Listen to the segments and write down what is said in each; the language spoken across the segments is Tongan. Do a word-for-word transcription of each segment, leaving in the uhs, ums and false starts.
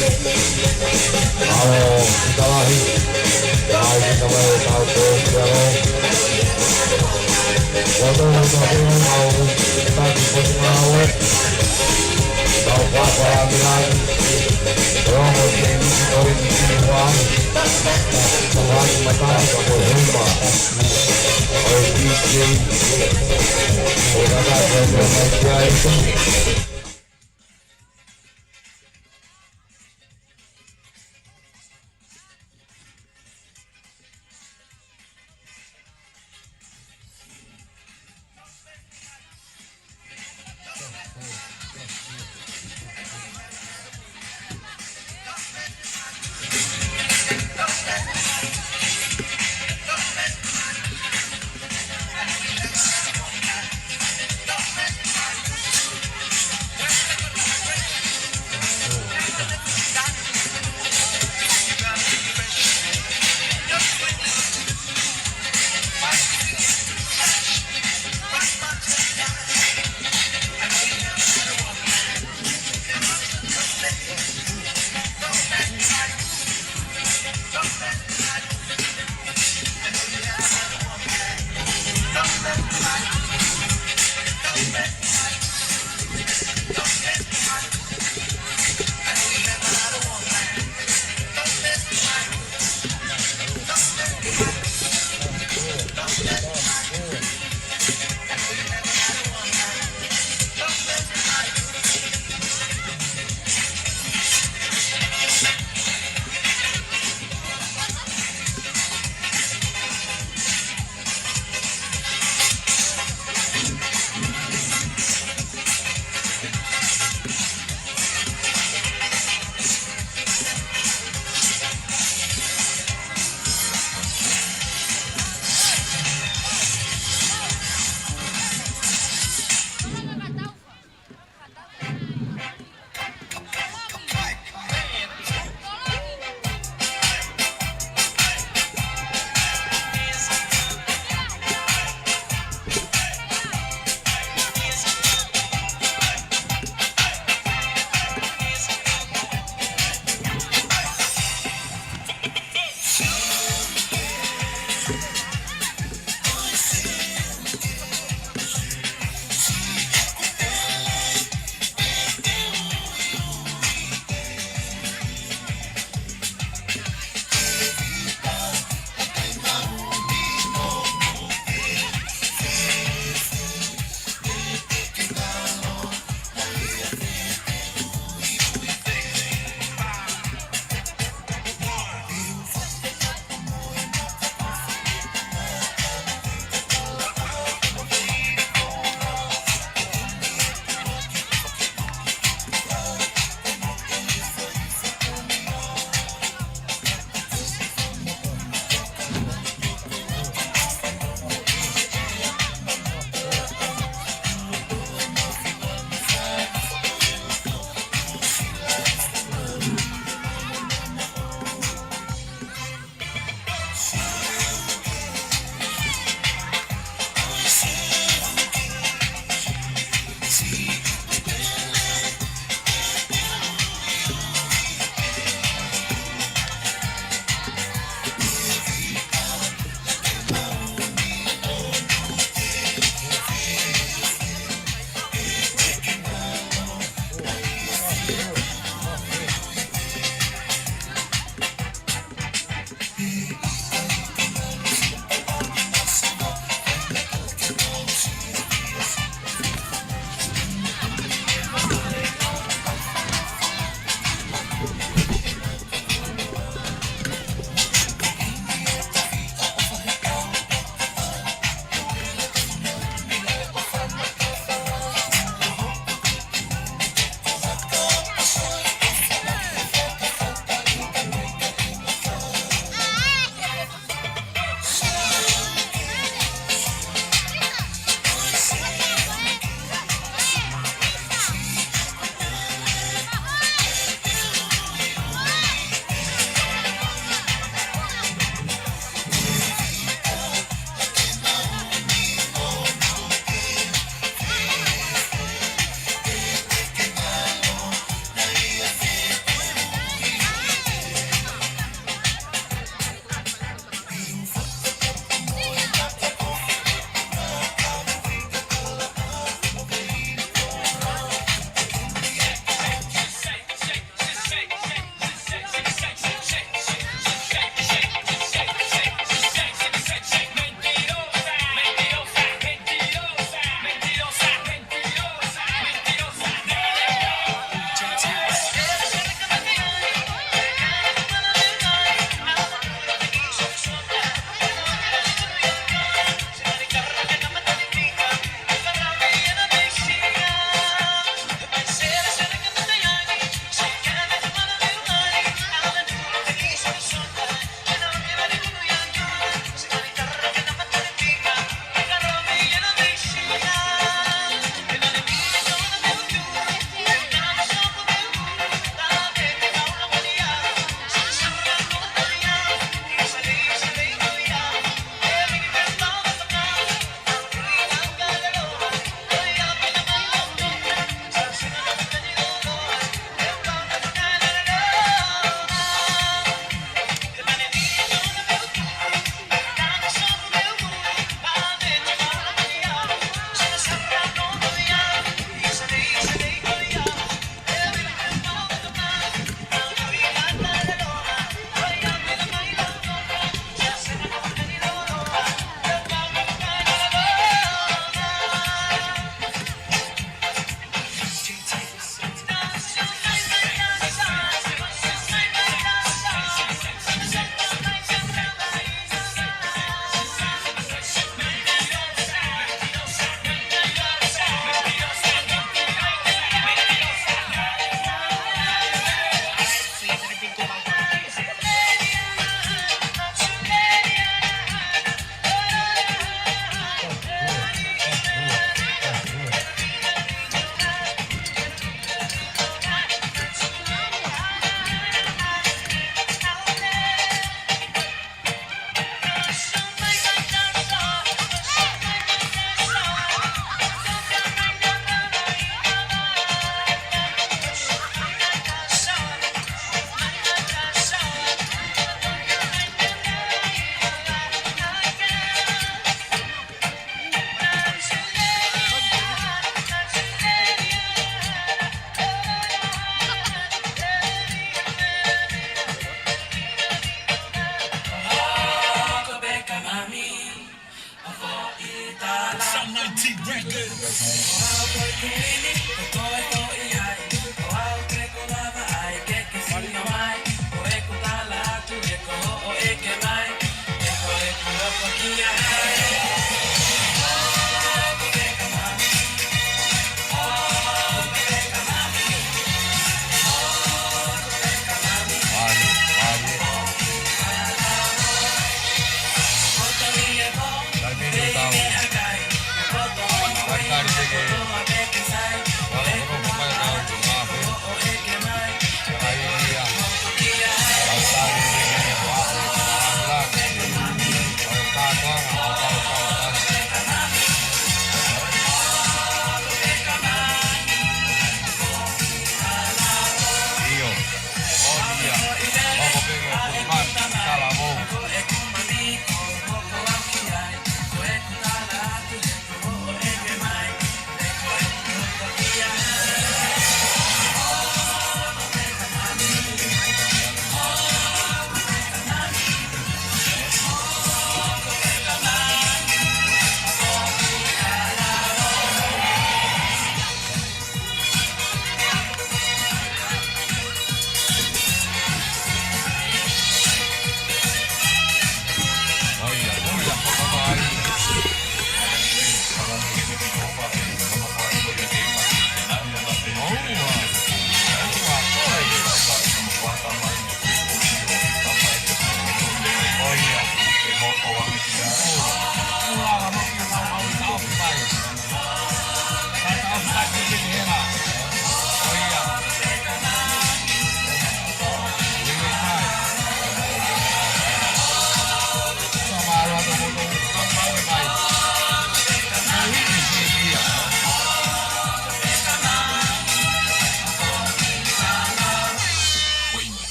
ʻAlo, kita lahi. Ai, kita lahi, tau te, kita lahi. Waktu kita lahi, mau kita di posisi mau. Tau papa bilang. Romo seni, kita di sini, wah. Tau mata, kita berhubung. Oi, D J. Oi, kakak, saya berhubung.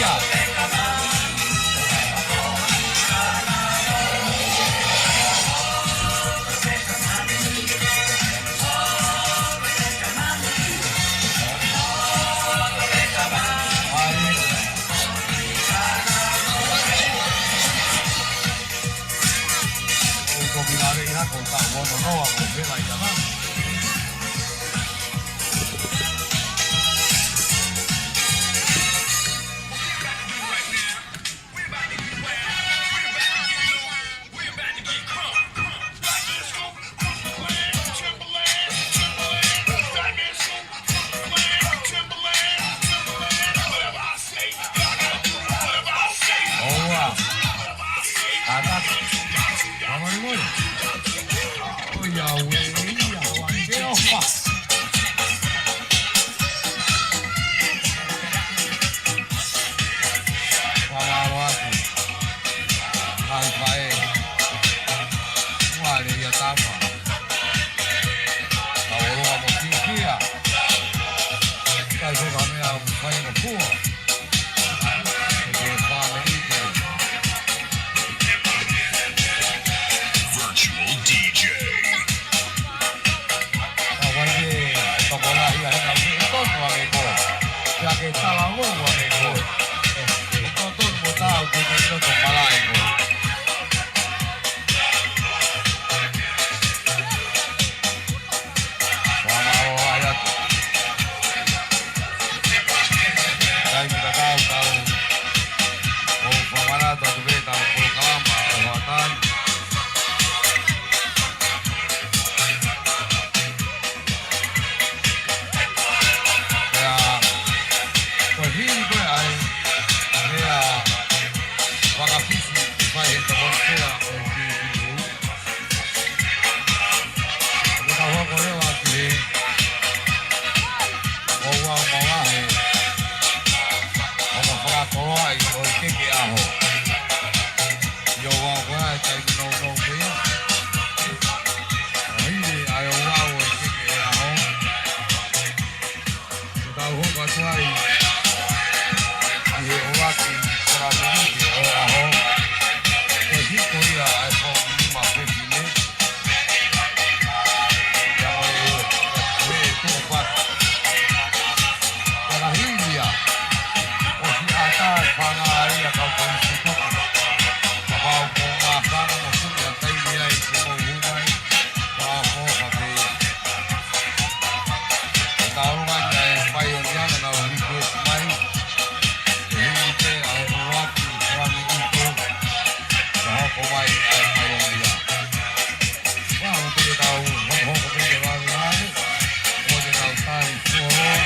Ia. ʻOua. Ata. Mamaʻi mole. ʻOiauē, ia, ʻoua, ke ʻofa. Fakamālō atu. Ai, faʻē. Uale ia tama. Tau ʻolunga mo fiefia. Kai fo ka mea ʻoku fai mo fua. Ke fāmili ke. Virtual D J. Ka wai ke tokolahi a hena ke tonu a me ko. Pea ke tala mo a me ko. E tonu mo tau ke ke loto malaʻe ko. Fakamālō ai atu. Taimi tatau tau. ʻO fakamanatu atu pē tau polokalama ʻo e hoʻatā ni. Pea, ko e hili ko ē ʻa e, pea, fakafisi, fai he tokoni pea, ʻo e hili. Ko e kau hoko leva ki he, ʻo ua mo vahe, ʻo ma fakakoloaʻi, ʻo e keke ʻaho. ʻIo ua ko ē, taimi nounou pē ia. ʻA hili, ʻa e ua ʻo e keke ʻaho. Tau hoko atu ai ki he ʻuluaki fakaminiti ʻo e ʻaho. Ko e hiko ia ʻa e foʻi nima fefine. Ia ko e, ko e tuʻu patu. Fakahili ia. ʻOsi ʻatā e fanga ia kau polisi tuku. Kapau ko ngā fanga mo sumi a taimi ai ke mou hū mai. Ka ko ka pē ia. ʻE taulunga ia e paionia naʻa nau request mai. ʻE hili pē ʻa e ʻuluaki fakaminiti. Ka hoko mai ʻa e paionia. Ua, ʻo te tau hokohoko pē ke vave vave. ʻO te tau tali fuoloa.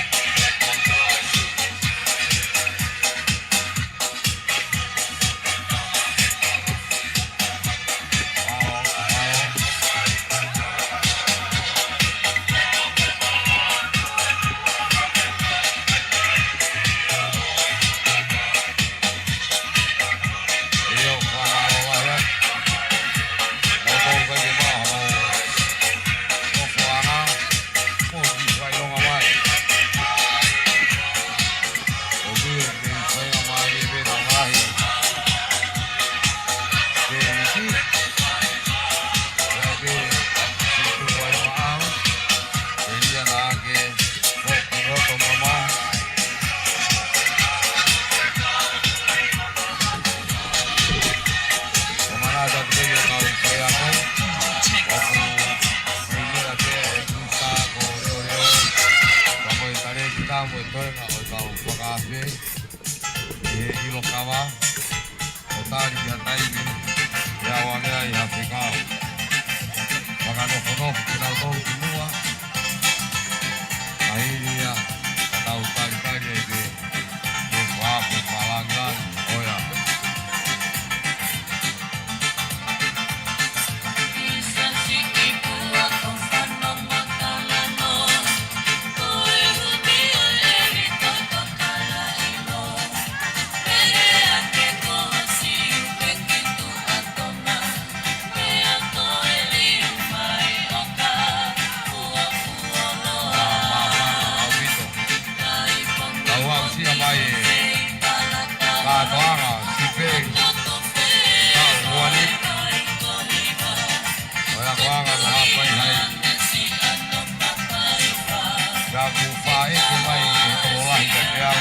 Mo e toenga ʻo e kau fakaafe, ʻi he ʻilo kava, ʻo tali ki ha taimi, ʻe ʻaonga ai ha fekau. Fakanofonofo kinautolu ki muʻa, ʻa hili ia, ka tau talitali ai pē, ke fakaafe fakalāngilangi, ʻo ia. Aku faʻeke mai e tokolahi ka te au.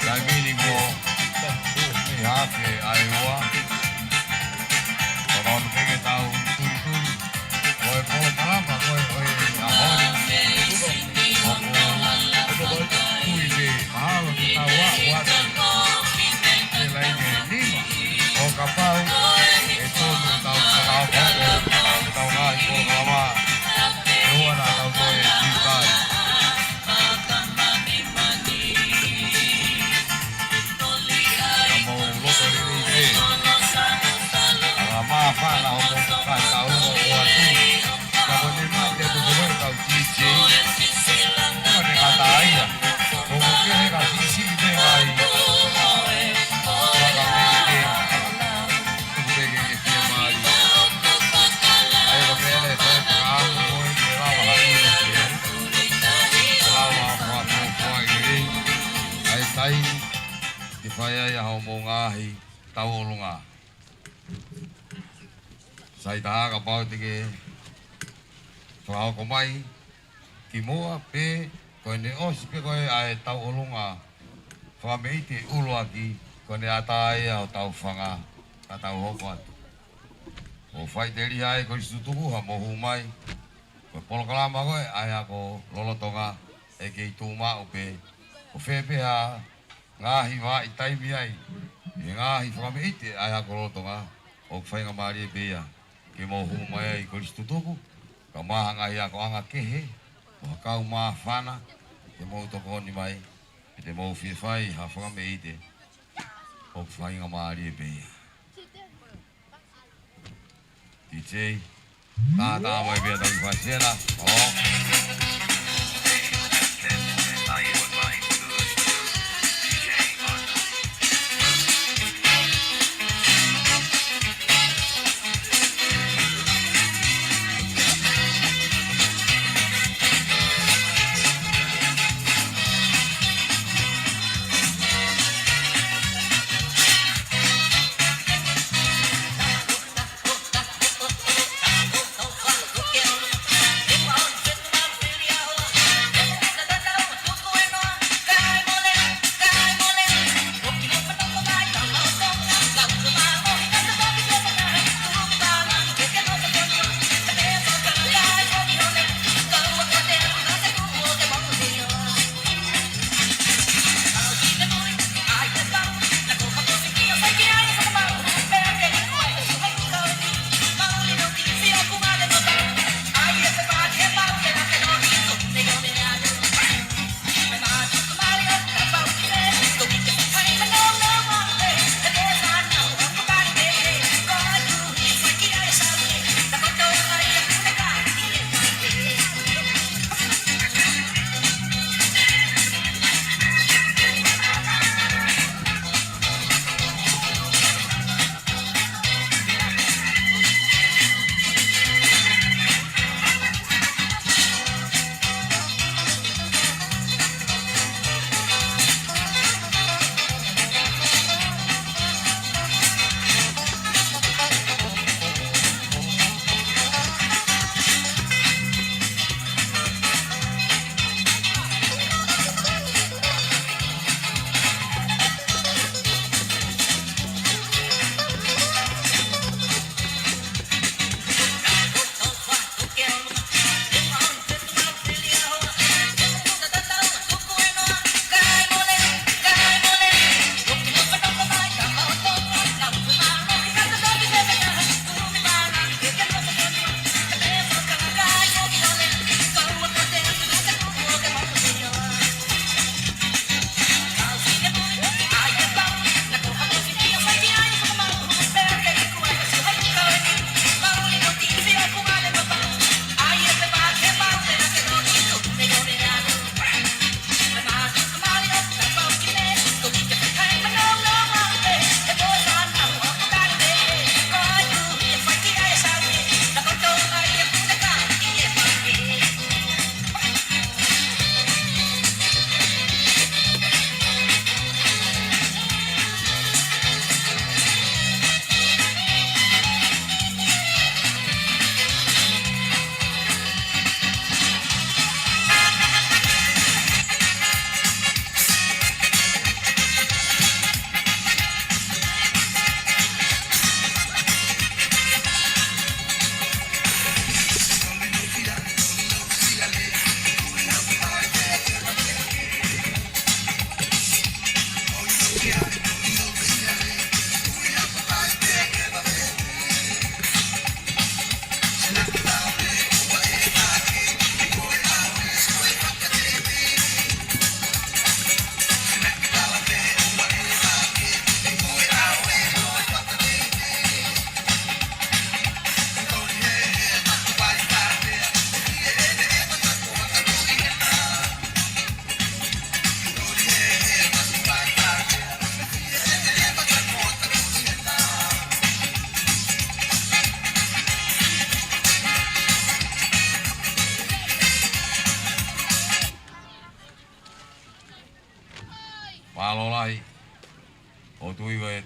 Taimi ni ko e hafe ʻa e ua. Ko hono peke tau tulituli. Ko e polokalama ko ē ʻo e ʻaho ni. ʻOku tui pē mahalo te tau aʻu atu ki he laine nima. ʻO kapau ʻe tonu ʻetau fakaʻapaʻapa, ʻetau ngaahi polokalama, ʻe ua naʻa tau toe kitai. Ka mou loto lelei pē. ʻA e māfana hoʻomou kakai tau ʻoatu. Ka ko ʻene mate atu ko ē ʻetau D J. Ko ʻene kata ia. ʻOku kehe ka siʻisiʻi pē mai. Fakameʻite. Tuku pē ke ke fiemālie. ʻA ia ko e meʻa lelei ko e fakaʻamu ko ē ke lava ha ʻilo ki ai. Lava ha fakafuafua ki ai. ʻA e taimi ke fai ai ʻa hoʻomou ngaahi tauʻolunga. Sai taha kapau te ke fakahoko mai kimuʻa pē ko ʻene ʻosi pē ko ē ʻa e tauʻolunga fakameʻite ʻuluaki ko ʻene ʻatā ia ʻo tau fanga ka tau hoko atu. ʻO faʻiteliha ai Kolisi Tutuku ha mou hū mai. Ko e polokalama ko ē ʻa e ako lolotonga ʻe kei tuʻu maʻu pē. Ko fē pē ha ngaahi vaʻa taimi ai he ngaahi fakameʻite ʻa e ako lolotonga, ʻoku faingamālie pē ia ke mou hū mai ai Kolisi Tutuku, kae ʻumaʻā ha ngaahi akoʻanga kehe, ʻo ha kau māfana, ke mou tokoni mai, ke te mou fie fai ha fakameʻite, ʻoku faingamālie pē ia. D J, tā tā mai pē ʻa e tau fasiela. ʻO.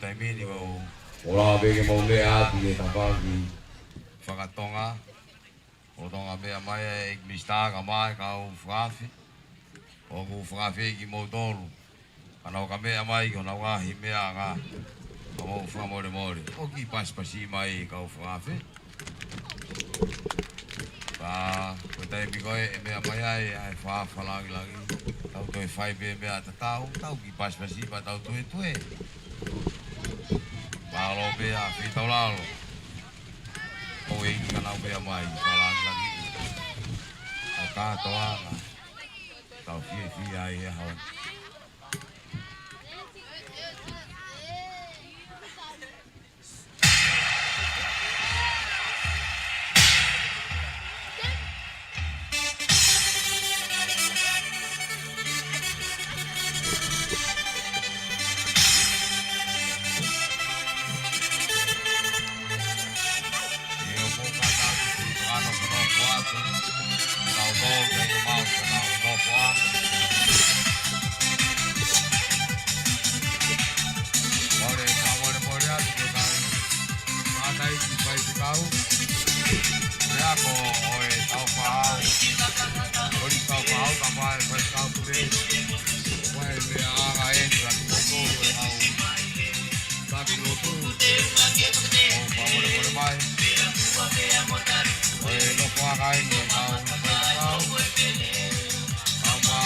Taimi ni ʻoku ou lava pē ke mou meʻa atu ki he tafaʻaki fakatonga. ʻOku tonga meʻa mai ʻa e ʻEiki Minisitā kae ʻumaʻā e kau fakaafe. ʻOku ou fakaafeʻi kimoutolu, ka nau ka meʻa mai ki honau ngaahi meʻa ʻanga, ka mou fakamolemole ʻo kiʻi pasipasi mai e kau fakaafe. Ka ko e taimi ko ē ʻe meʻa mai ai ʻa e fakaʻofoʻofa langilangi, tau toe fai pē meʻa tatau, tau kiʻi pasipasi pea tau tuetue. Mālō pē ʻa Fitaulalo. ʻOku ʻi ai ka nau meʻa mai, fakalangilangi. ʻA kātoanga. Tau fiefia ai he ʻaho ni. Mole, mole, mole atu ke tau. Mātai ki fai ki tau. Mole ako ʻo e tau fāu. ʻOli tau fāu, ka mai fai tau pule. Fai meʻa ʻanga eni, atu koutou e kau. Taki lotu. ʻO fakamolemole mai. ʻO e nofo ʻanga eni, ʻo e kau, fai tau. Kapa,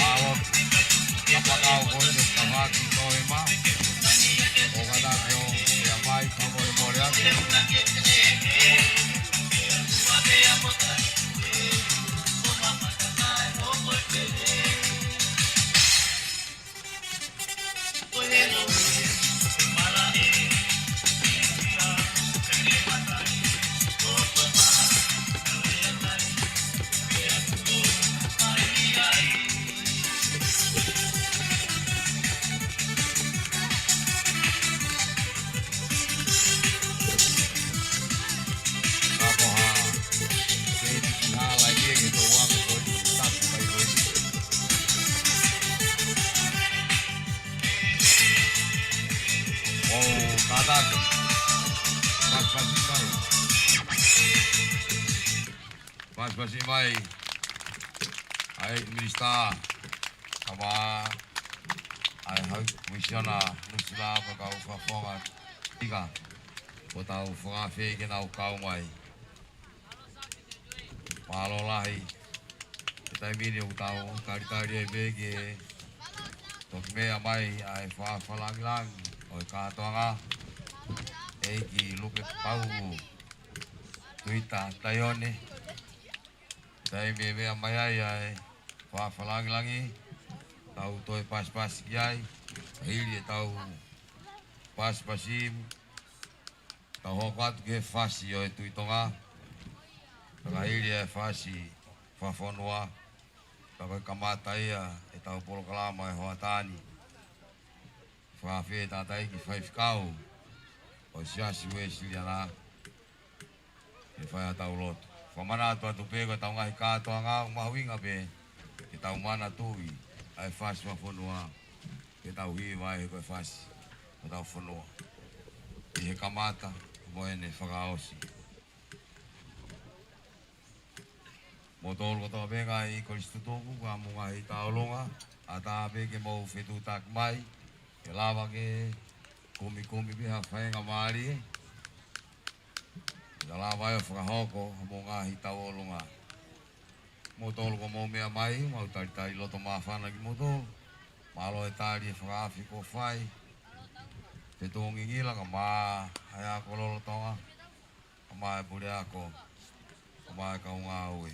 ʻa, ʻo, kapa kau ko e tau haki, ko e ma. ʻO kata ke ʻo, ia mai, fakamolemole atu. ʻO kātaki. Pasipasi mai. Pasipasi mai. ʻA e Minisitā, kae ʻumaʻā ʻa e High Commissioner Nuʻusila mo e kau fakafofonga ika. Ko ʻetau fakaafeʻi ke nau kau mai. Mālō lahi. He taimi ni ʻoku tau talitali ai pē ke toki meʻa mai ʻa e fakaʻofoʻofa langilangi ʻo e kātoanga, ʻEiki Luke Pauʻu Tuita Taione. Taimi ʻe meʻa mai ai ʻa e fakaʻofoʻofa langilangi, tau toe pasipasi ki ai, hili ʻetau pasipasi, tau hoko atu ki he fasi ʻo e Tuʻi Tonga. Pea ka hili e fasi fakafonua, pea ko e kamata ia ʻetau polokalama he hoʻatā ni. Fakaafeʻi e tangataʻeiki faifekau ʻo e Siasi Uēsiliana ke fai haʻatau lotu. Fakamanatu atu pē ko ʻetau ngaahi kātoanga ʻoku mahuʻinga pē ke tau manatuʻi ʻa e fasi fakafonua, ke tau hiva ai he ko e fasi ʻo hotau fonua ʻi he kamata mo ʻene fakaʻosi. Moutolu kotoa pē ngaahi kolisi tutuku, ka mo e ngaahi tauʻolunga, ʻatā pē ke mou fetuʻutaki mai, ke lava ke kumikumi pē ha faingamālie, ke lava ai ʻo fakahoko mo e ngaahi tauʻolunga. Moutolu kuo mou meʻa mai, mau talitali loto māfana kimoutolu. Mālō e tali e fakaafe kuo fai. Fetuʻu ngingila kae ʻumaʻā ʻa e ako lolotonga, kae ʻumaʻā e puleako, kae ʻumaʻā e kau ngāue.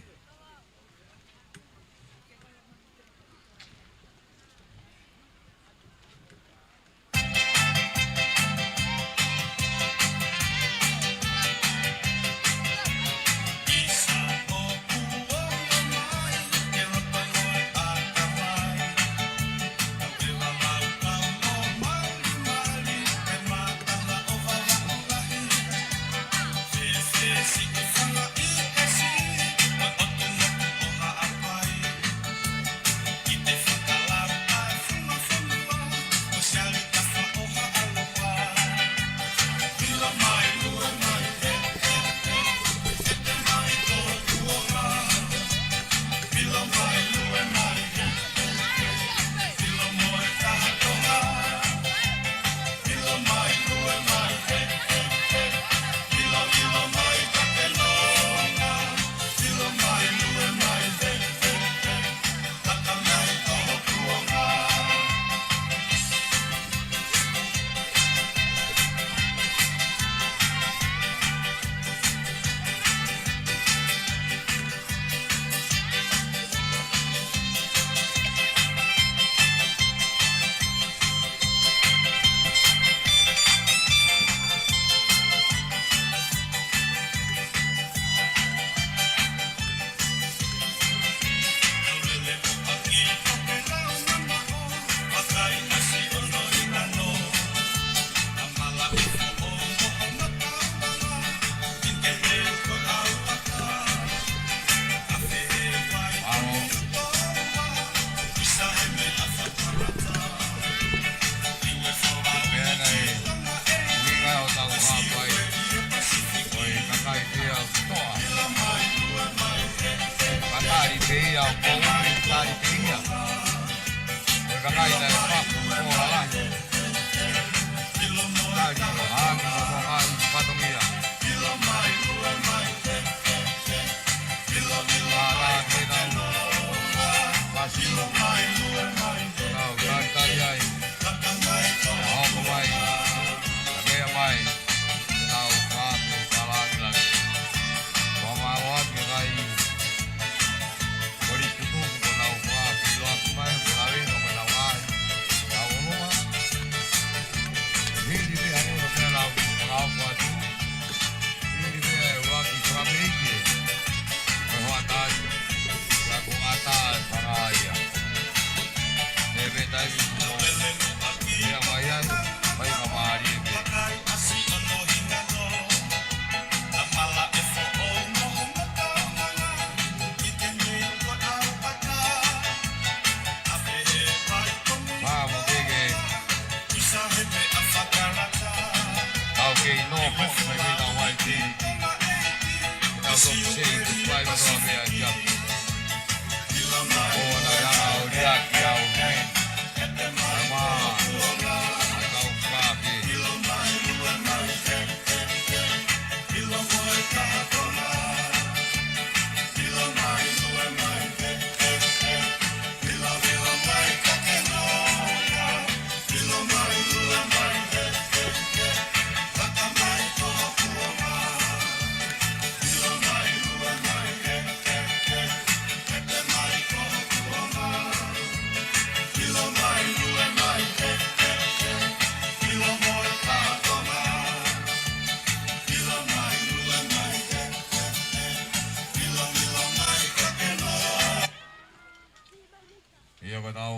ʻIo, ko ʻetau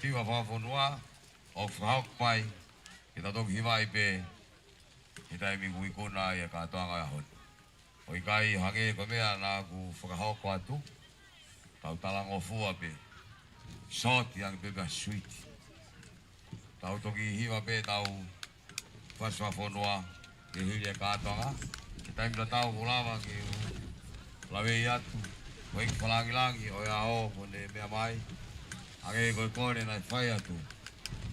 hiva fakafonua ʻoku fakahoko mai, ke tau toki hivaʻi pē he taimi kuo ikuna ai e kātoanga ʻo e ʻaho ni. ʻOku ʻikai hangē ko e meʻa naʻa ku fakahoko atu, tau talangofua pē. Short ange pē pea sweet. Tau toki hiva pē ʻetau fasi fakafonua ke hili e kātoanga. He taimi tatau kuo lava ke u laveʻi atu, ko e ʻEiki Fakalāngilangi ʻo e ʻaho kuo ne meʻa mai. Hangē ko e kole naʻe fai atu,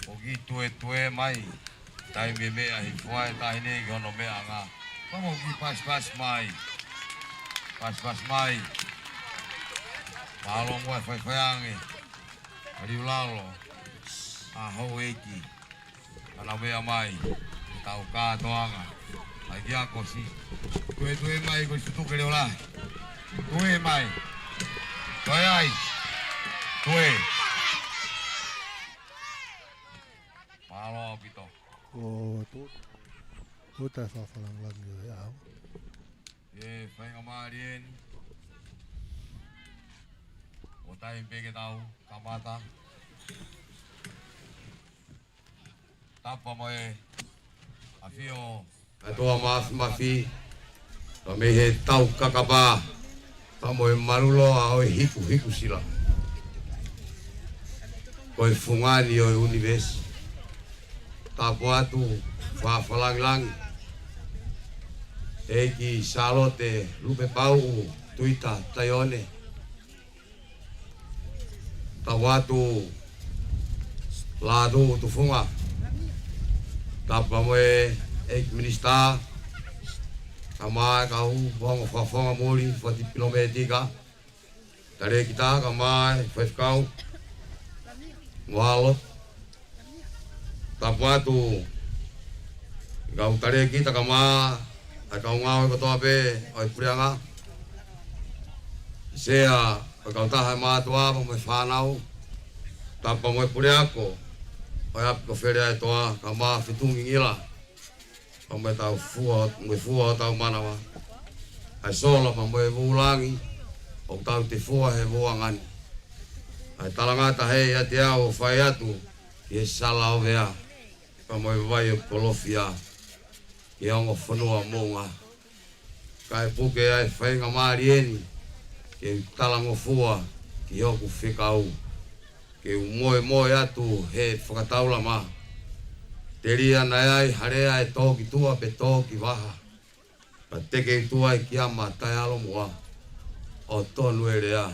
ʻoku tuētuē mai, taimi e meʻa hifo ai e taʻahine ki hono meʻaʻanga. Ka mou kiʻi pasipasi mai. Pasipasi mai. Mālō muʻa e faifaiange ʻa Liulalo, ʻa Houʻeiki, ʻa nau meʻa mai, ʻetau kātoanga. ʻAi kia Kosi. Tuētuē mai Kosi Tutuke Leola. Tuē mai. Tuē ai. Tuē. Mālō ʻaupito. ʻO tu-, tuta fa falang lang yo au. ʻE faingamālie eni. ʻO taimi pē ke tau kamata. Tapu mo e ʻafio ʻa e ʻOtua Māfimafi, pea mei he tau kakapa, pea mo e maluloa ʻo e hikuhiku sila. Ko e fungani ʻo e ʻunivēsi. Tapu atu, Fafalangilangi, ʻEiki Sālote Lupepauʻu Tuita Taione. Tapu atu, Lātū Tufunga. Tapu mo e ʻEiki Minisitā, kae ʻumaʻā e kau ongo fakafofonga muli, fakadipilōmētika, talēkita, kae ʻumaʻā e faifekau mo e ʻAlo. Tapu atu ki he kau talēkita kae ʻumaʻā e kau ngāue kotoa pē ʻo e puleʻanga. Sea ʻo e kautaha ʻo e mātuʻa mo e fānau. Tapu mo e puleako ʻo e ʻapi ko Feleʻaetoa kae ʻumaʻā Fitungingila. Pea mo e tau fua, mo e fua ʻo tau manava. ʻA e sola pea mo e vūlangi, ʻoku tau te fua he vuangani. ʻA e talangata hei ʻiate au ʻo fai atu ki he Sala ʻo Vea, pea mo e Vai ʻo Kolofia, ki he ongo fonua Moʻunga. Kae puke ai e faingamālie eni ke u talangofua ki hoku fekau, ke u moemoe atu he fakataulama. Telia naʻe ai ha lea ʻe tō ki tuʻa pe tō ki vaha, pea teke ʻi tuʻa ʻi kiama taʻeʻalo muʻa, ʻo tonu e lea,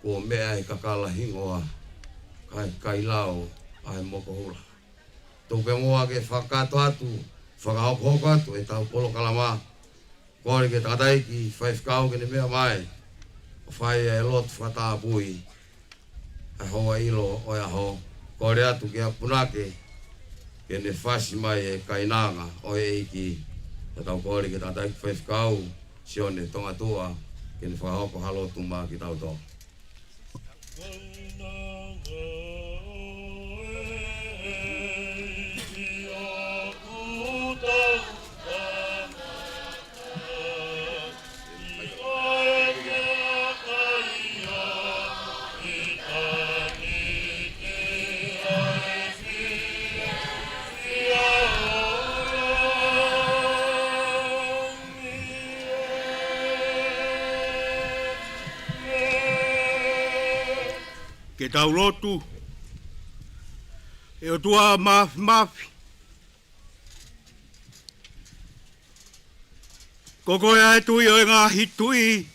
kuo meʻa e kakala hingoa, kae kailao ʻa e mokohula. Tuku pē muʻa ke fakakakato atu, fakahokohoko atu ʻetau polokalama. Kole ki he tangataʻeiki faifekau ke ne meʻa mai ʻo fai e lotu fakatapui ʻa e houʻeiki ʻo e ʻaho. Kole atu kia Punake ke ne fasi mai e kainanga ʻo e ʻEiki. Pea tau kole ki he tangataʻeiki faifekau, Sione Tongatuʻa, ke ne fakahoko ha lotu maʻa kitautolu. Ke tau lotu. ʻE ʻOtua Māfimafi, Ko koe ʻa e Tuʻi ʻo e ngaahi tuʻi,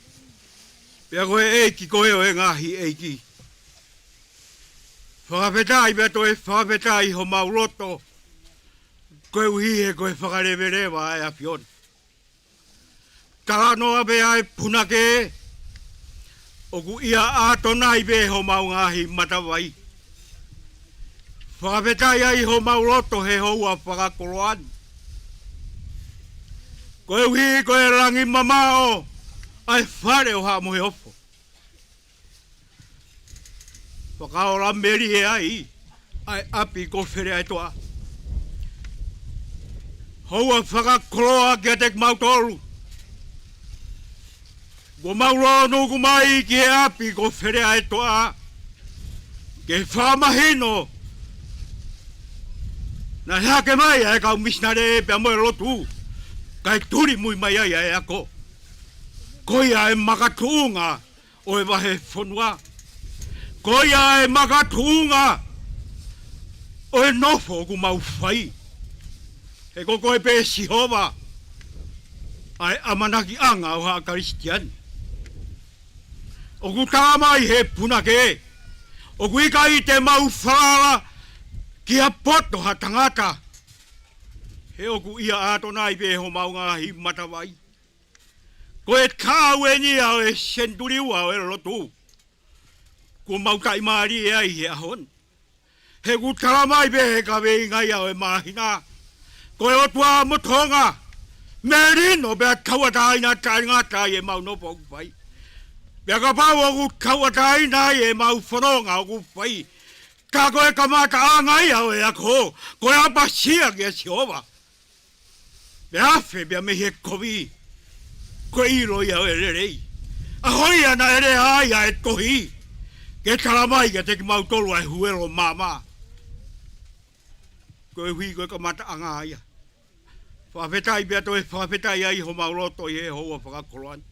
pea ko e ʻEiki koe ʻo e ngaahi ʻeiki. Fakafetaʻi pea toe fakafetaʻi homau loto, koeʻuhi he ko e fakaleveleva ʻa e ʻAfiona. Talanoa pē ʻa e punake, ʻoku ʻia ʻAtonai pē homau ngaahi matavai. Fakafetaʻi ai homau loto he houa fakakoloa ni, koeʻuhi ko e langi mamaʻo ʻa e fale ʻo Haʻa Moheofo. Fakaola melie ai ʻa e ʻapi ko Feleʻaetoʻa. Houa fakakoloa kiate kimautolu. Kuo mau lōnuku mai ki he ʻapi ko Feleʻaetoʻa ke fakamahino naʻe hake mai ʻa e kau misinale pea mo e lotu, kae tuli mui mai ai ʻa e ako. Ko ia e makatuʻunga ʻo e vahefonua. Ko ia e makatuʻunga ʻo e nofo ʻoku mau fai. He ko koe pē Sihova ʻa e ʻamanakiʻanga ʻo haʻa Kalisitiane. ʻOku tala mai he punake, ʻoku ʻikai te mau falala ki ha poto ha tangata, he ʻoku ʻia ʻAtonai pē homau ngaahi matavai. Ko e taʻu eni ia ʻo e senituli ua ʻo e lotu kuo mau taʻimālie ai he ʻaho ni. He ʻoku tala mai pē he kaveinga ia ʻo e māhina, ko e ʻOtua mo Tonga, melino pea tauʻatāina taʻengata ʻi heʻemau nofo ʻoku fai. Pea kapau ʻoku tauʻatāina ʻi heʻemau fononga ʻoku fai, ka ko e kamataʻanga ia ʻo e ako, ko e ʻapasia kia Sihova. Pea afe pea mei he kovi, ko e ʻilo ia ʻo e lelei. ʻAho ia naʻe lea ai ʻa e tohi ke tala mai kiate kimautolu ʻa e huelo maama. Koeʻuhi ko e kamataʻanga ia. Fakafetaʻi pea toe fakafetaʻi ai homau loto ʻi he houa fakakoloa ni.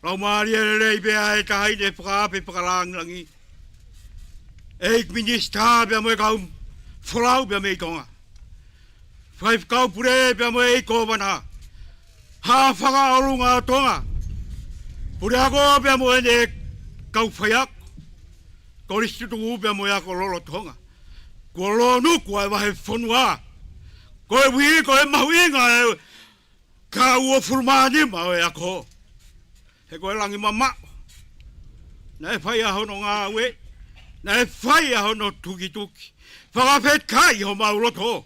Laumālie lelei pē ʻa e Taʻahine Fakaafe Fakalangilangi, ʻEiki Minisitā pea mo e kau folau pea mei Tonga, Faifekau Pule pea mo e ʻEiki Kōvana, Haʻa Fakaʻolunga ʻo Tonga, Puleako pea mo ʻene kau faiako, Kolisi Tutuku pea mo e Ako Lolotonga. Kuo lōnuku ʻa e vahefonua, koeʻuhi ko e mahuʻinga ʻa e taʻu uofulu mā nima ʻo e ako. He ko e langi mamaʻo, naʻe fai ʻa hono ngāue, naʻe fai ʻa hono tukituki. Fakafetaʻi homau loto,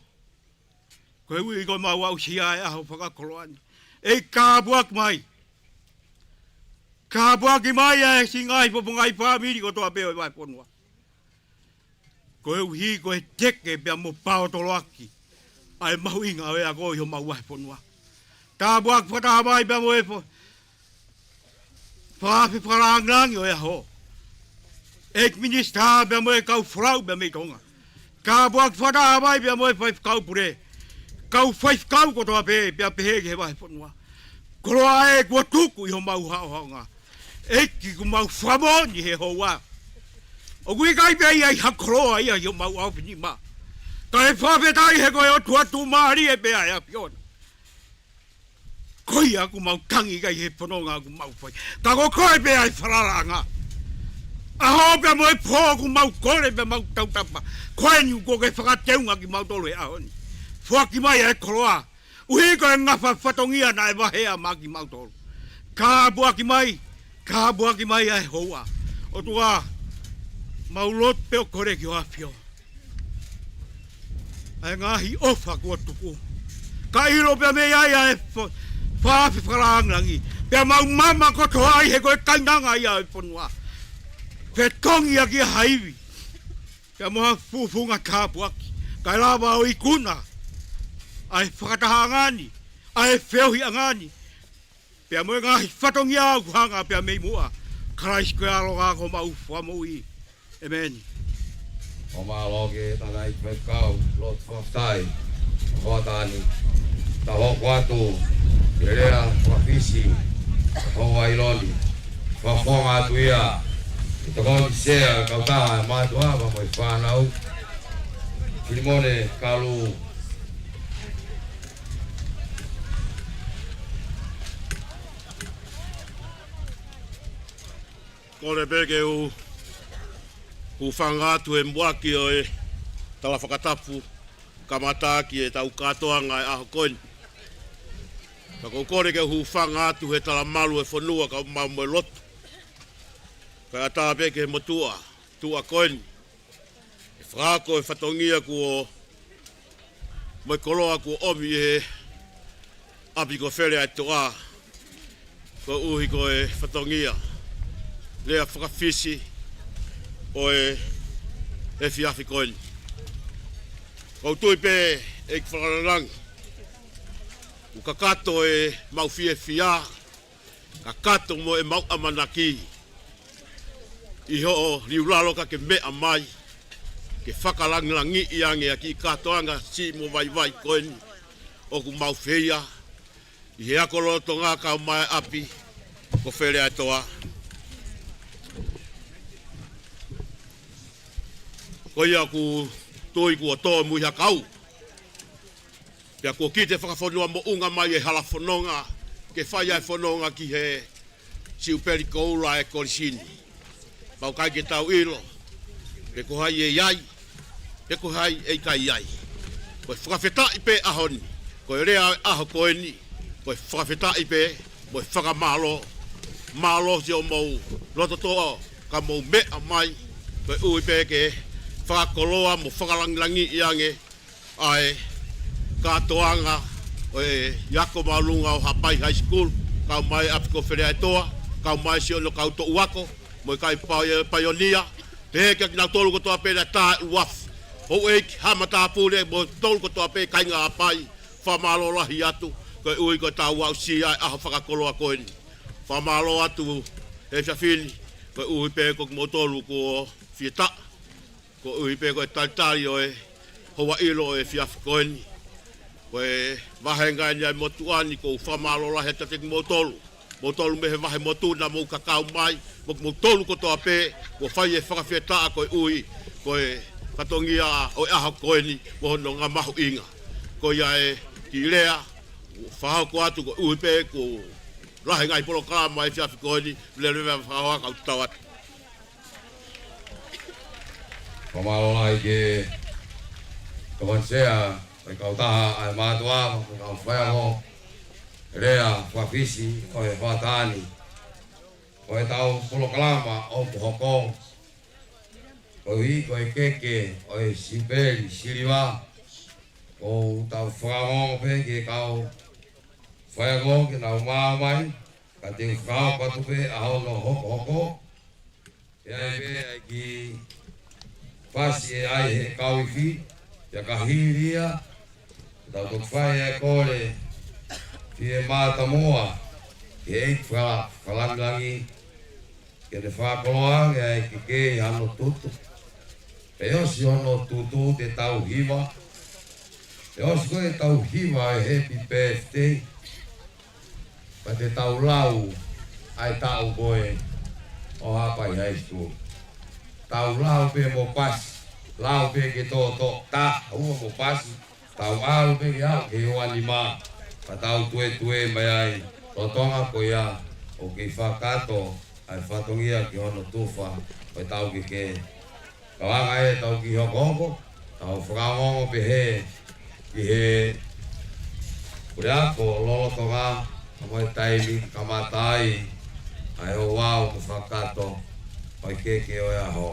koeʻuhi ko ʻemau aʻusia ʻa e ʻaho fakakoloa ni. ʻEiki, kāpuaki mai. Kāpuaki mai ʻa e siʻi ngaahi fofonga ʻi he fāmili kotoa pē ʻo e vahefonua, koeʻuhi ko e teke pea mo paotoloaki ʻa e mahuʻinga ʻo e ako ʻi homau vahefonua. Tāpuaki fakataha mai pea mo e fo-, Fakaafe Fakalangilangi ʻo e ʻaho, ʻEiki Minisitā pea mo e kau folau pea mei Tonga. Kāpuaki fakataha mai pea mo e Faifekau Pule, kau faifekau kotoa pē, pea pehē ki he vahefonua. Koloa ē kuo tuku ʻi homau haʻohaʻonga, ʻEiki, ʻoku mau fakamoʻoni he houa, ʻoku ʻikai pē ʻi ai ha koloa ia ʻi homau ʻaofinima, kae fakafetaʻi he ko e ʻOtua tuʻumālie pē ʻa e ʻAfiona. Ko ia ʻoku mau tangi ki ai he fononga ʻoku mau fai. Ka ko koe pē ʻa e falalaʻanga. ʻAho pea mo e pō ʻoku mau kole pea mau tautapa, ko eni kuo ke fakateunga kimautolu he ʻaho ni. Foaki mai ʻa e koloa, ʻuhi ko e ngafa fatongia naʻe vahea maʻa kimautolu. Kāpuaki mai, kāpuaki mai ʻa e houa. ʻOtua, mau lotu pea kole ki ho ʻAfio ʻa e ngaahi ʻofa kuo tuku. Ka ʻilo pea mei ai ʻa e fo-, Fakaafe Fakalangilangi, pea mau maama kotoa ai he ko e kainanga ia ʻo e fonua. Fetongi ʻaki ʻa ha ivi pea mo ha fufunga tāpuaki, kae lava ʻo ikuna ʻa e fakatahaʻanga ni, ʻa e feohiʻanga ni, pea mo e ngaahi fatongia ʻoku hanga pea mei muʻa. Kalaisi ko e ʻAlo ko homau Fakamoʻui. ʻĒmeni. ʻO mālō ki he tangataʻeiki faifekau, lotu fakafetaʻi, hoʻatā ni, tau hoko atu ki he lea fakafisi, hoʻo ʻailoni, fakafofonga atu ia ʻi he tokoni sea kautaha ʻa e mātuʻa pea mo e fānau, Filimone Kalu. Kole pē ke u, u hūfanga atu he muʻaki ʻo e tala fakatapu kamata ki heʻetau kātoanga ʻi he ʻaho ko eni. Ka ʻoku ou kole ke u hūfanga atu he tala malu ʻo e fonua kae ʻumaʻā mo e lotu. Kae ʻatā pē ki he motuʻa, tuʻa ko eni. ʻE fakahoko e fatongia kuo, mo e koloa kuo ʻomi ʻe he ʻapi ko Feleʻaetoʻa. Koeʻuhi ko e fatongia lea faka-Fisi ʻo e efiafi ko eni. ʻOku ou tui pē ʻEiki Fakalangilangi, ʻoku kakato ʻemau fiefia, kakato mo ʻemau ʻamanaki ʻi hoʻo liulalo ka ke meʻa mai, ke fakalangilangiʻi ange ʻa e kiʻi kātoanga siʻi mo vaivai ko eni ʻoku mau feia ʻi he ako lolotonga kae ʻumaʻā e ʻapi ko Feleʻaetoʻa. Ko ia ʻoku ou tui kuo tō e muihakau. Pea kuo kite fakafonua moʻunga mai e hala fononga, ke fai ai e fononga ki he Siupeli Koula ʻa e Kolisi ni. Pau ʻikai ke tau ʻilo pe ko hai ʻe ʻi ai, pe ko hai ʻe ʻikai ʻi ai. Ko e fakafetaʻi pē ʻaho ni, ko e lea ʻo e ʻaho ko eni, ko e fakafetaʻi pē mo e fakamālō. Mālō siʻomou loto toʻa ka mou meʻa mai, koeʻuhi pē ke fakakoloa mo fakalangilangiʻi ange ʻa e kātoanga ʻo e ako māʻolunga ʻo Haʻapai High School, kae ʻumaʻā e ʻapi ko Feleʻaetoʻa, kae ʻumaʻā siʻono kau toʻu ako, mo e kau pai-, paionia, pehē kia kinautolu kotoa pē naʻe tā e ʻuluafe. Houʻeiki, haʻa matāpule, mo kimoutolu kotoa pē kāinga Haʻapai, fakamālō lahi atu, koeʻuhi ko ʻetau aʻusia e ʻaho fakakoloa ko eni. Fakamālō atu he efiafi ni, koeʻuhi pē ko kimoutolu kuo fie tā. Koeʻuhi pē ko e talitali ʻo e houa ʻilo ʻo e efiafi ko eni. Ko e vahenga eni ʻa e motuʻa ni, ʻoku ou fakamālō lahi atu kiate kimoutolu. Moutolu mei he vahe motuʻa naʻa mou kakau mai, mo kimoutolu kotoa pē kuo fai e fakafetaʻi koeʻuhi ko e fatongia ʻo e ʻaho ko eni mo hono ngaahi mahuʻinga. Ko ia e kiʻi lea ʻoku ou fakahoko atu koeʻuhi pē kuo lahi e ngaahi polokalama ʻo e efiafi ko eni, lelevea fakahoa kau tau atu. Fakamālō lahi ki he Tokoni Sea ʻo e kautaha ʻa e mātuʻa, mo e kau faiako, lea faka-Fisi ʻo e hoʻatā ni. Ko ʻetau polokalama ʻoku hoko, koeʻuhi ko e keke ʻo e Siupeli Siliva, ʻoku tau fakaongo pē ki he kau faiako ke nau maʻu mai, ka te u fakahoko atu pē ʻa hono hokohoko. ʻE ʻi ai pē ʻa e kiʻi fasi ʻe ʻai ʻe he kau ifi, pea ka hili ia, tau toki fai e kole fiemātuʻa ki he ʻEiki Faka-, Fakalangilangi, ke ne fakakoloa ange ʻa e keke ʻi hano tutu. Pea ʻosi hono tutu te tau hiva. Pea ʻosi ko ē ʻetau hiva e happy birthday, pea te tau lau ʻa e taʻu ko ē ʻo Haʻapai High School. Tau lau pē mo pasi, lau pē ke tōtō, taha ua mo pasi, tau ʻalu pē ke aʻu ki he ua nima, pea tau tuetue mai ai. Lolotonga ko ia ʻoku kei fakakakato ʻa e fatongia ki hono tufa ʻo ʻetau keke. Ka ʻoku ʻi ai ʻetau kiʻi hokohoko, tau fakaongoongo pē he, ki he puleako lolotonga, ka mo e taimi kamata ai ʻa e ouau mo e fakakakato ʻo e keke ʻo e ʻaho.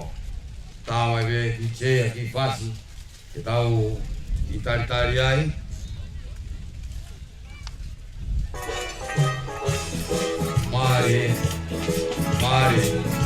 Tau mai pē ki he kiʻi fasi, ke tau kiʻi talitali ai. Mālie, mālie.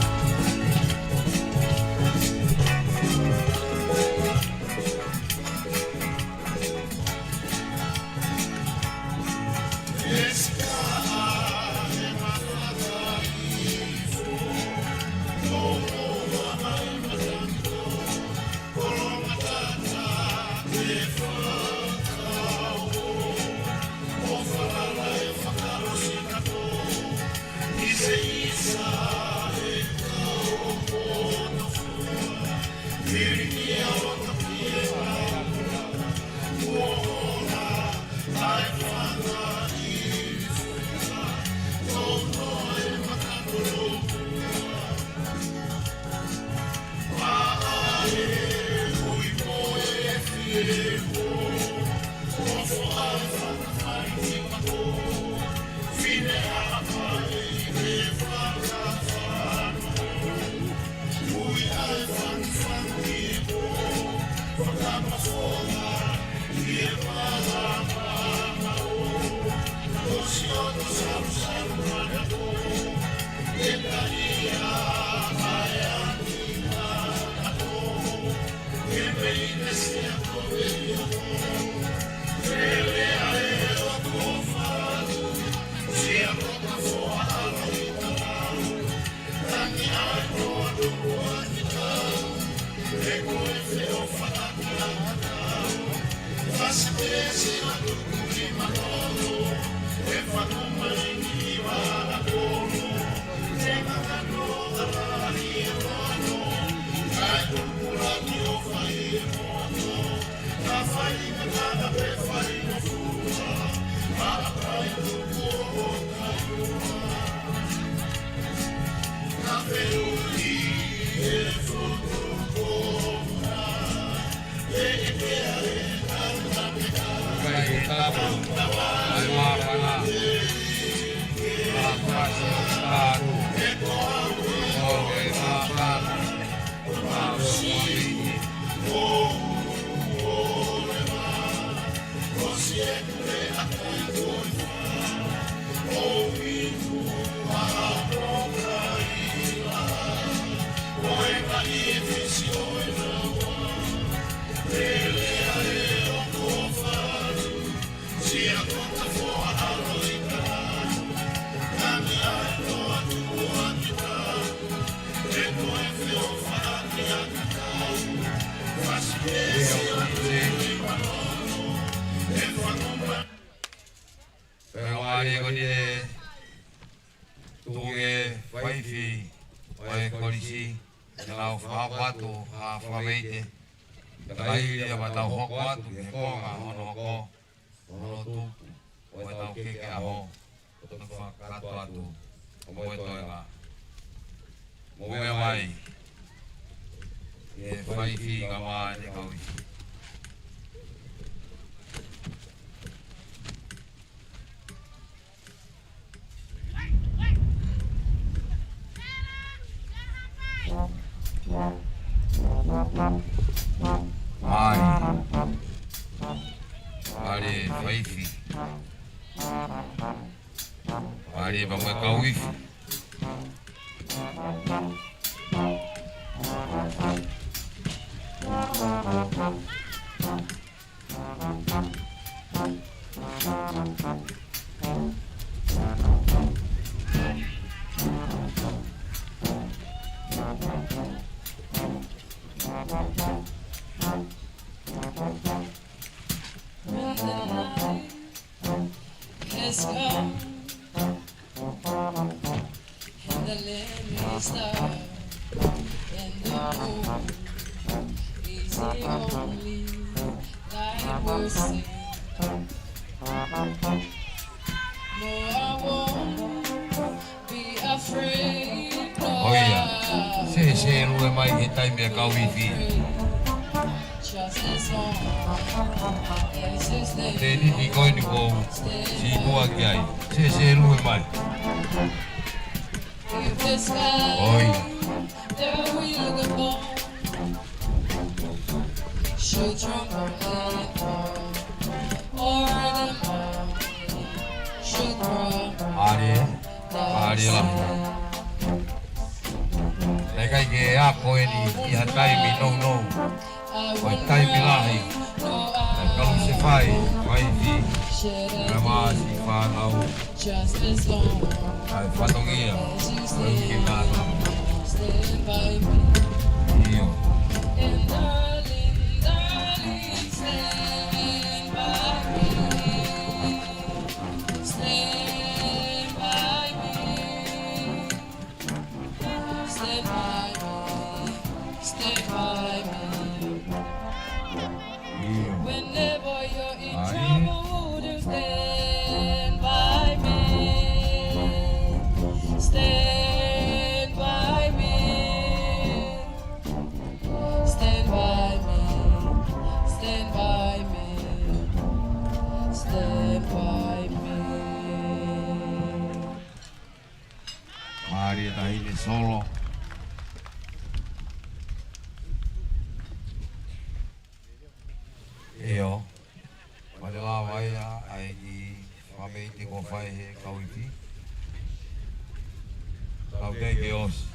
Pea ʻoku mālie ko eni e tuʻu ki he faifi ʻo e kolisi, ke nau fakahoko atu ha fakaveite. Kae ʻai ia ʻo tau hoko atu ki he konga hono hoko, hono tupu ʻo ʻetau keke ʻaho, ʻo tau fakakakato atu ʻa e moʻui toenga. Mou meʻa mai ki he faifi kae ʻumaʻā ʻene kau ifi. Mai. Mālie faifi. Mālie pea mo e kau ifi. When the night has come and the land is dark, and the moon is the only light we'll see. No, I won't be afraid, no. ʻOiauē. Sēsēlue mai he taimi ʻa e kau ifi. Just as long as it's there. Te niti ko eni ko si tua ki ai. Sēsēlue mai. If the sky, ʻoi, that we look upon should tremble and fall, or the mountain should crumble. Mālie, mālie lahi. Naʻe ʻikai ke ako eni ʻi ha taimi nounou. Ko e taimi lahi ʻa e kau ifi, faifi, kae ʻumaʻā siʻi fānau. ʻA e fatongia ʻoku ke nānā. ʻIo. Stand by me. Stand by me. ʻIo. Whenever you're in trouble, just stand by me. Stand by me. Maria Tahine Solo. ʻIo. Male lava ia ʻa e kiʻi fakameʻite kuo fai he kau ifi. Tau teʻeki ke ʻosi.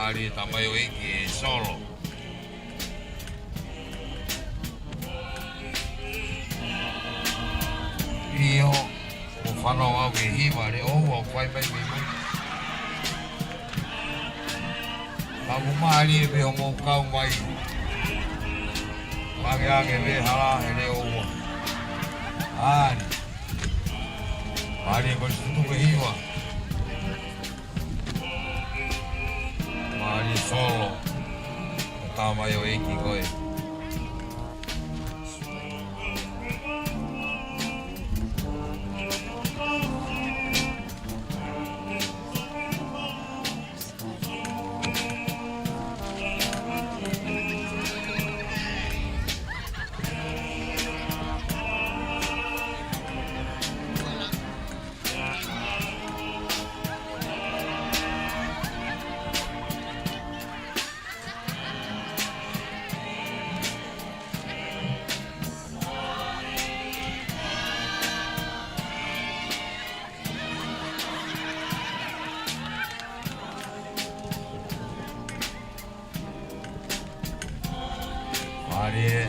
Mālie tamaioʻeiki ē Solo. ʻIo, ʻoku fanongo au ki he hiva, Leʻoua, ʻoku fai mai mei mui. Ka ʻoku mālie pē hoʻomou kau mai. Ange ange pē hala ē Leʻoua. Mālie. Mālie ko e tutuku e hiva. Mālie Solo, tamaioʻeiki koe. Mālie.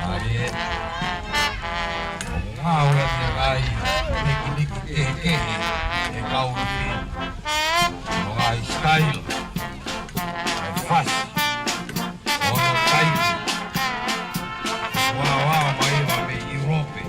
Mālie. Ngāue ʻa e ngaahi nikiniki kehekehe ʻe kau ifi. ʻO ngaahi style. ʻA e fasi. ʻO hono taimi. Ua ua mai ua mei ʻIulope.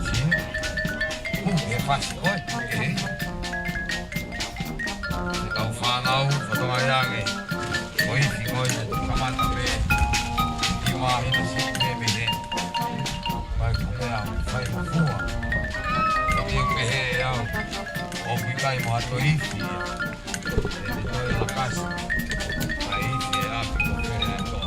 Sia. Pu, ʻe fasi, ʻoi, ʻe. Kau fānau, fatongia ange. Ko e ifi ko ē, kamata pē. ʻI māhina si pē mei hē. Mai ko e meʻa, fai mo fua. Ko e meʻa pehē au. ʻOku ʻikai mo ha toe ifi ia. ʻE te toe lakasi. Mai ifi ʻe ʻapi ko e meʻa ʻe toa.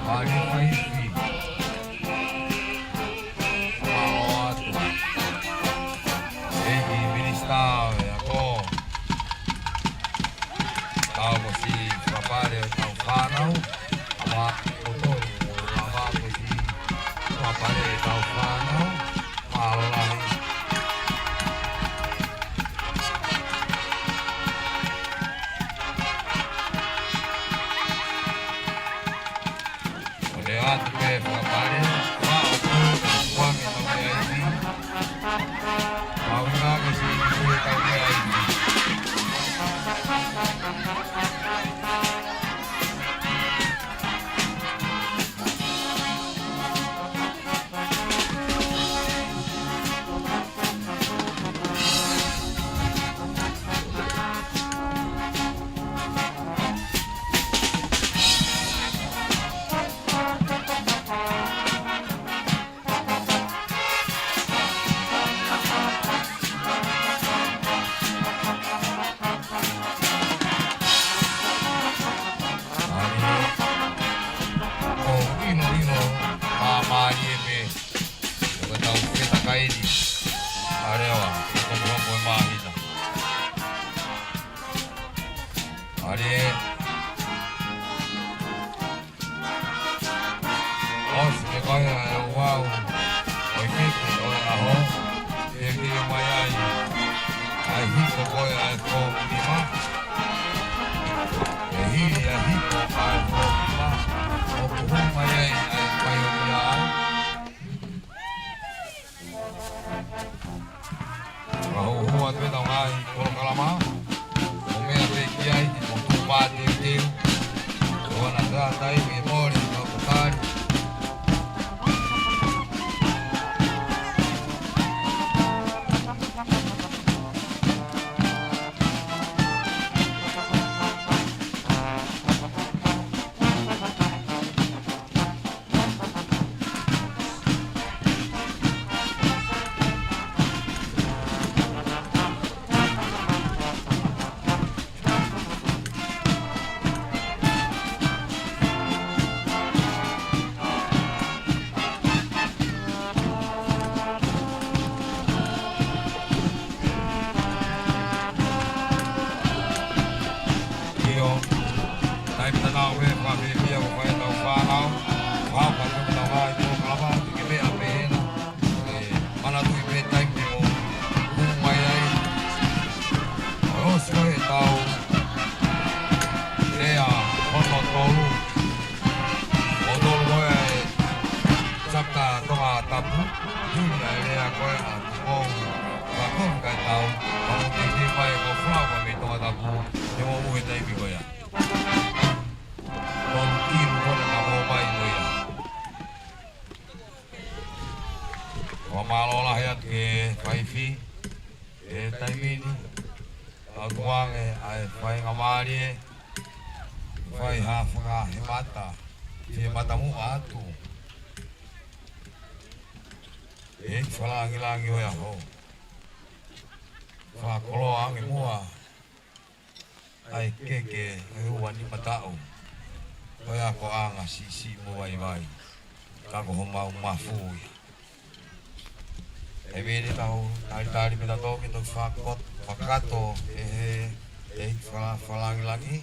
Mālō ʻaupito. Mālō atu. ʻEiki Minisitā ʻo e Ako. Tau ko siʻi fakapale ʻetau fānau. Mālō ʻaupito. Lava ko siʻi fakapale ʻetau fānau. Mālō lahi. ʻO ne ʻatu pē fakapale, ʻa ʻoku, ʻoku ʻoange ʻetau meʻa ivi. Kau ina ke siʻi ʻoku ʻetau meʻa ivi. ʻOku ʻiloʻilo māmālie pē ʻo ʻetau fetakai ni. Mālō ā, ʻo tau hoko e māhina. Mālō. ʻOsi ke kai ʻa e ouau ʻo e keke ʻo e ʻaho, ke ke mai ai ʻa e hiko ko ē ʻa e foʻi nima. ʻE hili ʻa e hiko ʻa e foʻi nima, ʻoku hū mai ai ʻa e paionia ai. Ka hūhū atu ʻetau ngaahi polokalama, ʻo meʻa pē ki ai, ʻo tuʻu pāteuteu. ʻOua naʻa taʻe mole, ka ko tali. ʻIo, taimi tatau pē, fakafiefia ko e fai ʻetau fānau, fakaʻapaʻapa ʻetau ngaahi polokalama, ke meʻa pē hena, ʻe manatuʻi pē taimi te mou hū mai ai. ʻOsi ko ē ʻetau lea hono tolu, ʻo tolu ko ē e chapter Tongatapu, hili ʻa e lea ko ē ʻa Tupou, ka ko e kakai tau, ka mou teitei mai e kau flau mei Tongatapu, te mou ʻi he taimi ko ia. Tolu kilu ko ē ka mou mai ko ia. Fakamālō lahi atu ki he faifi, he taimi ni, ʻa tuange ʻa e faingamālie, fai ha fakahemata, ke matamuʻa atu. ʻEiki Fakalāngilangi ʻo e ʻaho. Fakakoloa ange muʻa ʻa e keke ʻe ua nima taʻu. Ko e akoʻanga siʻisiʻi mo vaivai. Ka ko homau mafu ia. ʻE mei ni tau talitali pē tautolu ke tau fakakot-, fakakakato ʻe he, ʻEiki Faka-, Fakalāngilangi.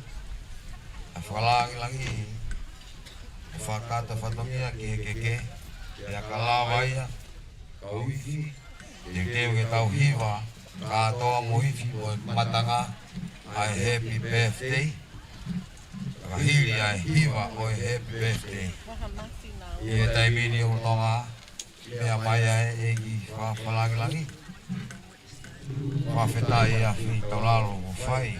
ʻA Fakalāngilangi, ʻo fakakakato fatongia ki he keke, ʻe aka lava ia, kau ifi, teuteu ke tau hiva, kātoa mo ifi mo e matanga, ʻa e happy birthday, ka hili ʻa e hiva ʻo e happy birthday. ʻI he taimi ni ʻoku tonga, meʻa mai ʻa e ʻEiki Faka-, Fakalāngilangi. Fakafetaʻi ʻa e afi tau lalo ʻo fai.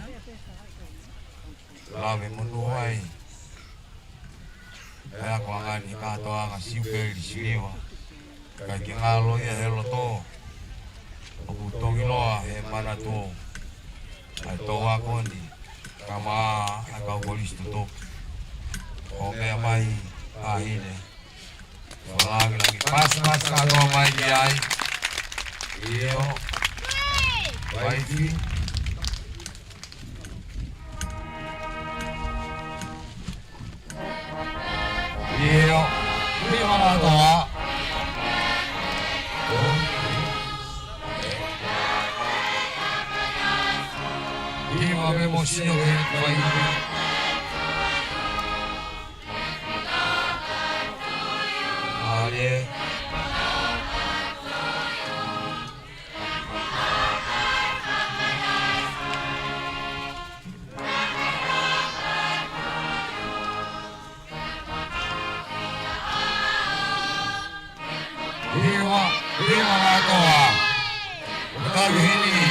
Lave monū ai. ʻA e akoʻanga ni kātoanga siupeli siliva. Kae ke ngalo ia he loto. ʻOku tongiloa he manatu. ʻA e tō ako ni. Ka mā ʻa e kau kolisi tutuki. ʻO meʻa mai ʻa hine. Fakalāngilangi. Pasi, pasi kātoa mai ki ai. ʻIo. Vaifi. ʻIo, lima ngā toa. Lima me mo sio he fai. ʻAle. Lima, lima ngā toa. Kau hini.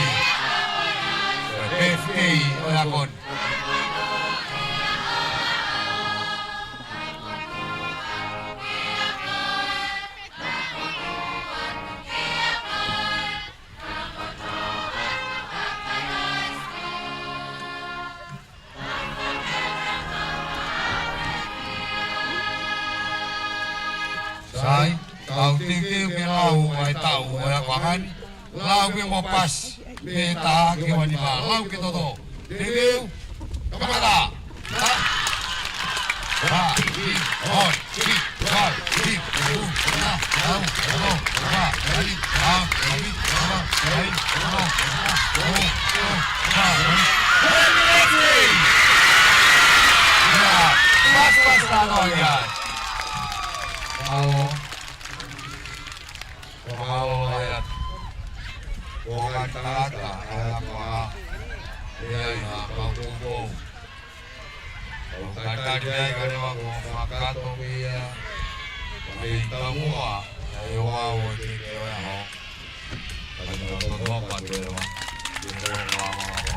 Pefkei ʻo e ako ni. Sai, tau teuteu ke lau ʻa e taʻu ʻo e ako ni. Lau ke mo pasi, mei he taha ki he uanima, lau ke toto. Teuteu, kamata. Ko e ngaahi tangata, ʻa ia ko e ngaahi, ʻa ia ʻi ha kau poupou. ʻOku talitali ai ka leva kuo fakakakato pē ia mei taumuʻa, ʻa e ʻofa ʻo e keke ʻo e ʻaho. Ka te tau totongi atu leva, ke tau lava lava.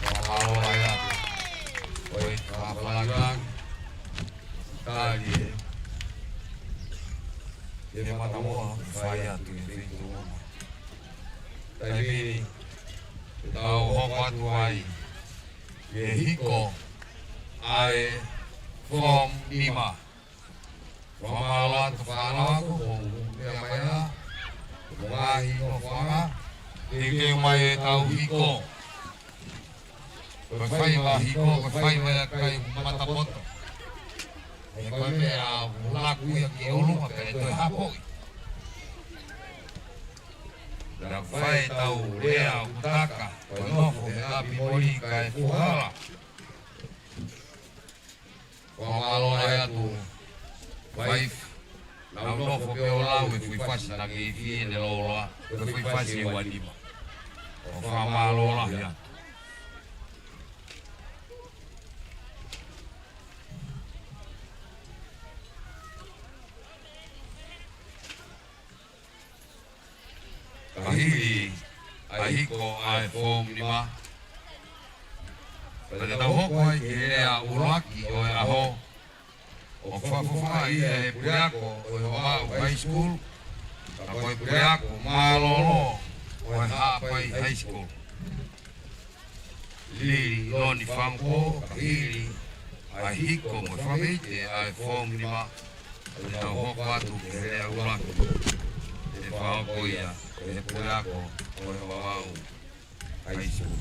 Fakamālō ai atu. ʻOi, fakalāngilangi. Tali ē. Ke mata moa, fai atu e feituʻu. Taimi ni, tau hoko atu ai, ke hiko ʻa e form nima. Fakamālō atu fānau ako, ʻoku meʻa mai ā, ʻoku ngaahi nofoʻanga, teuteu mai e tau hiko. Ko e fai mai hiko, ko e fai mai ʻa e kai matapoto. He ko e meʻa ʻoku laku ia ki ʻolunga pea ʻe toe hapoʻi. Naʻa ku fai e tau lea ʻoku taka, ko e nofo he ʻapi moli kae fuhala. Fakamālō ai atu, Faif, naʻa ku nofo pē ʻo lau e fuʻu fasi naʻa ke fie ne loloa, ko e fuʻu fasi ʻe uanima. ʻOku fakamālō lahi atu. Ka hili ʻa e hiko ʻa e form nima, pea te tau hoko ai ki he lea ʻuluaki ʻo e ʻaho, ʻoku fakafofongaʻi ia ʻe he puleako ʻo e Vavaʻu High School, ka ko e puleako mālōlō ʻo e Haʻapai High School. Lili Loni Fangpo, ka hili ʻa e hiko mo e fakameʻite ʻa e form nima, te tau hoko atu ki he lea ʻuluaki. Te fakahoko ia ʻe he puleako ʻo e Vavaʻu High School.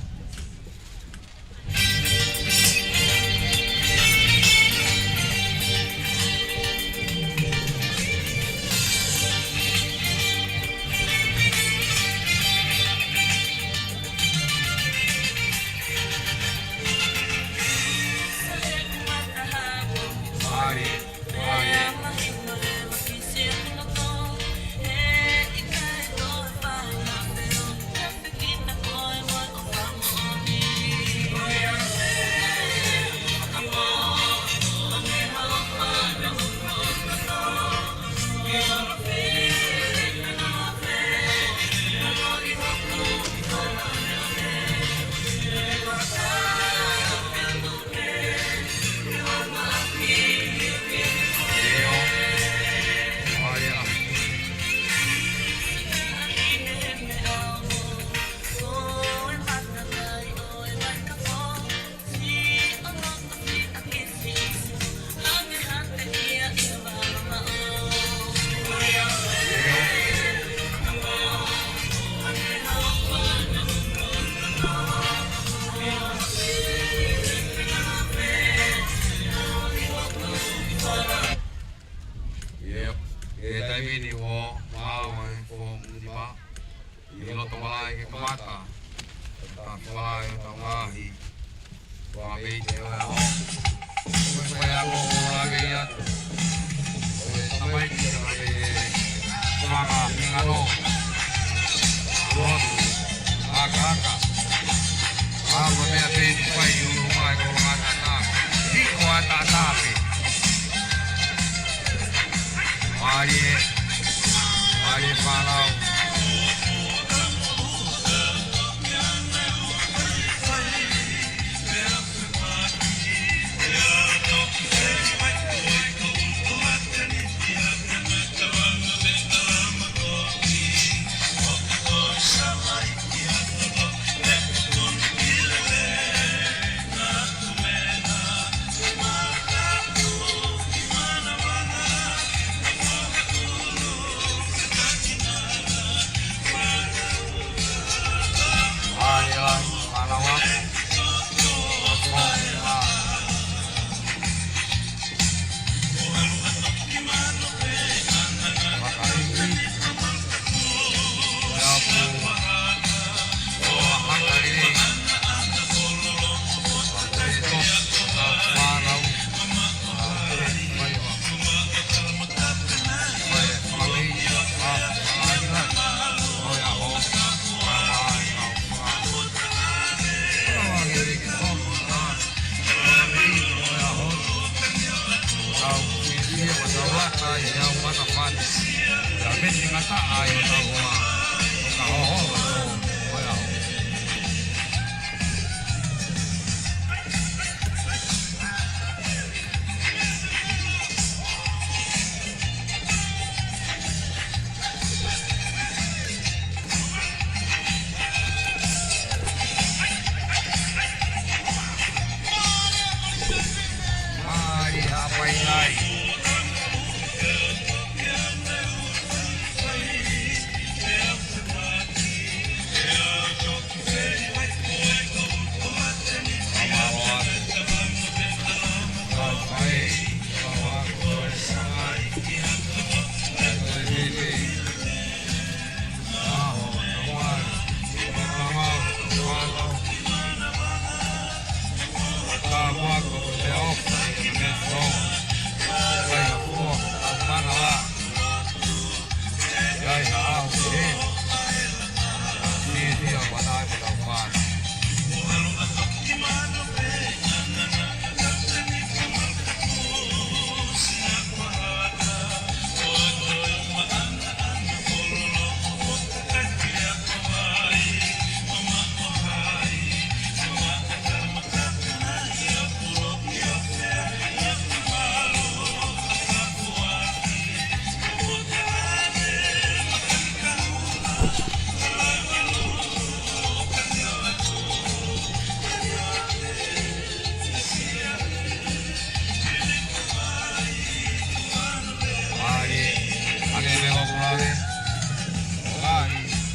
Taimi ni ʻoku maʻu ai e foomu nima ʻi loto malaʻe ke kamata ʻetau fānau ʻi hotau ngaahi fakameʻite ʻo e ʻaho. Ko e faiako ʻoku lave atu ʻa e tamaiki ʻa e fanga hingoa. Lotu ʻakaʻaka. ʻA ko e meʻa pē ʻoku fai ʻi ʻolunga ʻi he kolo ʻataʻatā. Hiko ʻataʻatā pē. Mālie, mālie fānau.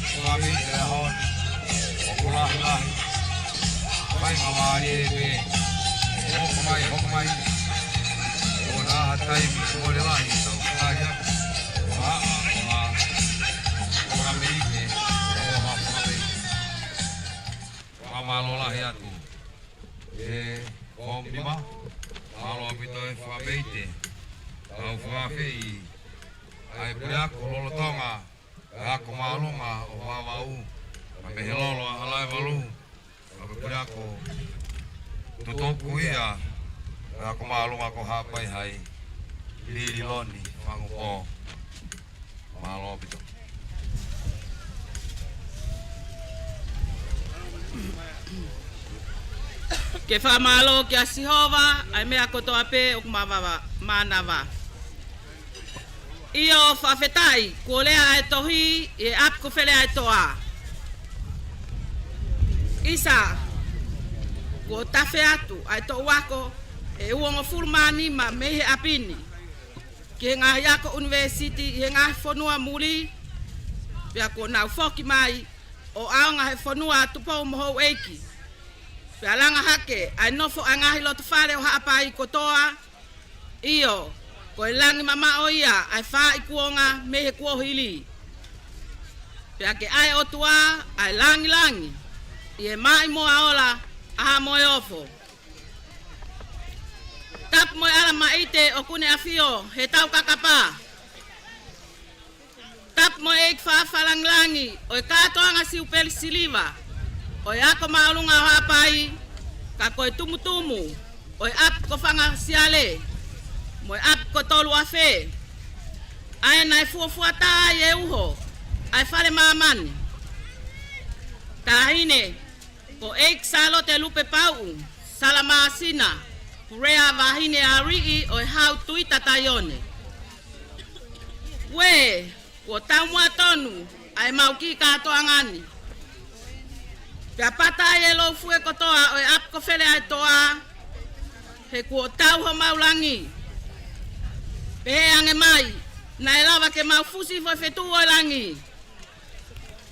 Mālie, ʻoku lahi, ʻoku lahi. Fai ka mālie pē. Hoko mai, hoko mai. ʻOku na ha taimi, ʻoku lelei, tau kāia. Ko ha, ko ha, ko ha meʻa, ko ha meʻa. Fakamālō lahi atu. ʻE, foomu nima, mālō ʻaupito e fakameʻite. Tau fakaafeʻi ʻa e puleako lolotonga ʻa e ako māʻolunga ʻo Vavaʻu, ʻa Mehelolo ʻa Halaevalu, ʻa e puleako tutuku ia ʻa e ako māʻolunga ko Haʻapai Hai, Lililoni Fangupō. Mālō ʻaupito. Ke fakamālō kia Sihova, ʻa e meʻa kotoa pē ʻoku mavava, mānava. ʻIo, fakafetaʻi, kuo lea ʻa e tohi, ʻi he ʻapi ko Feleʻaetoʻa. ʻIsa, kuo tafe atu ʻa e toʻu ako ʻe uongofulu mā nima mei he ʻapi ni ki he ngaahi ako ʻunivēsiti ʻi he ngaahi fonua muli, pea kuo nau foki mai ʻo ʻaonga he fonua Tupou mo Houʻeiki. Pea langa hake ʻa e nofo ʻa e ngaahi lotofale ʻo Haʻapai kotoa, ʻio, Ko e langi mamaʻo ia ʻa e faaʻi kuonga mei he kuohili. Pea ke ʻa e ʻOtua ʻa e langilangi ʻi he maʻimoa ola ʻa Haʻa Moheofo. Tapu mo e ʻAlamaʻite ʻoku ne ʻafio he taukakapa. Tapu mo e ʻEiki Fakalangilangi ʻo e kātoanga Siupeli Siliva ʻo e Ako Māʻolunga ʻo Haʻapai, ka ko e tumutumu ʻo e ʻapi ko Fanga Siale mo e ʻapi ko Toluafe, ʻa ē naʻe fuofua tā ai e uho ʻa e fale māmani. Taʻahine ko ʻEiki Sālote Lupepauʻu Salamāsina Purea, Vahine ʻa Aliʻi ʻo e Hau Tuita Taione. Uē, kuo taumuʻa tonu ʻa ʻemau kiʻi kātoanga ni. Pea pata ai e loufue kotoa ʻo e ʻapi ko Feleʻaetoa, he kuo tau homau langi. Pehē ange mai, naʻe lava ke mau fusi hifo e fetuʻu ʻo e langi,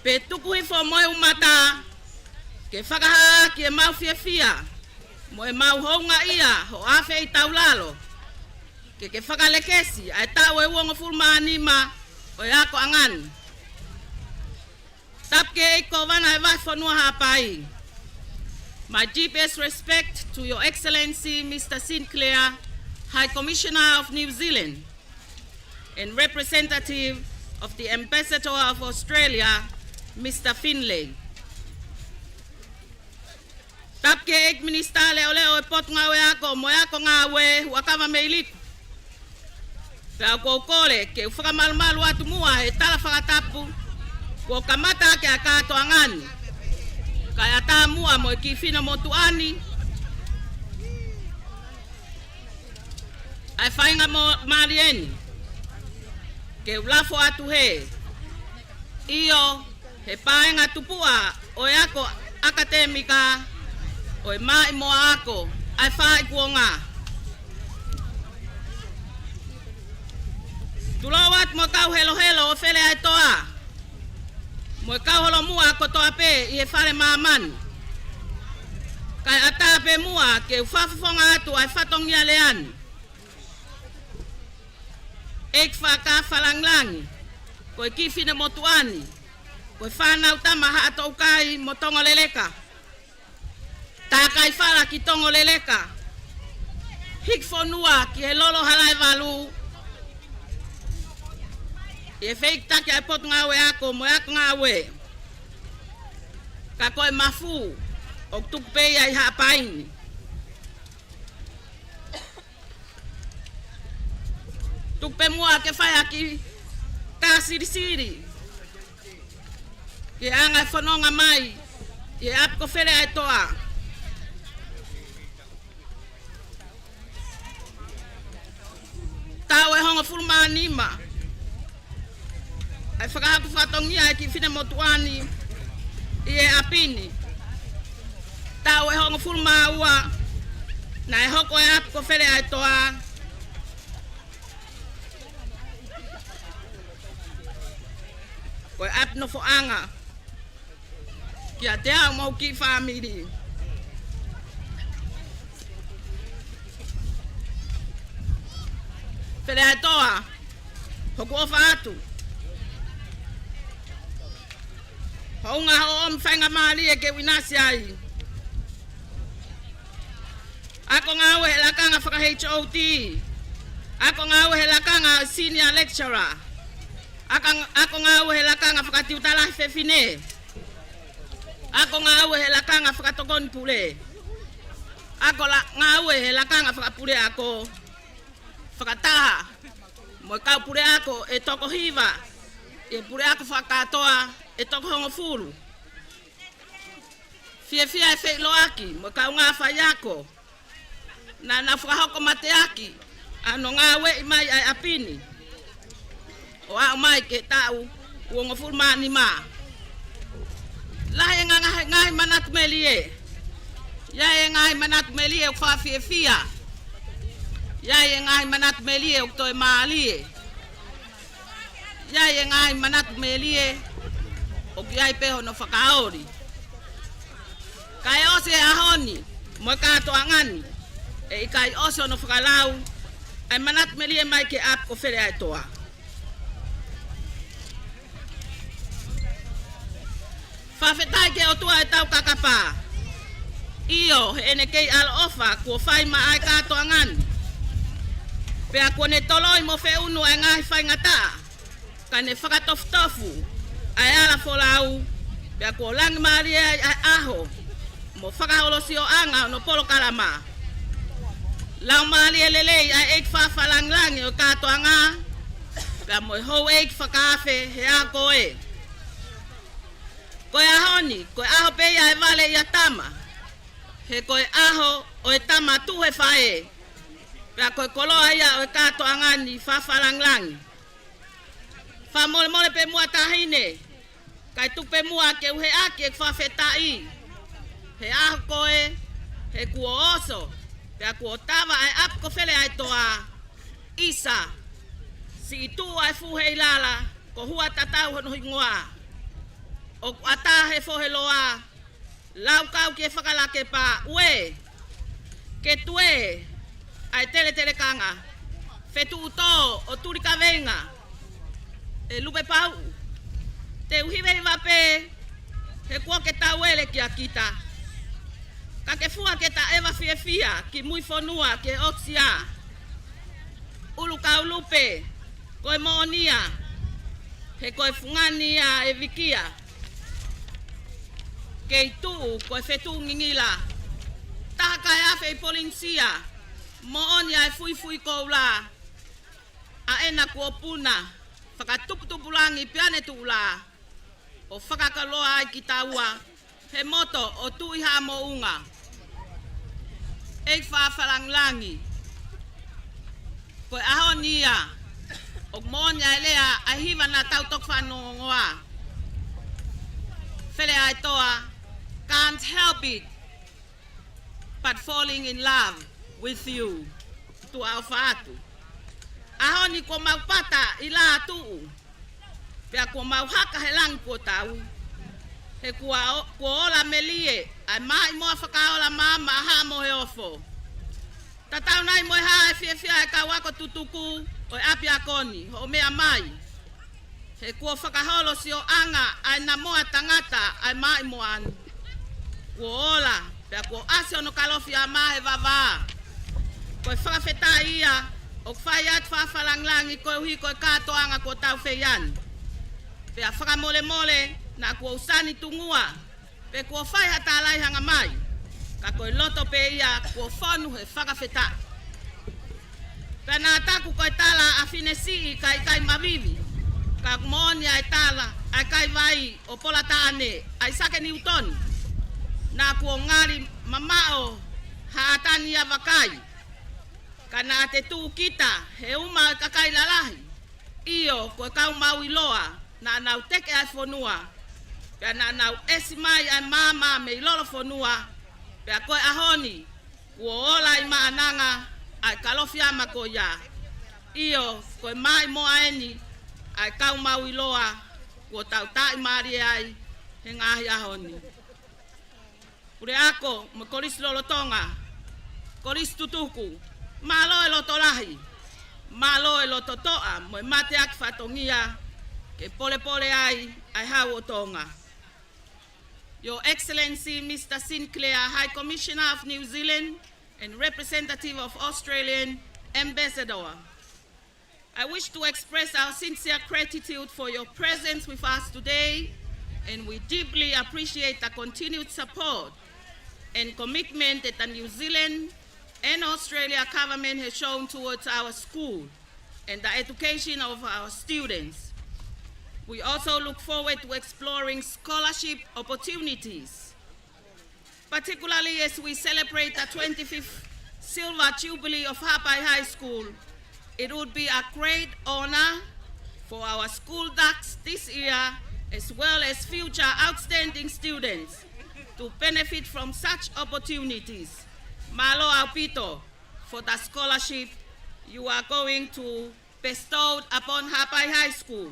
pe tuku hifo mo e ʻumata, ke fakahā ʻaki ʻemau fiefia mo ʻemau houngaʻia hoʻo afeʻi taulalo, ke ke fakalekesi ʻa e taʻu ʻe uongofulu mā nima ʻo e akoʻanga ni. Tapu ki he ʻEiki Kōvana ʻo e Vahefonua Haʻapai. My deepest respect to Your Excellency Mister Sinclair, High Commissioner of New Zealand, and representative of the Ambassador of Australia, Mister Finlay. Tapu ki he ʻEiki Minisitā Leʻoleʻo ʻo e Potungāue Ako mo e Ako Ngāue, Huʻakavameiliku. Pea ʻoku ou kole ke u fakamalumalu atu muʻa he tala fakatapu kuo kamata ʻaki ʻa e kātoanga ni, kae ʻatā muʻa mo e kiʻi finemotuʻa ni ʻa e fainga mo mālie ni, ke u lafo atu hē. ʻIo, he paenga tupuʻa ʻo e ako ʻakatēmika ʻo e maʻimoa ako ʻa e faaʻi kuonga. Tulou atu mo e kau helohelo ʻo Feleʻaetoa mo e kau holomuʻa kotoa pē ʻi he fale māmani, kae ʻatā pē muʻa ke u fakafofonga atu ʻa e fatongia lea ni. ʻEiki Fakalangilangi, ko e kiʻi finemotuʻa ni, ko e fānau tama Haʻatoukai mo Tongoleleka, Takaifala ki Tongoleleka, Hikifonua ki he Lolo Halaevalu, ʻi he fehikitaki ʻa e Potungāue Ako mo e Ako Ngāue. Ka ko e mafu ʻoku tuku pē ia ʻi Haʻapai ni. Tuku pē muʻa ke fai ha kiʻi tā silisili ki he anga e fononga mai ʻi he ʻapi ko Feleʻaetoa. Taʻu ʻe hongofulu mā nima ʻa e fakahoko fatongia ʻa e kiʻi finemotuʻa ni ʻi he ʻapi ni. Taʻu ʻe hongofulu mā ua naʻe hoko e ʻapi ko Feleʻaetoa ko e ʻapi nofoʻanga kiate au mo hoku kiʻi fāmili. Feleʻaetoa, hoku ʻofa atu. Hounga hoʻo ʻomi faingamālie ke u ʻinasi ai. Ako ngāue he lakanga faka-H O T. Ako ngāue he lakanga senior lecturer. Ako, ako ngāue he lakanga fakatiuta lahi fefine. Ako ngāue he lakanga fakatokoni pule. Ako la-, ngāue he lakanga fakapuleako. Fakataha mo e kau puleako ʻe toko hiva ʻi he puleako fakakātoa ʻe toko hongofulu. Fiefia e feʻiloaki mo e kaungā faiako naʻa nau fakahoko mateaki ʻa hono ngāueʻi mai ʻa e ʻapi ni ʻo aʻu mai ki he taʻu uongofulu mā nima. Lahi e ngaahi, ngaahi manatu melie. ʻI ai e ngaahi manatu melie ʻoku fakafiefia. ʻI ai e ngaahi manatu melie ʻoku toe mālie. ʻI ai e ngaahi manatu melie ʻoku ʻi ai pē hono fakaoli. Kae ʻosi e ʻaho ni mo e kātoanga ni, ʻe ʻikai ʻosi hono fakalau ʻa e manatu melie mai ki he ʻapi ko Feleʻaetoa. Fakafetaʻi ki he ʻOtua ʻetau kakapa. ʻIo, heʻene kei ʻaloʻofa kuo fai maʻa e kātoanga ni. Pea kuo ne toloi mo feʻunu ʻa e ngaahi faingataʻa, ka ne fakatofutofu ʻa e ʻalafolau, pea kuo langi mālie ai ʻa e ʻaho mo fakaholosiʻanga hono polokalama. Lau mālie lelei ʻa e ʻeiki faʻa fakalāngilangi ʻo e kātoanga, pea mo e houʻeiki fakaafe he ʻaho ko ē. Ko e ʻaho ni, ko e ʻaho pē ia ʻe vale ʻia tama, he ko e ʻaho ʻo e tama tuʻu he faʻē, pea ko e koloa ia ʻo e kātoanga ni faʻa fakalāngilangi. Fakamolemole pē muʻa Taʻahine, kae tuku pē muʻa ke u heʻaki ʻeku fakafetaʻi he ʻaho ko ē, he kuo oso, pea kuo tava ʻa e ʻapi ko Feleʻaetoa, ʻisa, siʻi tuʻu ʻa e fuʻu heilala, ko Huatatau hono hingoa. ʻOku ʻatā he fohe loa, laukau ki he fakalakepa, ue, ke tuē ʻa e teletelekanga, fetuʻutō ʻo Tulikaveinga, ʻe Lupepauʻu. Te u hivehiva pē, he kuo ke tauele kia kita. Ka ke fua ke ta ʻeva fiefia ki mui fonua ke ʻosia. ʻUlukaulupe, ko e moʻoni ia, he ko e fungani ia ʻe vikia. Kei tuʻu ko e fetuʻu ngingila. Taha kae afe ʻi Polinisia, moʻoni ʻa e fuifui koula. ʻA ena kuo puna, fakatuputupulangi pea ne tuʻula, ʻo fakakoloa ai kitaua he moto ʻo Tuʻi Haʻa Moʻunga. ʻEiki faʻa fakalāngilangi, ko e ʻaho ni ia, ʻoku moʻoni ʻa e lea ʻa e hiva naʻa tau toki fanongoa. Feleʻaetoa, can't help it but falling in love with you. Tuʻa ʻofa atu. ʻAho ni kuo mau pata ʻi Lātuʻu, pea kuo mau haka he langi kuo tau. He kuo o-, kuo ola melie ʻa e maʻimoa fakaola maama ʻa Haʻa Moheofo. Tatau nai mo e hā e fiefia ʻa e kau ako tutuku ʻo e ʻapiako ni, hoʻo meʻa mai. He kuo fakaholosiʻanga ʻa e namoa tangata ʻa e maʻimoa ni. Kuo ola, pea kuo ʻasi hono kalofiama he vavā. Ko e fakafetaʻi ia, ʻoku fai atu faʻa fakalāngilangi koeʻuhi ko e kātoanga kuo tau fai ni. Pea fakamolemole, naʻa kuo u sani tungua, pe kuo fai ha tālaiʻanga mai, ka ko e loto pē ia kuo fonu he fakafetaʻi. Pea naʻa taku ko e tala ʻa Finesiʻi ka ʻikai mavivi, ka ʻoku moʻoni ʻa e tala ʻa e kaivai ʻo Polataʻane, ʻAisake Niutoni. Naʻa kuo ngali mamaʻo ha ʻatā ni ia vakai, ka naʻa te tuʻu kita he uma ʻo e kakai lalahi. ʻIo, ko e kau maʻu ʻiloa, naʻa nau teke ʻa e fonua, pea naʻa nau ʻesi mai ʻa e maama mei lolofonua, pea ko e ʻaho ni, kuo ola ʻi Maʻananga ʻa e kalofiama ko ia. ʻIo, ko e maʻimoa eni ʻa e kau maʻu ʻiloa, kuo tau taʻimālie ai he ngaahi ʻaho ni. Puleako mo e Kolisi Lolotonga, Kolisi Tutuku, mālō e loto lahi, mālō e loto toʻa mo e mateaki fatongia ke polepole ai ʻa e Hau ʻo Tonga. Your Excellency, Mister Sinclair, High Commissioner of New Zealand and representative of Australian Ambassador. I wish to express our sincere gratitude for your presence with us today, and we deeply appreciate the continued support and commitment that the New Zealand and Australia government has shown towards our school and the education of our students. We also look forward to exploring scholarship opportunities, particularly as we celebrate the twenty-fifth Silver Jubilee of Haʻapai High School. It would be a great honor for our school dux this year, as well as future outstanding students, to benefit from such opportunities. Mālō ʻaupito for the scholarship you are going to bestow upon Haʻapai High School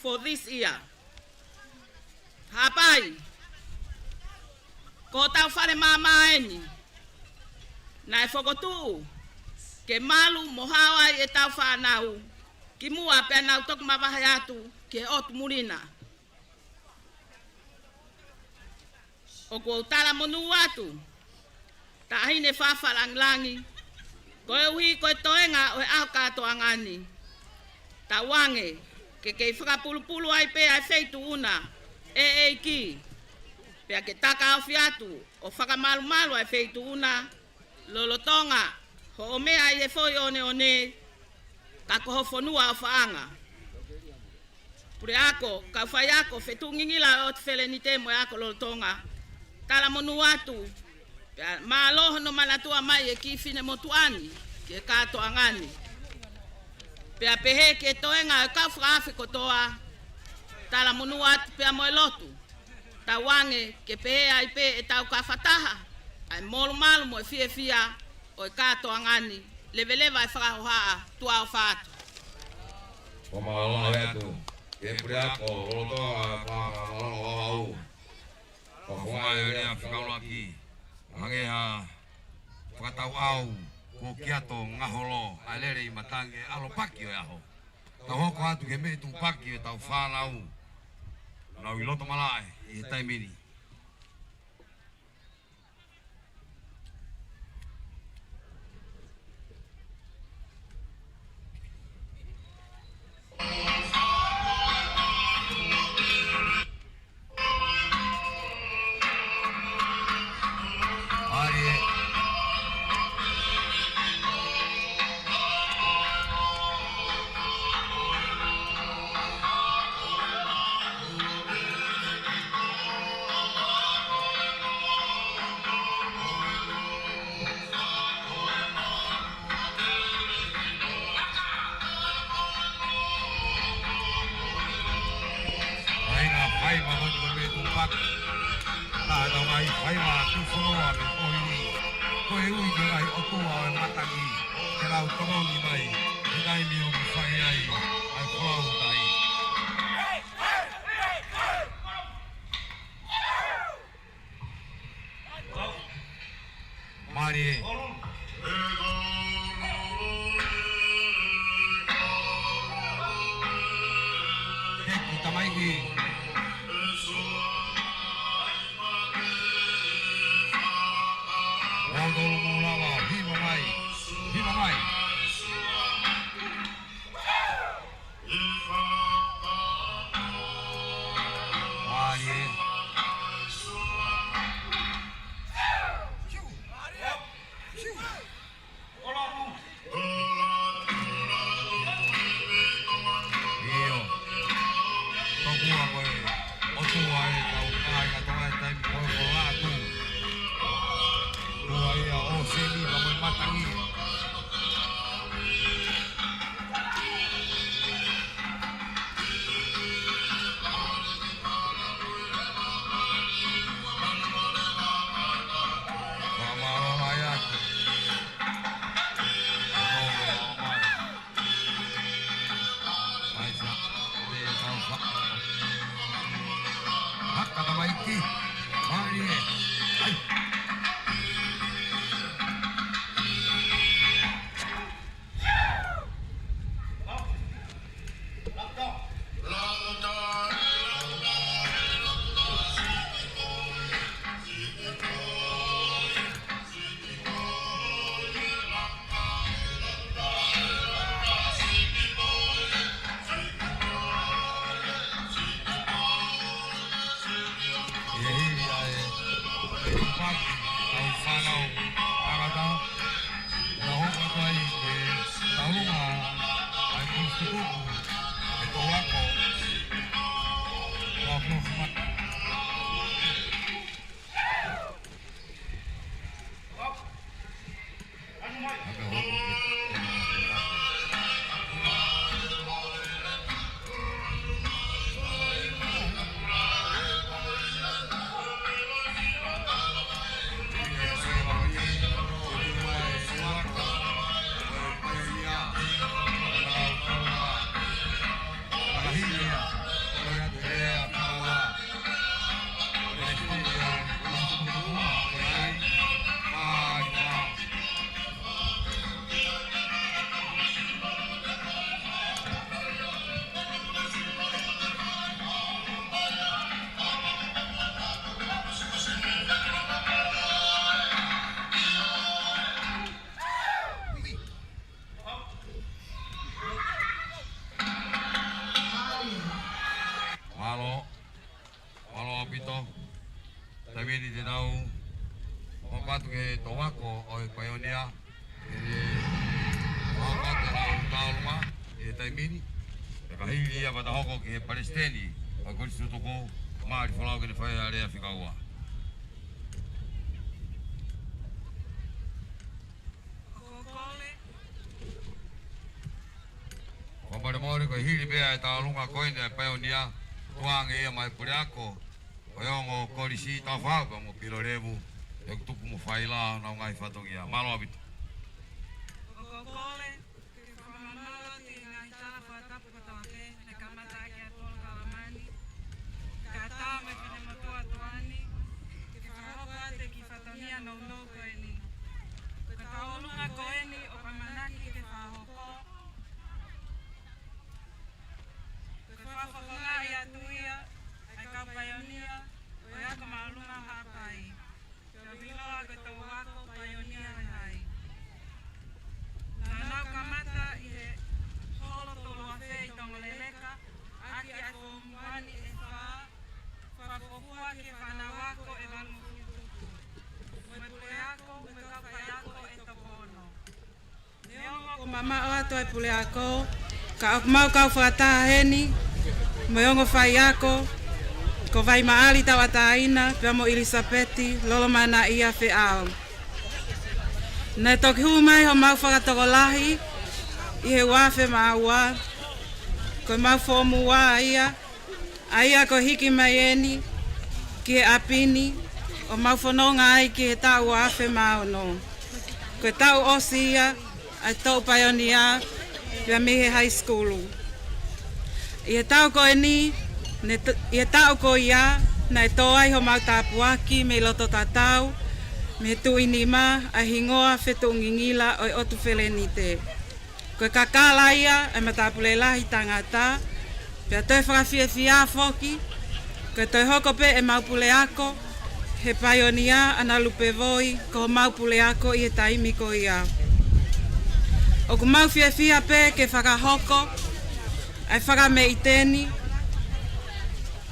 for this year. Haʻapai, ko hotau fale maama eni naʻe fokotuʻu ke malu mo hao ai ʻetau fānau, kimuʻa pea nau toki mavahe atu ki he ʻotu muli na. ʻOku ou talamonū atu, Taʻahine Fafa Langilangi, koeʻuhi ko e toenga ʻo e ʻaho kātoanga ni. Tauange ke kei fakapulupulu ai pē ʻa e feituʻu na, ʻe ʻEiki, pea ke takaofi atu ʻo fakamalumalu ʻa e feituʻu na, lolotonga hoʻo meʻa ʻi he foʻi ʻoneʻone, ka ko ho fonua ʻofaʻanga. Puleako, kau faiako, fetuʻu ngingila ʻo e ʻOtu Felenite mo e ako lolotonga, talamonū atu, pea mālō hono manatua mai e kiʻi finemotuʻa ni ki he kātoanga ni. Pea pehē ki he toenga ʻo e kau fakaafe kotoa, talamonū atu pea mo e lotu. Tauange ke pehē ai pē ʻetau kafataha ʻa e molumalu mo e fiefia ʻo e kātoanga ni, leveleva e fakahohaʻa, tuʻa ʻofa atu. Ko mālō atu, ke puleako lolotonga, mālō Vavau. Ko Fongai ʻo Lea Fekaulaki, hangē ha fakatauʻau, ko Kiato Ngaholo, ʻa e lele ʻi matangi ʻa e ʻalopaki ʻo e ʻaho. Tau hoko atu ki he meʻi tupaki ʻo ʻetau fānau. Nau ʻi loto malaʻe ʻi he taimi ni. ʻAi ngā fai ma honi ko me tupaki. Taha tau ngaahi fai ma tu foloa me koini. Ko e ui ke ngai ʻotua ʻo e matangi. Ke lau tokoni mai. He taimi ʻoku fai ai. ʻAi folau tai. Mālie. Teki tamaiki. Ua tolu mou lava, hiva mai. Hiva mai. Mālie. ʻIo. Tokua ko e ʻotua ʻe kau kāinga Tonga he taimi ko e ko Lātū. Ua ia ʻo Semi ka mo e matangi. Haka tamaiki. Mālie. ʻAi. ʻI he hili ʻa e, ʻe tupaki, ʻa e fānau, ʻa kata, na hoko atu ai ke taulunga, ʻa e kusi tuku, ʻe tō ako, ʻa e kusi ma- Hili te nau hoko atu ki he tau ako ʻo e paionia, ʻe hoko atu ʻenau tauʻolunga ʻi he taimi ni. Pea ka hili ia pea ta hoko ki he palesiteni ʻo e kolisi tutuku, Mali Folau, ke ne fai ʻa e lea fika ua. Fakamolemole, ko e hili pē ʻa e tauʻolunga ko eni ʻa e paionia, tukuange ia maʻa e puleako ʻo e ongo kolisi, Taufaʻāhau pea mo Pilolevu, ʻe tuku mo fai ʻa honau ngaahi fatongia. Mālō ʻaupito. ʻOku ou kole ke fakamālō atu ʻi he ngaahi tala fakatapu kotoa pē naʻe kamata ʻaki ʻa e polokalama ni, kae ʻatā mo e finemotuʻa tuʻa ni ke fakahoko atu e kiʻi fatongia nounou ko eni. Ko e tauʻolunga ko eni ʻoku ʻamanaki ke fakahoko, ko e fakafofongaʻi atu ia ʻa e kau paionia ʻo e Ako Māʻolunga ʻo Haʻapai, pea ʻoku ʻiloa ko e tau ako paionia ʻo e hai. Naʻa nau kamata ʻi he holo tolu afe ʻi Tongoleleka, ʻaki ʻa e foomu uani ʻe fā, fakafuofua ki he fānau ako ʻe valungofulu tupu, mo e puleako, mo e kau faiako ʻe toko ono. Neongo kuo mamaʻo atu ʻa e puleako, ka ʻoku mau kau fakataha heni mo e ongo faiako, ko Vaimaʻali Tauʻatāina pea mo ʻIlisapeti Lolomanaʻia Feʻao. Naʻe toki hū mai homau fakatokolahi ʻi he ua afe mā ua, ko ʻemau foomu ua ia, ʻa ia ko e hiki mai eni ki he ʻapi ni ʻo mau fononga ai ki he taʻu ua afe mā ono. Ko e taʻu ʻosi ia ʻa e toʻu paionia pea mei he high school. ʻI he taʻu ko eni, ne t-, ʻi he taʻu ko ia, naʻe tō ai homau tāpuaki mei loto tatau, mei he tuʻi nima, ʻa e hingoa fetuʻungingila ʻo e ʻOtu Felenite. Ko e kakala ia ʻa e matāpule lahi tangata, pea toe fakafiefia foki, ko e toe hoko pē ʻemau puleako he paionia, ʻAna Lupevoi, ko homau puleako ʻi he taimi ko ia. ʻOku mau fiefia pē ke fakahoko ʻa e fakameʻite ni,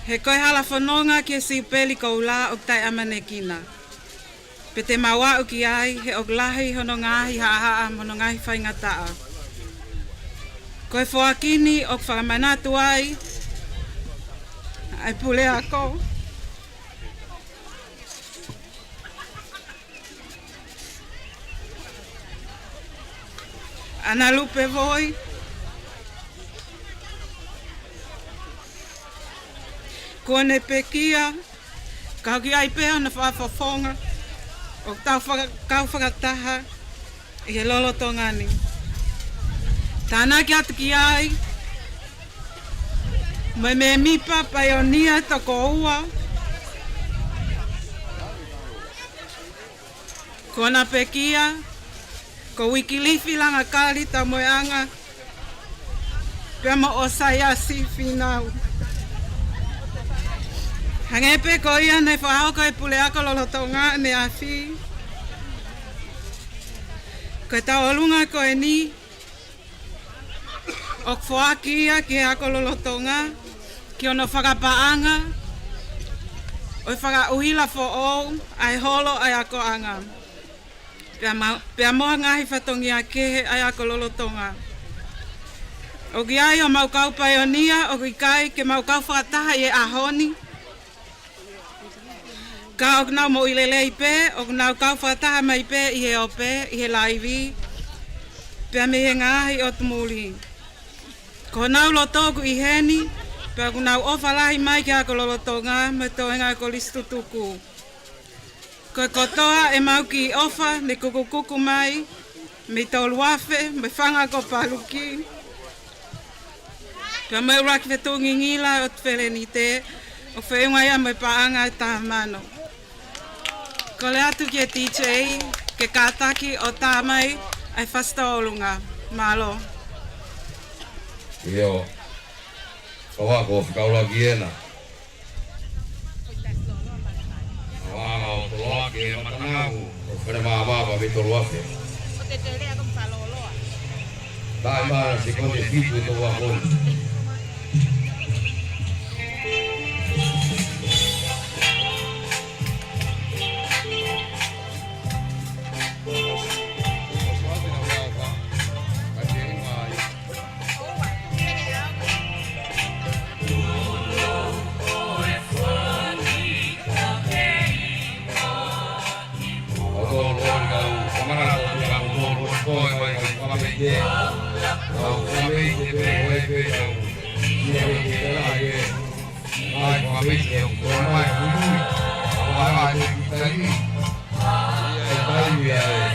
he ko e hala fononga ki he Siupeli Koula ʻoku taʻeʻamanekina. Pea te mau aʻu ki ai, he ʻoku lahi hono ngaahi haʻahaʻa mo hono ngaahi faingataʻa. Ko e foaki ni ʻoku fakamanatu ai ʻa e puleako, ʻAna Lupevoi, kuo ne pekia, ka ʻoku ʻi ai pē hono fakafofonga ʻoku tau faka-, kau fakataha ʻi he lolotonga ni. Tānaki atu ki ai mo e mēmipa paionia toko ua, ko ʻAna pekia, ko Uikilifi Langakali Taumoeʻanga, pea mo ʻOsaiasi Fīnau. Hangē pē ko ia naʻe fakahoko ʻe he puleako lolotonga ʻaneafi, ko e tauʻolunga ko eni ʻoku foaki ia ki he ako lolotonga, ki hono fakapaʻanga ʻo e fakaʻuhila foʻou ʻa e holo ʻa e akoʻanga, pea ma-, pea mo ha ngaahi fatongia kehe ʻa e ako lolotonga. ʻOku ʻi ai homau kau paionia ʻoku ʻikai ke mau kau fakataha ʻi he ʻaho ni, ka ʻoku nau moʻui lelei pē, ʻoku nau kau fakataha mai pē ʻi he ope, ʻi he laivi, pea mei he ngaahi ʻotu muli. Ko honau loto ʻoku ʻi heni, pea ʻoku nau ʻofa lahi mai ki he ako lolotonga mo e toenga ʻo e kolisi tutuku. Ko e kotoa ʻemau kiʻi ʻofa ne kukukuku mai mei Toluafe, mei Fanga ko Paluki, pea mei he ʻuluaki fetuʻungingila ʻo e ʻOtu Felenite, ʻoku feʻunga ia mo e paʻanga ʻe taha mano. Kole atu ki he D J ke kātaki ʻo tā mai ʻa e fasi tauʻolunga. Mālō. ʻIo. Ko e ako fika ʻuluaki ena. Ko e ako ʻo Toloa ki he Matangahu, ʻo Fele Māmā mei Toluafe. Taʻe mara sekote fitu ʻe toko ua ko eni. Mai, fakameʻite ʻoku toe mai, ui, ui. ʻOku ʻi ai e kiʻi taimi. ʻI ai e taimi ʻa e.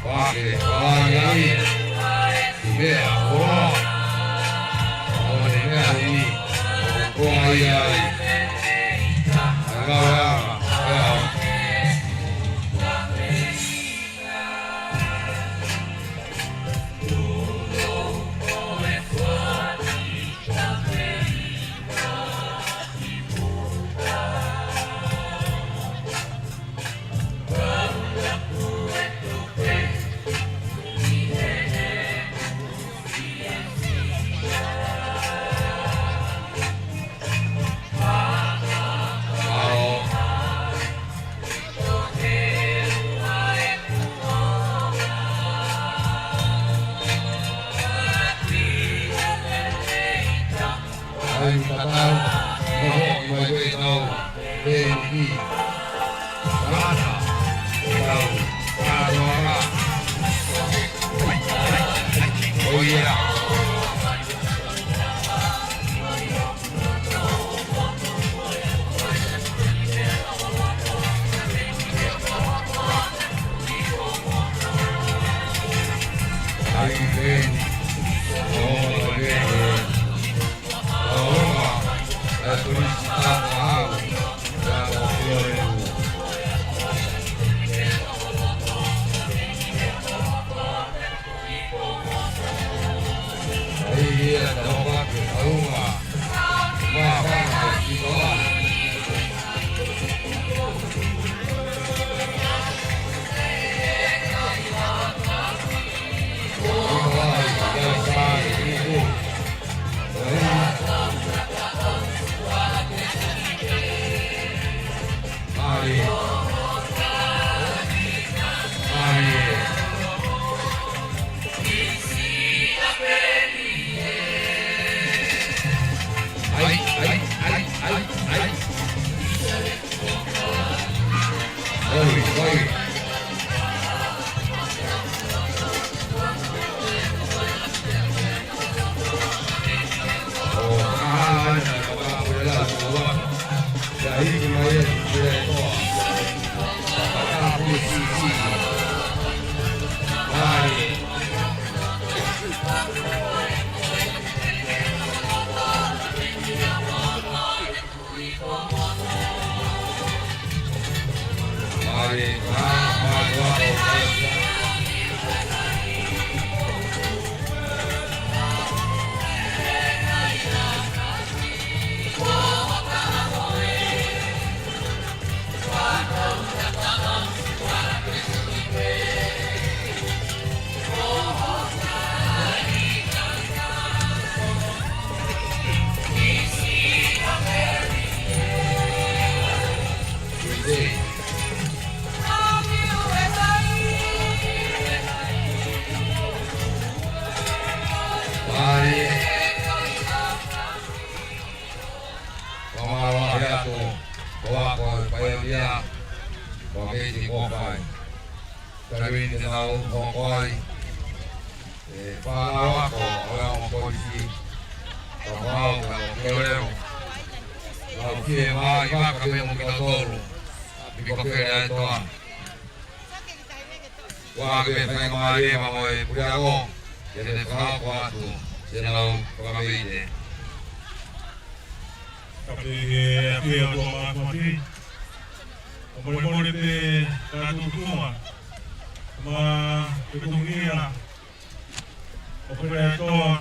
Pake, palagi ai. Meʻa, koloa. ʻO ne meʻa heni. ʻOku ʻi ai. Anga, anga, anga. ʻAi, tatau, noho, mai pē tau, pē ni. Rata, tau, tau, rata. ʻOi, ia. ʻAi, pē ni. ʻO, pē ni. ʻAi, ʻai, ʻai, ʻai, ʻai. ʻOi, ʻoi. ʻO, ʻaʻana, ʻaʻana, ʻaʻana. Ia, hiki mai e, e, toa. ʻAʻana, ʻaʻana, ʻaʻana. ʻAi. Fakamālō lahi atu, ko e ako ʻa e paionia, ko e meʻa kuo fai. Taimi ni te nau hoko ai e fānau ako ʻo e ongo kolisi, ka mau ka mau keu leo. Nau fiemaʻu ʻi vaka pē mo kitautolu, ʻi Kofele ʻa e Toa. Kuo pau ke faingamālie maʻa e puleako, ke ne fakahoko atu, ke nau fakameʻite. Ka pehē ʻe he ʻOtua Māfimafi, ʻoku molemole pē ʻa e tuʻunga, mo e fetongi ʻa e Kofele ʻa e Toa,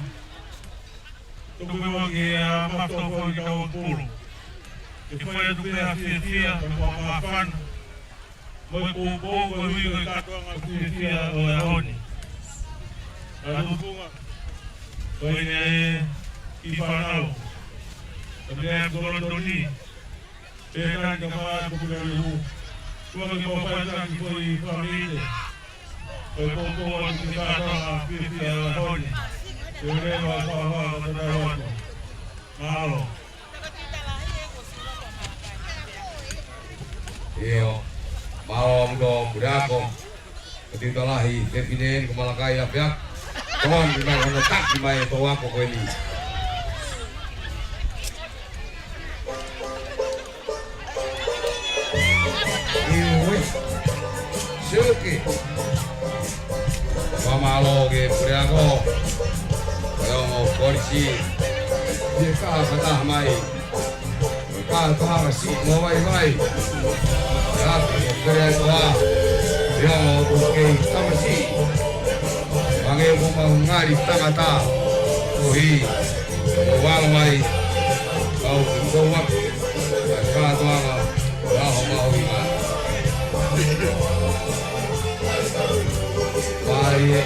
tuku pē muʻa ke ʻa e mato fo i tau pulu. Ke fai atu pē ʻa e fiefia, ka ko e māfana. Mo e poupou, ko e ui, ko e kātoanga fiefia ʻo e ʻaho ni. Ka tukunga, ko eni ʻa e kiʻi fānau. Ka mea ko Londoni. Pea ka ni ka mā ko Pukelehu. Tua ke mau fai ka ki ko i fāmili. Ko e poupou atu ki he kātoanga fiefia ʻo e ʻaho ni. Ke ʻoua ʻe faʻa faʻa ka tau atu. Mālō. ʻIo, mālō ʻaupito puleako. Ko e tiuta lahi, fefine ni ko Malakai Apeaku. Ko eni mai hono taki mai e tau ako ko eni. Siuki. Fakamālō ki he puleako, ko e ongo kolisi, ʻi he fakataha mai, ko e kātoanga siʻi mo vaivai. Ko e ʻapi ko Peleakoa, ʻi he ongo ʻū kei tamasiʻi, hangē ko e maʻu ngali tangata, koeʻuhi ko e vala mai, kau ki kouaku, ko e kātoanga, ʻa e ʻaho mahuʻinga. Mai ē.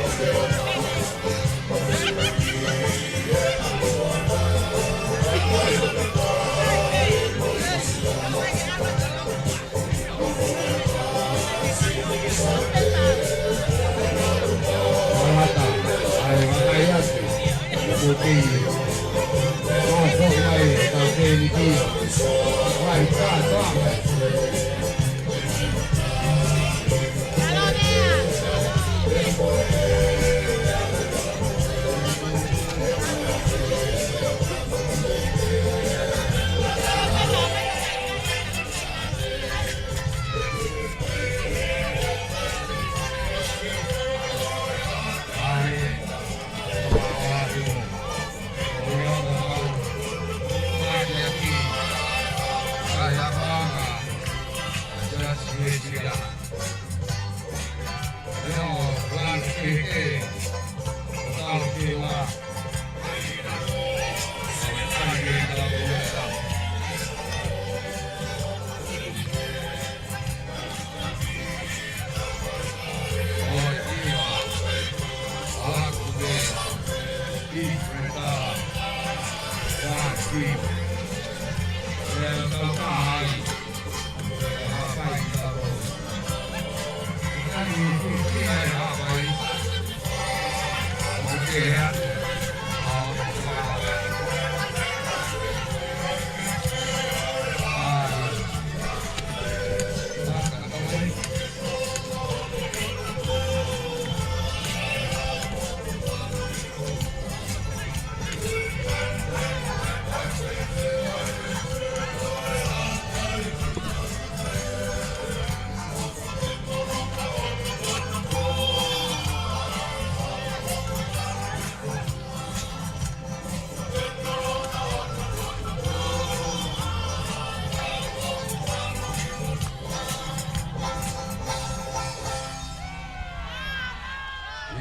Tangata, ʻa e vakai atu, ko e kei, ko e foʻi mai, ka ke ni ki, vai ka toa.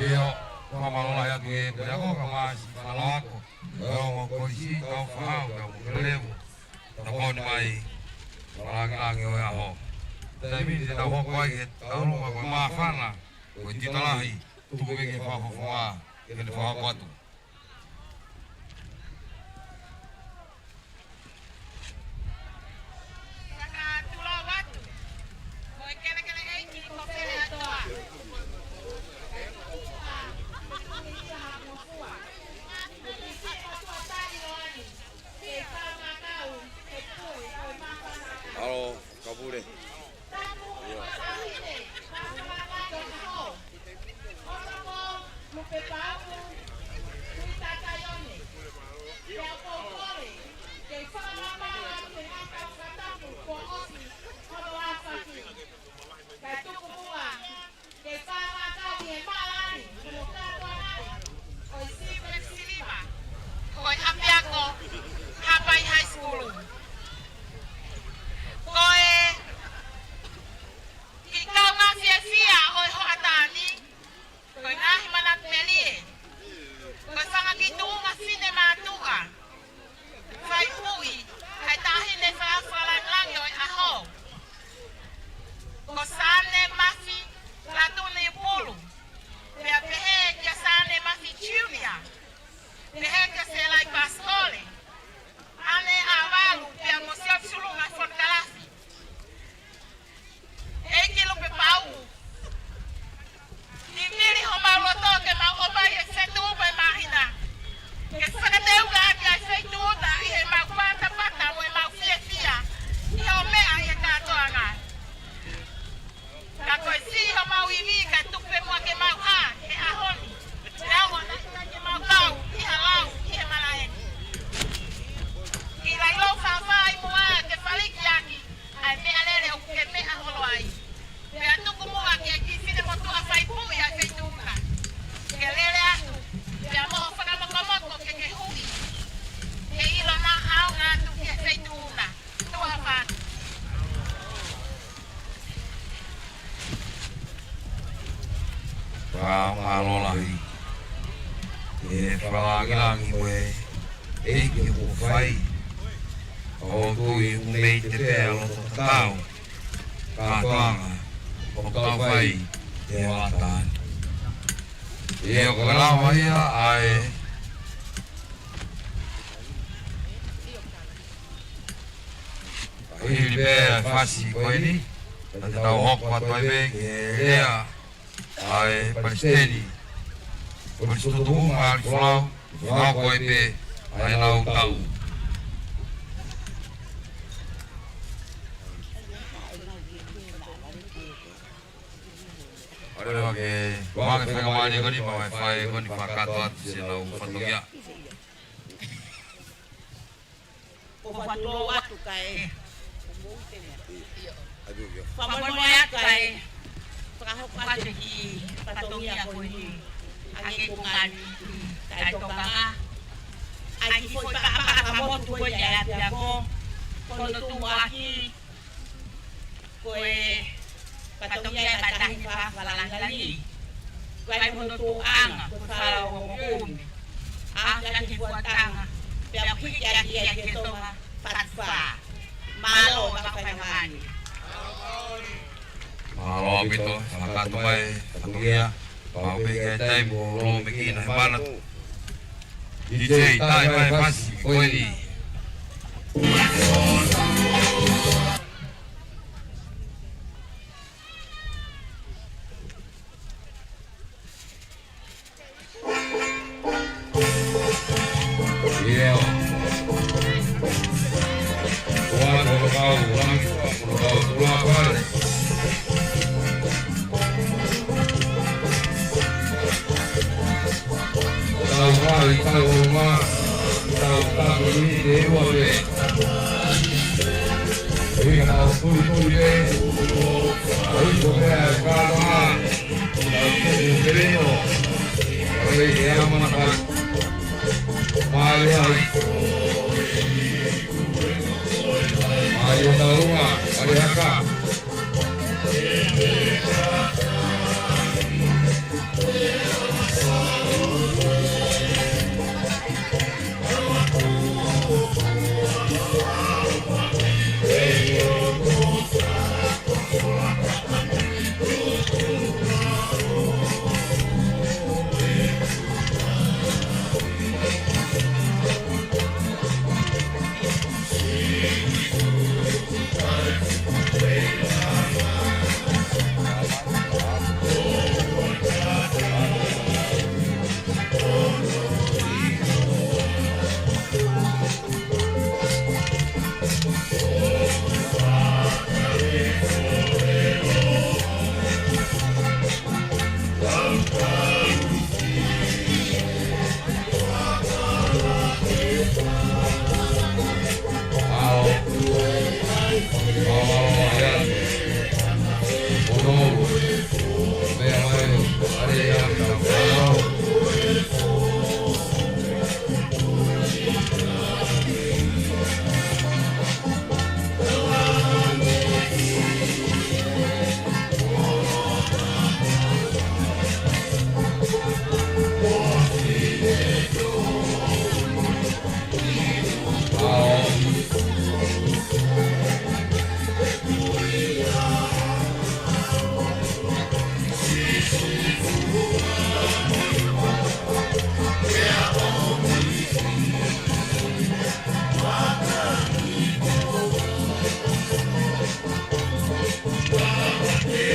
ʻIo, fakamālō lahi atu ki he puleako kae ʻumaʻā siʻi fānau ako, ʻa e ongo kolisi, kau fānau, kau mokelevu. Tokoni mai, fakalāngilangi ʻo e ʻaho. Taimi ni te tau hoko ai ki he taulunga ko e māfana, ko e tita lahi, tuku mai ki he fakafofonga, ke ne fakahoko atu. Fakatulou atu, ko e kelekele ʻeiki ko Peleakoa. Alo, Kapule. Angi mo e ʻEiki ʻoku fai. Ka ʻoku ou tui ʻoku mei te pea loto tatau. Kātoanga ʻoku tau fai ʻi he ʻata ni. ʻIo, ko e lava ia ʻa e ʻa hili pē ʻa e fasi ko eni, ka te tau hoko atu ai pē ki he lea ʻa e Palesiteni. Ko e Palesiteni Tutumu Mali Folau, ʻi hoko ai pē ʻa e lau tau. ʻAlu ake, ʻoange faingamālie ko eni maʻa e fai ko eni fakakakato atu siʻenau fatongia. Ko e fakatulou atu kae. Fakamolemole atu kae. Fakahoko atu e kiʻi fatongia ko eni. ʻA e kiʻi konga ni, kae tokanga. ʻA e kiʻi foʻi paʻapaʻa fakamotu ko eni ʻa e ʻapiako. Ko hono tuʻuaki. Ko e fatongia ʻa e tahi fakafakalangani. Ko e ʻai hono tuʻuʻanga, ko e fala ua kumi. ʻA, ʻa e kiʻi fuataha. Pea kuiki ʻaki ia ke Tonga Fatu Fā. Mālō, maʻu faingamālie. Mālō ʻaupito, fakakakato mai, fatongia. Pau pē ke taimi ʻo lōmekina he manatu. DJ, tai mai fasi ko eni. ʻIo. Ua ko e kau langi, ko e kau tula pale. Tau vai, tau uma, tau tapu ni te ua pē. Ika tau tui tui pē. Ai ko mea e kama. Tau tuku pē rino. Oi, e ama na kai. Mai ai. Mai e taunga, mai e haka.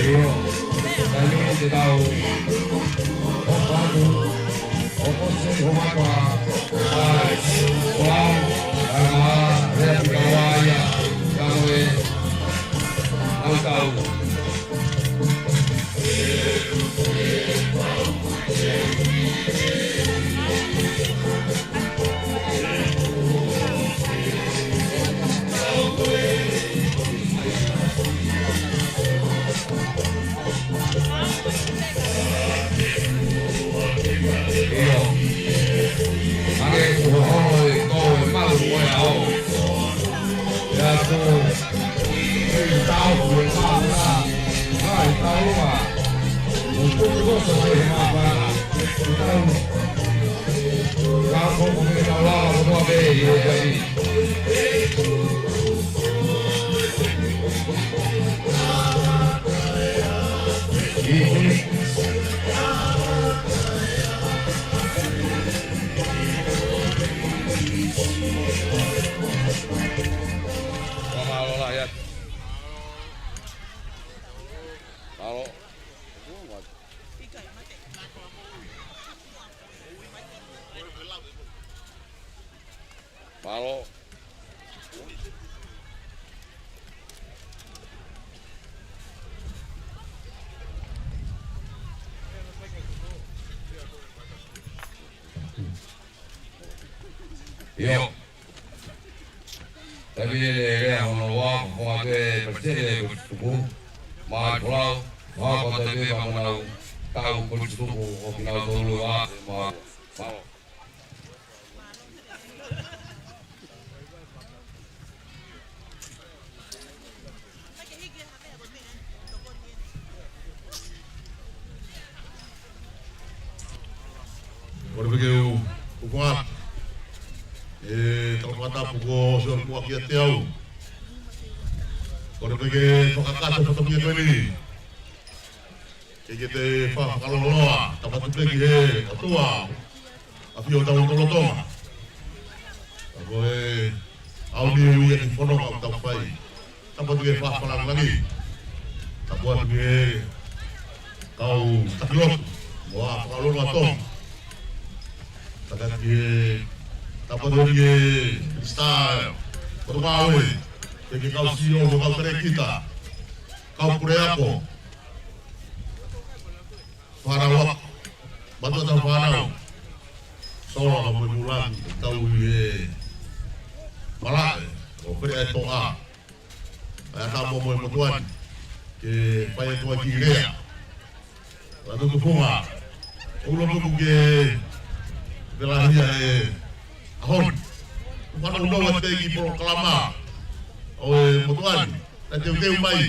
ʻIo, taimi te tau ʻo patu, ʻo kose, ʻo mapa, ʻai, ʻo au, ʻai mā, lea pika waia, tau e, tau tau. ʻIo. Ake kuo holo e tō e malu ko e ao. ʻIa tō. Tau ko e malu na. Hai, tau ma. Mo tuku koso ko e mapa. Tau. Tau. Mālō. ʻIo. Taimi ʻeni e lea hono ua, ko e palesiteni e kolisi tutuku, Maʻake Folau, ʻa ia ko e taimi ʻeni ʻoku nau kau kolisi tutuku ʻo kinautolu ʻe ua, ʻe ua. Mālō. Kole pē ke u, u kua. ʻE, tau fakatapu ko Sione Kuaki ʻiate au. Kole pē ke fakakakato e fatongia ko eni. Ke ke te fa-, fakalōloa, tāpati pē ki he ʻOtua, ʻafio ʻi hotau lotolotonga. Ka ko e ʻaho ni ʻoku ʻi ai e kiʻi fononga ʻoku tau fai. Tāpati ki he fakalāngilangi. Tāpati ki he kau taki lotu, mo e fakalōloa Tonga. Tāpati ki he, tāpati ki he Minisitā Potungāue, ki he kau CEO, mo e kau talēkita, kau puleako, fānau ako, mātuʻa tauhi fānau, sola ka mo e mulangi, tau ʻi he malaʻe, ʻo pere ai toa, ʻa ia ka mo e motuʻa ni, ke fai atu ai e kiʻi lea. Lā tutufunga, ʻoku ou loto ke velahia e ʻaho ni. Fānau nau atu ki he polokalama ʻo e motuʻa ni. Naʻe teuteu mai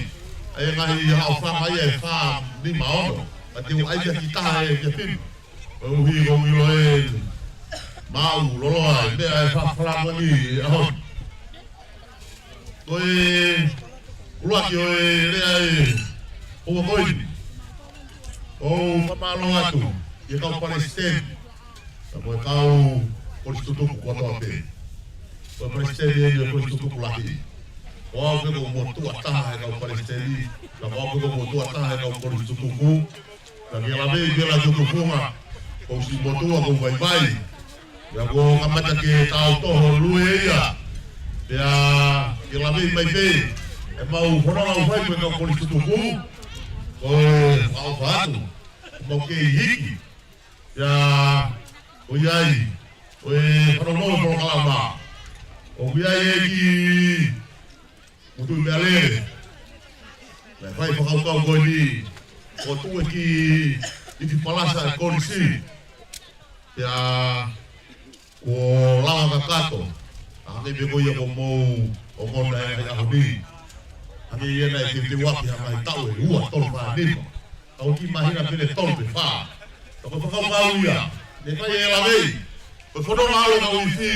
ʻa e ngaahi haʻofanga ia ʻe fā, nima, ono. Ka te u ʻai ki ha taha ʻe fiha fitu. Koeʻuhi ko e ʻilo e maʻu loloa e meʻa ʻe fakalāngilangi e ʻaho ni. Ko e ʻuluaki ʻo e lea ʻi he houa ko eni, ʻoku ou fakamālō atu ki he kau palesiteni, pea mo e kau kolisi tutuku kotoa pē. Ko e palesiteni ʻeni ʻo e kolisi tutuku lahi. Ko au pē ko e motuʻa taha he kau palesiteni, pea ko au pē ko e motuʻa taha he kau kolisi tutuku. Ka ke lave ʻi he lā tutufunga, ko e siʻi motuʻa ko e vaivai. Pea ko e kamata ke tau toho lue ia. Pea ke lave mai pē ʻemau fononga ʻoku fai mo e kau kolisi tutuku. Ko e ʻofa atu, mau kei hiki. Pea ʻoku ʻi ai, ʻo e fanongo polokalama, ʻoku ʻi ai e kiʻi Motuʻi Meʻalele. Naʻe fai fakakaukau ko eni, ko e tuʻu e kiʻi ifi palasa e kolisi. Pea kuo lava kakato. ʻA, hangē pē ko ia ko hoʻomou ongona he ʻaho ni. Hangē ia naʻe teuteu ʻaki ha ngaahi taʻu ʻe ua, tolu, fā, nima. Ka ʻoku kiʻi māhina pē ʻe tolu pe fā. Ka ko e fakakaukau ia, naʻe fai e lave. Ko e fononga ʻalu e kau ifi,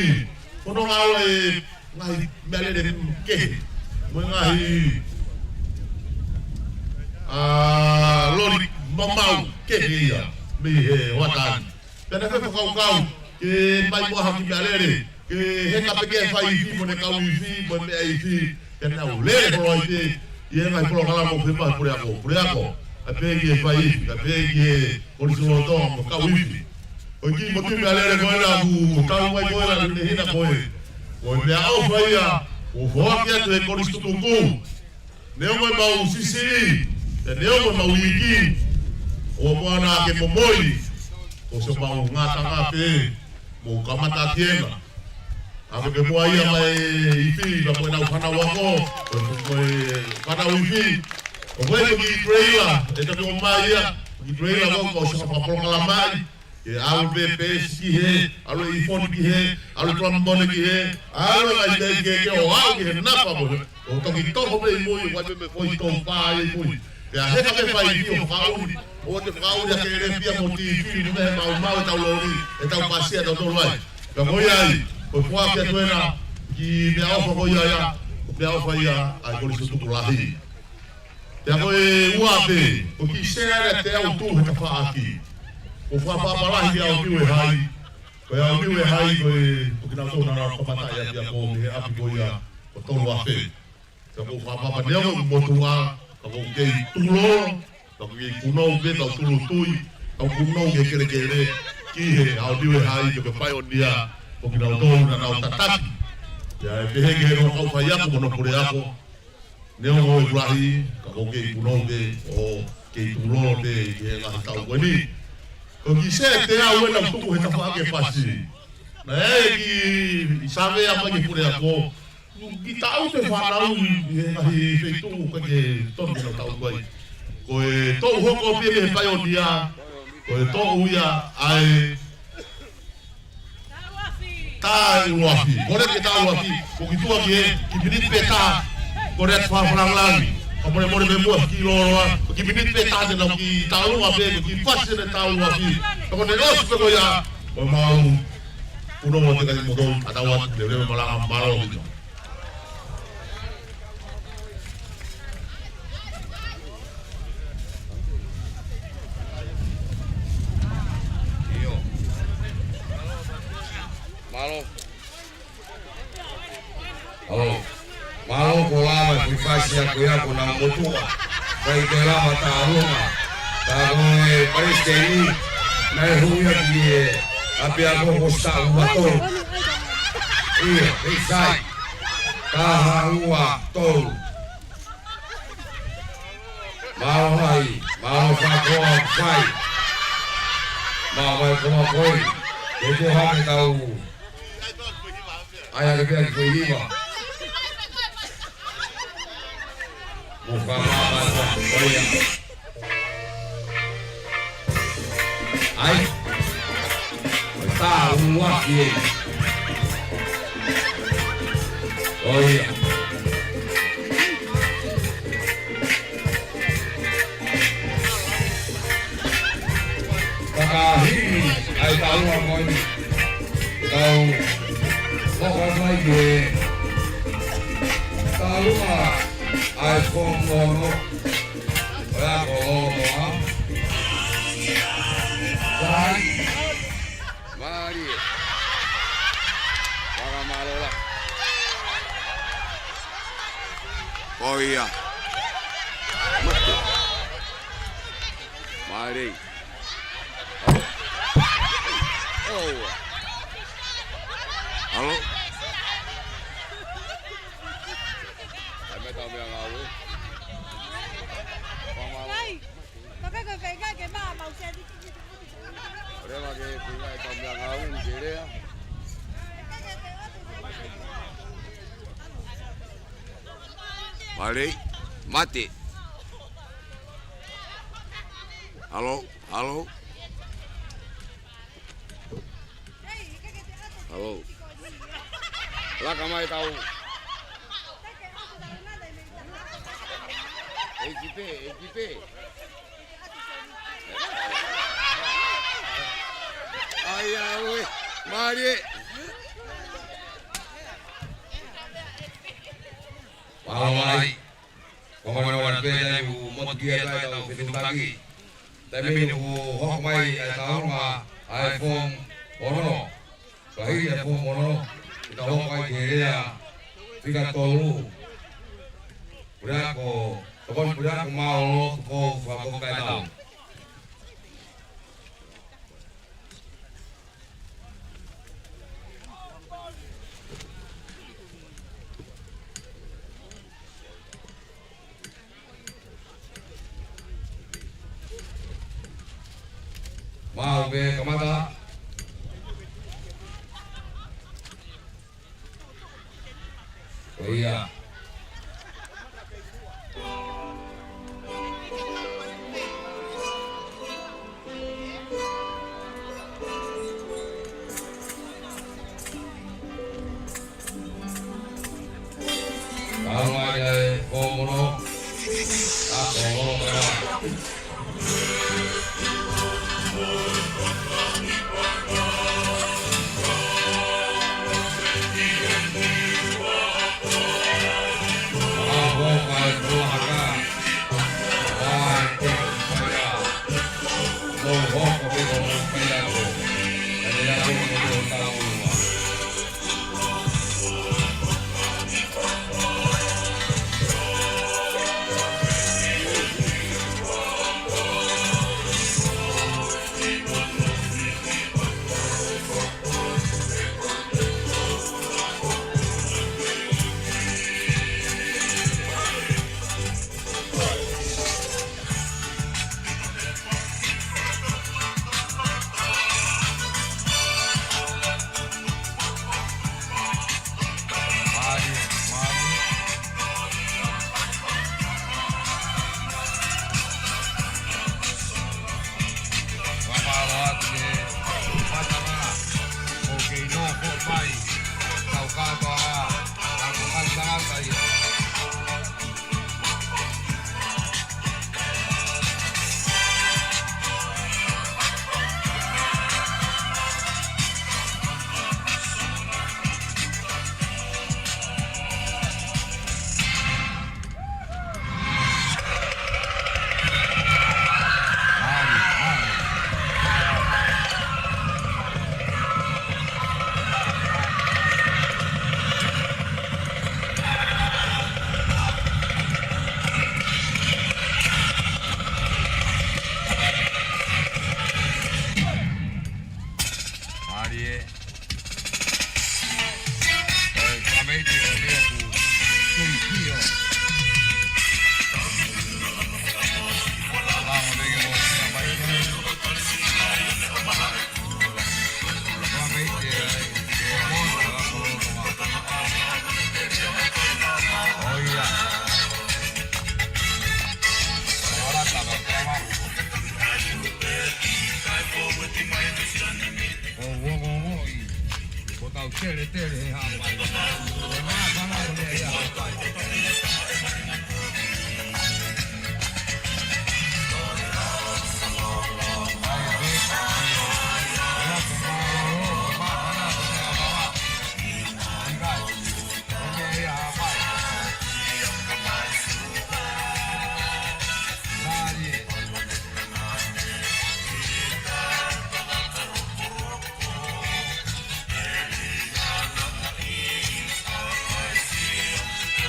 fononga ʻalu e ngaahi meʻalele kehe, mo e ngaahi, ʻa, loli mamau kehe ia mei he hoʻatā ni. Pea naʻe fai e fakakaukau ke fai mo ha kiʻi meʻalele, ke heka pē ki he fai ifi mo ʻene kau ifi mo e meʻa ifi, ke nau lele holo ai pē ʻi he ngaahi polokalama ʻoku fai ʻe he puleako, puleako, kae pehē ki he fai ifi, kae pehē ki he kolisi lolotonga mo e kau ifi. Ko e kiʻi motuʻi meʻalele ko ena ʻoku tau mai ko ena ʻi he hina ko ē. Ko e meʻaʻofa ia ʻoku foaki atu ʻe he kolisi tutuku. Neongo ʻemau siʻisiʻi, pea neongo ʻemau iiki, ʻoua muʻa naʻa ke momoi, ko siʻomau ngataʻanga pē, mou kamata ki hena. ʻA, ko e kiʻi meʻa ia mei he ifi, pea mo ʻenau fānau ako, ko e, ko e fānau ifi. ʻOku ʻi ai e kiʻi trailer, ʻe toki ʻomai ia, kiʻi trailer ko, ko e saka fakapolokalama ai. Ke ʻalu pē pesi ki hē, ʻalu e iPhone ki hē, ʻalu e trombone ki hē, ʻalu e ngaahi meʻa kehekehe ʻo aʻu ki he nafa mo e, ʻo toki toho mei mui, ʻo ʻai pē mei he foʻi toupā ʻi mui. Pea heka pē fai ifi ʻo fakaʻuli, ʻoua te fakaʻuli ʻa e kelesi ia mo e TV, mo e meʻa he maumau ʻetau loli, ʻetau pasi ʻatautolu ai. Ka ko ia ai, ko e foaki atu ena ki he meʻaʻofa ko ia ia, meʻaʻofa ia ʻa e Kolisi Tuʻutuku Lahi. Pea ko e ua pē, ko e kiʻi sea ʻa e teau tuʻu he tafaʻaki. Ko e fakapapālangi ki he ʻaho Niuehai. Ko e ʻaho Niuehai ko e, ko kinautolu naʻa nau kamata ʻa e ʻapiako mei he ʻapi ko ia ko Toluafe. Ka ko e fakapapālangi ʻo e motuʻa, ka ʻoku kei tulolo, ka ʻoku kei punou pē, ka ʻoku tūʻulutui, ka ʻoku punou ki he kelekele, ki he ʻaho Niuehai, ki he paionia, ʻo kinautolu naʻa nau tataki. Pea ʻe pehē ki he ongo kau faiako mo hono puleako, neongo ʻeku lahi, ka ʻoku kei punou pē, ʻo kei tulolo pē, ki he ngaahi taʻu ko eni. Ko e kiʻi sea ʻa e teau ena ʻoku tuku he tafaʻaki ʻo e fasi. Naʻe ʻi ai e kiʻi savea mai ki he puleako, kiʻi taʻu ʻe fānau ʻi he ngaahi feituʻu ʻoku ʻikai ke tonu ke nau taʻu ko ē. Ko e toʻu hoko pē mei he paionia, ko e toʻu ia ʻa e tā ʻuluafi. Ko e lele ke tā ʻuluafi, ko e kiʻi tuʻa ki he, kiʻi miniti pē taha, ko e lele fakalangilangi. Ka mole mole me mua ki loloa, ko e kiʻi miniti pē taha te nau kiʻi taʻu ʻuluafi, ko e kiʻi fasi ʻene tā ʻuluafi. Ka ko ʻene ʻosi pē ko ia, ko e mau. Kuno mo te kai motou, ʻatā atu, lelei mo malanga, mālō ʻaupito. ʻIo. Mālō. Mālō. Mālō ko e lava e kiʻi fasi ʻa e ako ia ko ʻenau motuʻa. Kae ʻikai lava tālunga. Ka ko e palesiteni, naʻe hū ia ki he ʻapiako ko e taha ua tolu. ʻIo, ʻe sai. Taha ua tolu. Mālō ai, mālō fakakoa fai. Mālō ai koa koi. Ke te hake tau. ʻAi ake pē ʻa e kiʻi foʻi hiva. Mo fakamāmā ʻa e koa. ʻAi. Ko e tā ʻuluaki ē. ʻOia. Fakahimi ʻa e tālunga ko eni. Tau hoko mai ki he tālunga ʻa e foomu ono. ʻOia ko e ono. Sai. Mālie. Fakamālō lahi. ʻOia. Mate. Mālie. ʻOua. ʻAlo. ʻAi mai tau meʻangāue. Fakamālō. Kai. Ka kai ko e feinga ke maʻa mau se ati. Leva ke feinga e tau meʻangāue ni ke lea. Mālie, mate. ʻAlo, ʻalo. ʻAlo. Laka mai tau. ʻEiki pē, ʻeiki pē. ʻAi, ʻaue. Mālie. Mālō ai. Ko hono ua pē taimi ʻoku motuki ai ʻetau fetuʻutaki. Taimi ni ʻoku hoko mai ʻa e tālunga ʻa e foomu ono. Ka hili e foomu ono, ʻe tau hoko ai ki he lea fika tolu. Puleako, tokoni puleako mālōlō, Tupou Fakapoki Kainau. Maʻu pē kamata. ʻOia. Kau mai ai, foomu ono. ʻA, foomu ono, foomu ono.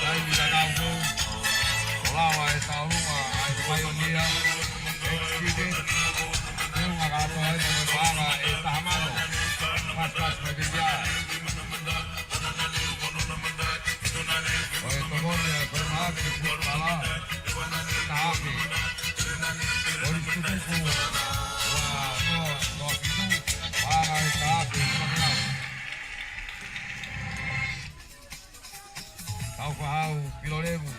Taimi tatau foki, ʻo lava e tauʻolunga ʻa e paionia, ʻekisipiteni, teunga kātoa ʻi he paʻanga ʻe taha mano, pass, pass mai pē ia. ʻO e tokoni ʻa e Falemahaki Futipala, ʻe taha afe. Kolisi Tutuku, ua noa noa fitu, paʻanga ʻe taha afe, ua noa. Tau Fahau Pilolevu.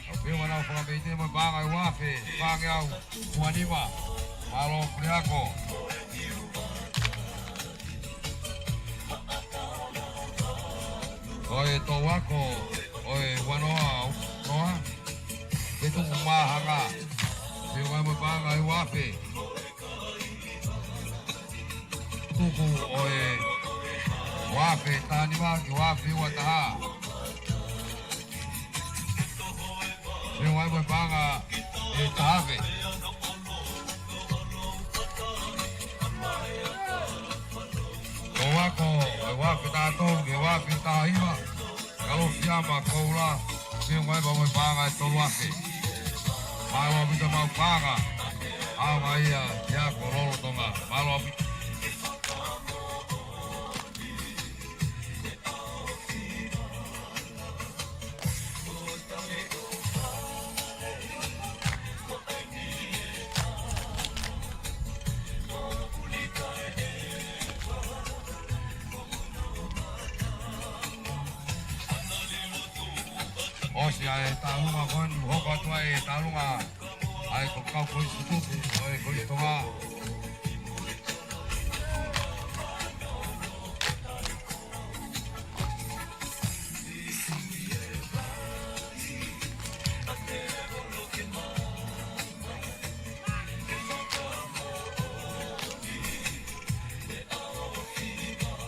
ʻOku pehē ʻenau fakameʻite mo e paʻanga ʻe ua afe, paʻanga ʻe ua nima. Mālō Puleako. Ko e Touako, ʻo e ua noa noa. Fetuku Māhanga. Pehē mai mo e paʻanga ʻe ua afe. Tuku ʻo e ua afe taha nima ki he ua afe ua taha. Pehē mai mo e paʻanga ʻe taha afe. Touako, ʻo e ua afe taha tolu ki he ua afe taha hiva. Kalofiama Koula, pehē mai mo e paʻanga ʻe tolu afe. Mālō ʻaupito homau paʻanga. ʻAonga ia ki he ako lolotonga. Mālō ʻaupito. ʻOsi ʻa e tauʻolunga ko eni, hoko atu ai e tauʻolunga ʻa e kau Kolisi Tutuku ʻo e Kolisi Tonga.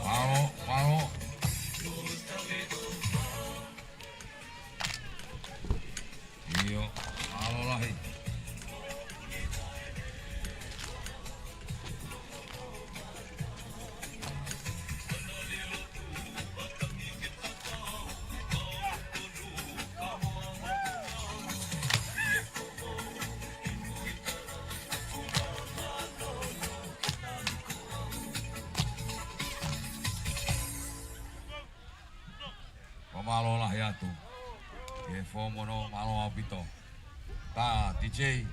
Mālō, mālō. ʻIo, mālō lahi. Fakamālō lahi atu ki he Fomono, mālō ʻaupito. Tā D J,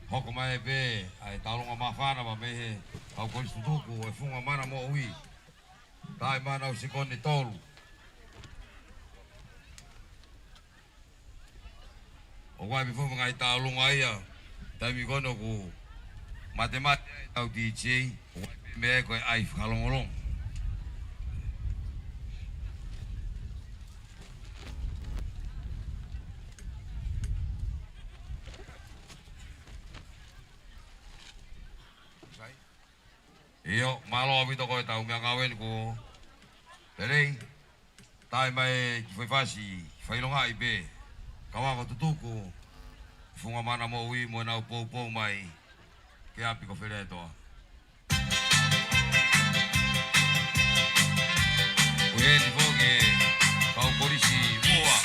hoko mai pē ʻa e tauʻolunga māfana mei he kau Kolisi Tutuku ʻo e Funga Mana Moʻui. Taimi ʻenau sekoni ʻe tolu. ʻOku ʻi ai pē foki e ngaahi tauʻolunga ia, taimi ko eni ʻoku matemate ai ʻetau D J, ʻoku ʻi ai pē meʻa ko e ʻai fakalongolongo. ʻIo, mālō ʻaupito ko ʻetau meʻangāue ni ko Pelei. Taimi mai ki Faifasi, fakaʻilongaʻi pē kau ako Tutuku, Funga Mana Moʻui mo ʻenau poupou mai ki he ʻapi ko Feleʻatoa. Ko eni foki e kau Kolisi Moa,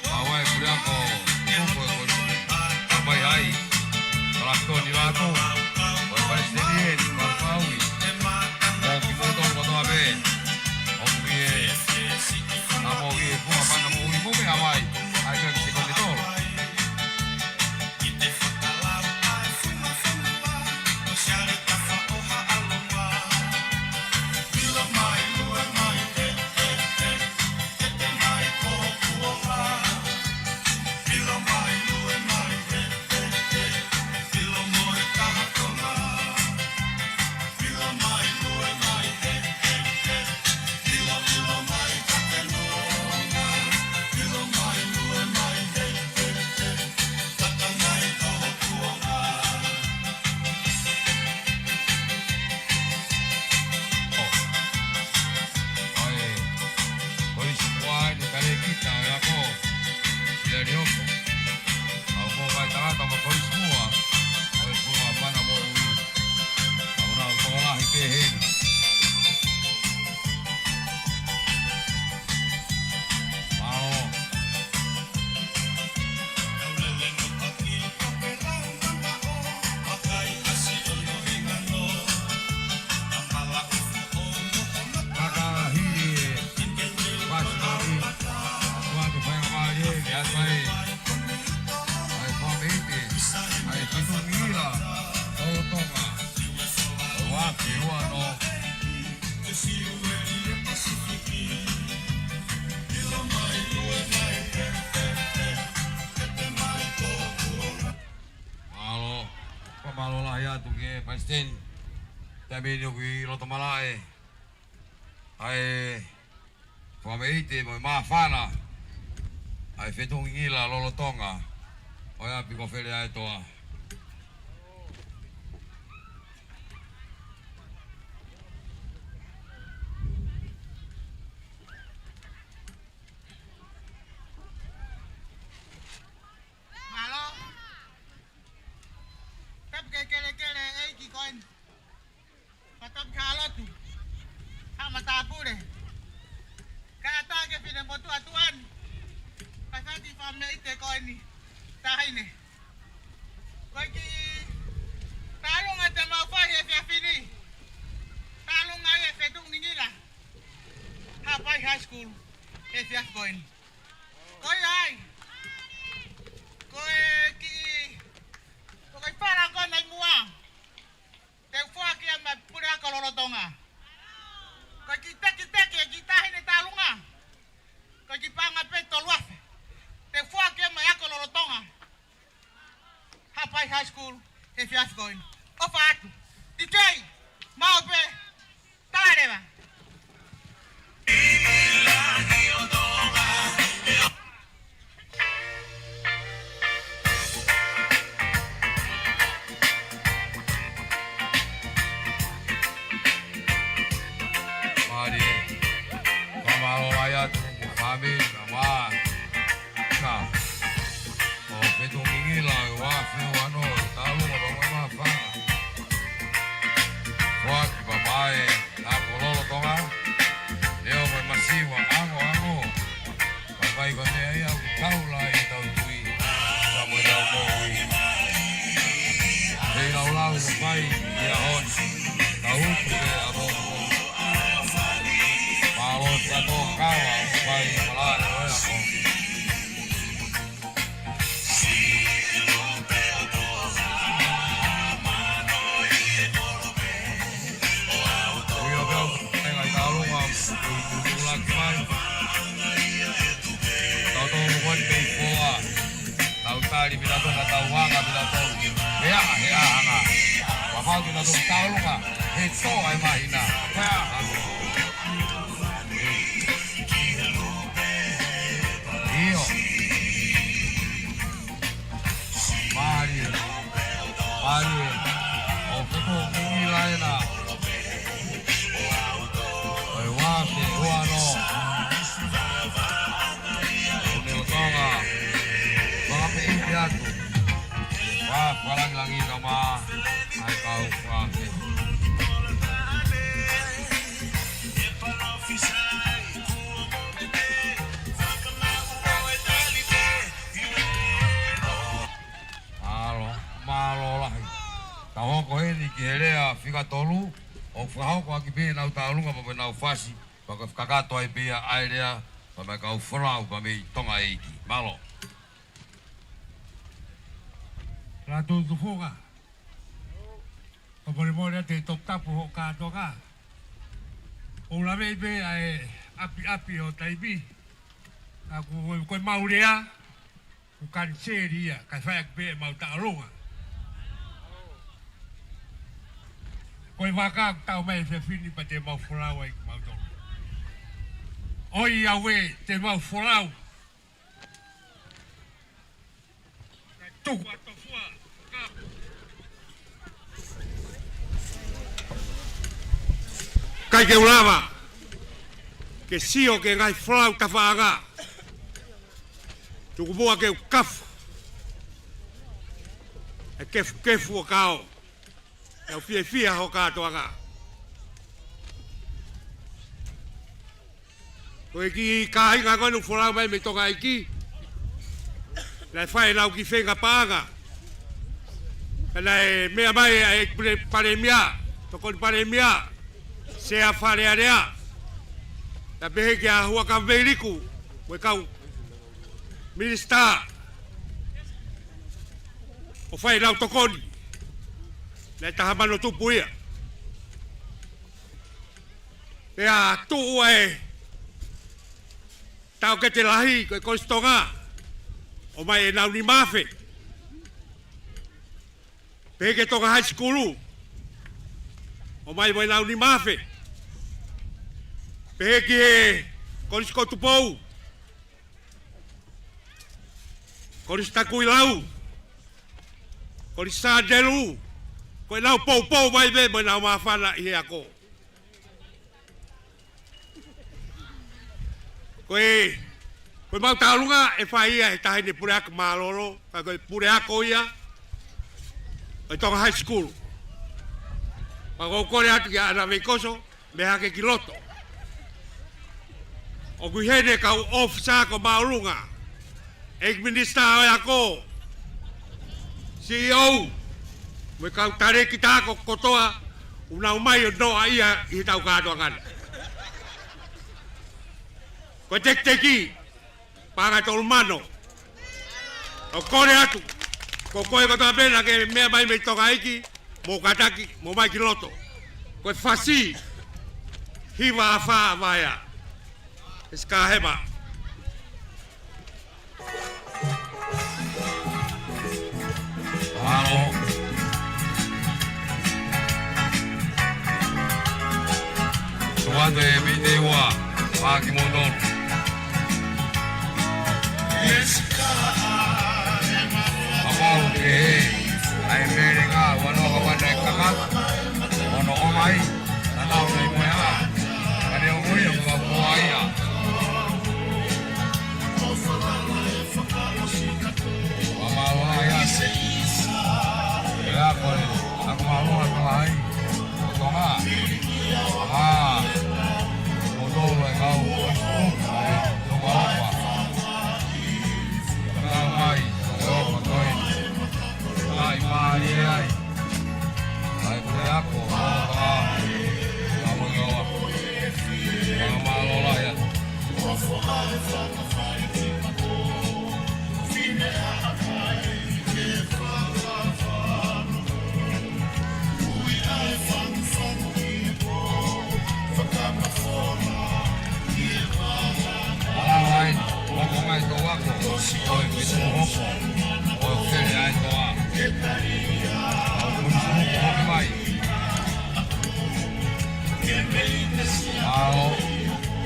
kau ai Puleako Tutuku ʻo e Kolisi Tonga Vaihai, Kalakitoni Lātū, ko e Palesiteni eni, Malu Paui, mo kimoutolu kotoa pē ʻoku ʻi he, ʻa, moʻui e Funga Mana Moʻui mo meʻa mai, ʻai meʻa ki he sekoni ʻe tolu. Telioko. Au mo mai tangata mo Koismua. Koismua pana mo ui. Au nau tokolahi ke heni. Mālō. Maka hili e. Pastori. Kuantu fai mai e, ke atu ai. Ai, fāmili. Ai, Fetungingila. Lolotonga. Ua, ke ua no. Mālō. Ko mālō lahi atu ki he Palesiteni. Taimi ni ʻoku ʻi loto malaʻe. ʻA e fakameʻite mo e māfana ʻa e Fetungingila lolotonga ʻo e ʻapi ko Feleʻaetoa. Mālō. Tapu ki he kelekele ʻeiki ko eni. Fakatapu ki he lotu. Haʻa matāpule. Kae ʻatā ki he finemotuʻa tuʻa ni. Kae fati fakameʻite ko eni. Taʻahine. Ko e kiʻi tālunga te mau fai he efiafi ni. Tālunga ʻi he Fetungingila. Haʻapai High School. He efiafi ko eni. Ko ia ai. Ko e kiʻi, ko e kiʻi fala ko ena ʻi muʻa. Te u foaki ia maʻa e puleako lolotonga. Ko e kiʻi tekiteki e kiʻi taʻahine tālunga. Ko e kiʻi paʻanga pē tolu afe. Te u foaki ia maʻa e ako lolotonga. Haʻapai High School, he efiafi ko eni. ʻOfa atu. ʻIkai, mau pē. Tala leva. Mālie. Fakamālō lahi atu, fāmili, mā. Ka. ʻO Fetungingila, ʻo e ua afe ua noa, tālunga pea mo e māfana. Foaki pea mo e ako lolotonga. Leo mo e masiva, ango, ango. Pea mai ko e meʻa ia ʻoku tau lahi ʻetau tui. Ka mo ʻetau moʻui. Pea lau lau mai, ia honi. Tau utu e ako. Mālō ʻetau kava, mai, malaʻe, ʻo e ako. Ui o pea, e ngai tālunga, ui, ui, ui, laki mai. Tau tau mo koni pei koa. Tau tali pila tona, tau hanga pila tona. He aha, he aha, hanga. Wafau pila tona tālunga. He tō ai mahina. He aha. ʻIo. Mālie. Mālie. ʻO Fetungingila ena. ʻO e ua afe ua noa. ʻO ne o Tonga. Fakameʻite atu. Wa, fakalāngilangi ka mā. ʻAi kau fakameʻite. Mālō, mālō lahi. Tau hoko heni ki he lea fika tolu, ʻo fakahoko ʻaki pē ʻenau tālunga pea mo ʻenau fasi, pea ko e fakakakato ai pē ia ʻa e lea, pea mo e kau folau, pea mei Tonga ʻEiki. Mālō. Lātū tufunga. Ka molemole atu e toputapu hoʻo kātoanga. ʻOku ou laveʻi pē ʻa e ʻapiʻapi ʻo taimi. Ka ko, ko, ko e mau lea, ʻoku kaniseli ia, kae fai ʻaki pē ʻemau tālunga. Ko e vaka ʻoku tau mai he efiafi ni pea te mau folau ai kimautolu. ʻOiauē, te mau folau. Tuku atu fua. ʻIkai ke u lava ke sio ki he ngaahi folau tafaʻanga. Tuku muʻa ke u kafu. ʻE kefukefu ʻo kao. ʻE au fiefia ho kātoanga. Ko e kiʻi kāinga ko eni ʻoku folau mai mei Tonga ʻEiki. Naʻe fai ʻenau kiʻi feinga paʻanga. Ka naʻe meʻa mai ʻa e pale-, palēmia, tokoni palēmia, sea Fale Alea. Naʻe pehē kia Huʻakavameiliku, mo e kau minisitā ʻo fai ʻenau tokoni. Naʻe taha mano tupu ia. Pea tuʻu ʻa e taʻokete lahi ko e Kolisi Tonga, ʻomai ʻenau nima afe. Pehē ki he Tonga High School, ʻomai mo ʻenau nima afe. Pehē ki he Kolisi ko Tupou, Kolisi Takuilau, Kolisi Sandelu, ko ʻenau poupou mai pē mo ʻenau māfana ʻi he ako. Ko e, ko e mau tauʻolunga ʻe fai ia ʻe he taha ʻi he puleako mālōlō, ka ko e puleako ia ʻo e Tonga High School. Pea ʻoku ou kole atu kia ʻAna Veikoso, mea hake ki loto. ʻOku ʻi heni e kau ʻōfisa ko māʻolunga, ʻEiki Minisitā ʻo e Ako, C E O, mo e kau talēkita ako kotoa, ʻoku nau ō mai ʻo noaʻia ʻi he tau kātoanga ni. Ko e tekiteki, paʻanga ʻe tolu mano. ʻOku ou kole atu, ko koe kotoa pē naʻa ke meʻa mai mei Tonga ʻEiki, mou kātaki, mou ō mai ki loto. Ko e fasi, hiva afā vaea. Esi ka hema. Alo. Tuate mine ua, pāki moutolu. Apau ke, ʻai mele ngā, ua noa ka wana e kaka, ono o mai, na nau nei moe ha, ka ne o moe o ka moa ia. Ua mālō ai ase. Ea koe, aku mālō ai ko ai. Tonga. Tonga. Ko tō e kau. Tonga opa. Tonga mai. Tonga opa koe. Ai, mālie ai. Ai, ko e ako, ʻa, ʻa, ʻa, ʻa, ʻa, mālō lahi atu. Mālō ai, hoko mai tō ako, ʻo e fitu hopo, ʻo e fele ai tō a. ʻO e fitu hopo hoki mai. Mālō,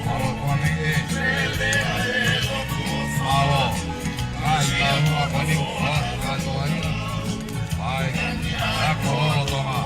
mālō e kuami e. Mālō, ai, mālō a kuani, mālō kātoa ni. Ai, ako lolotonga.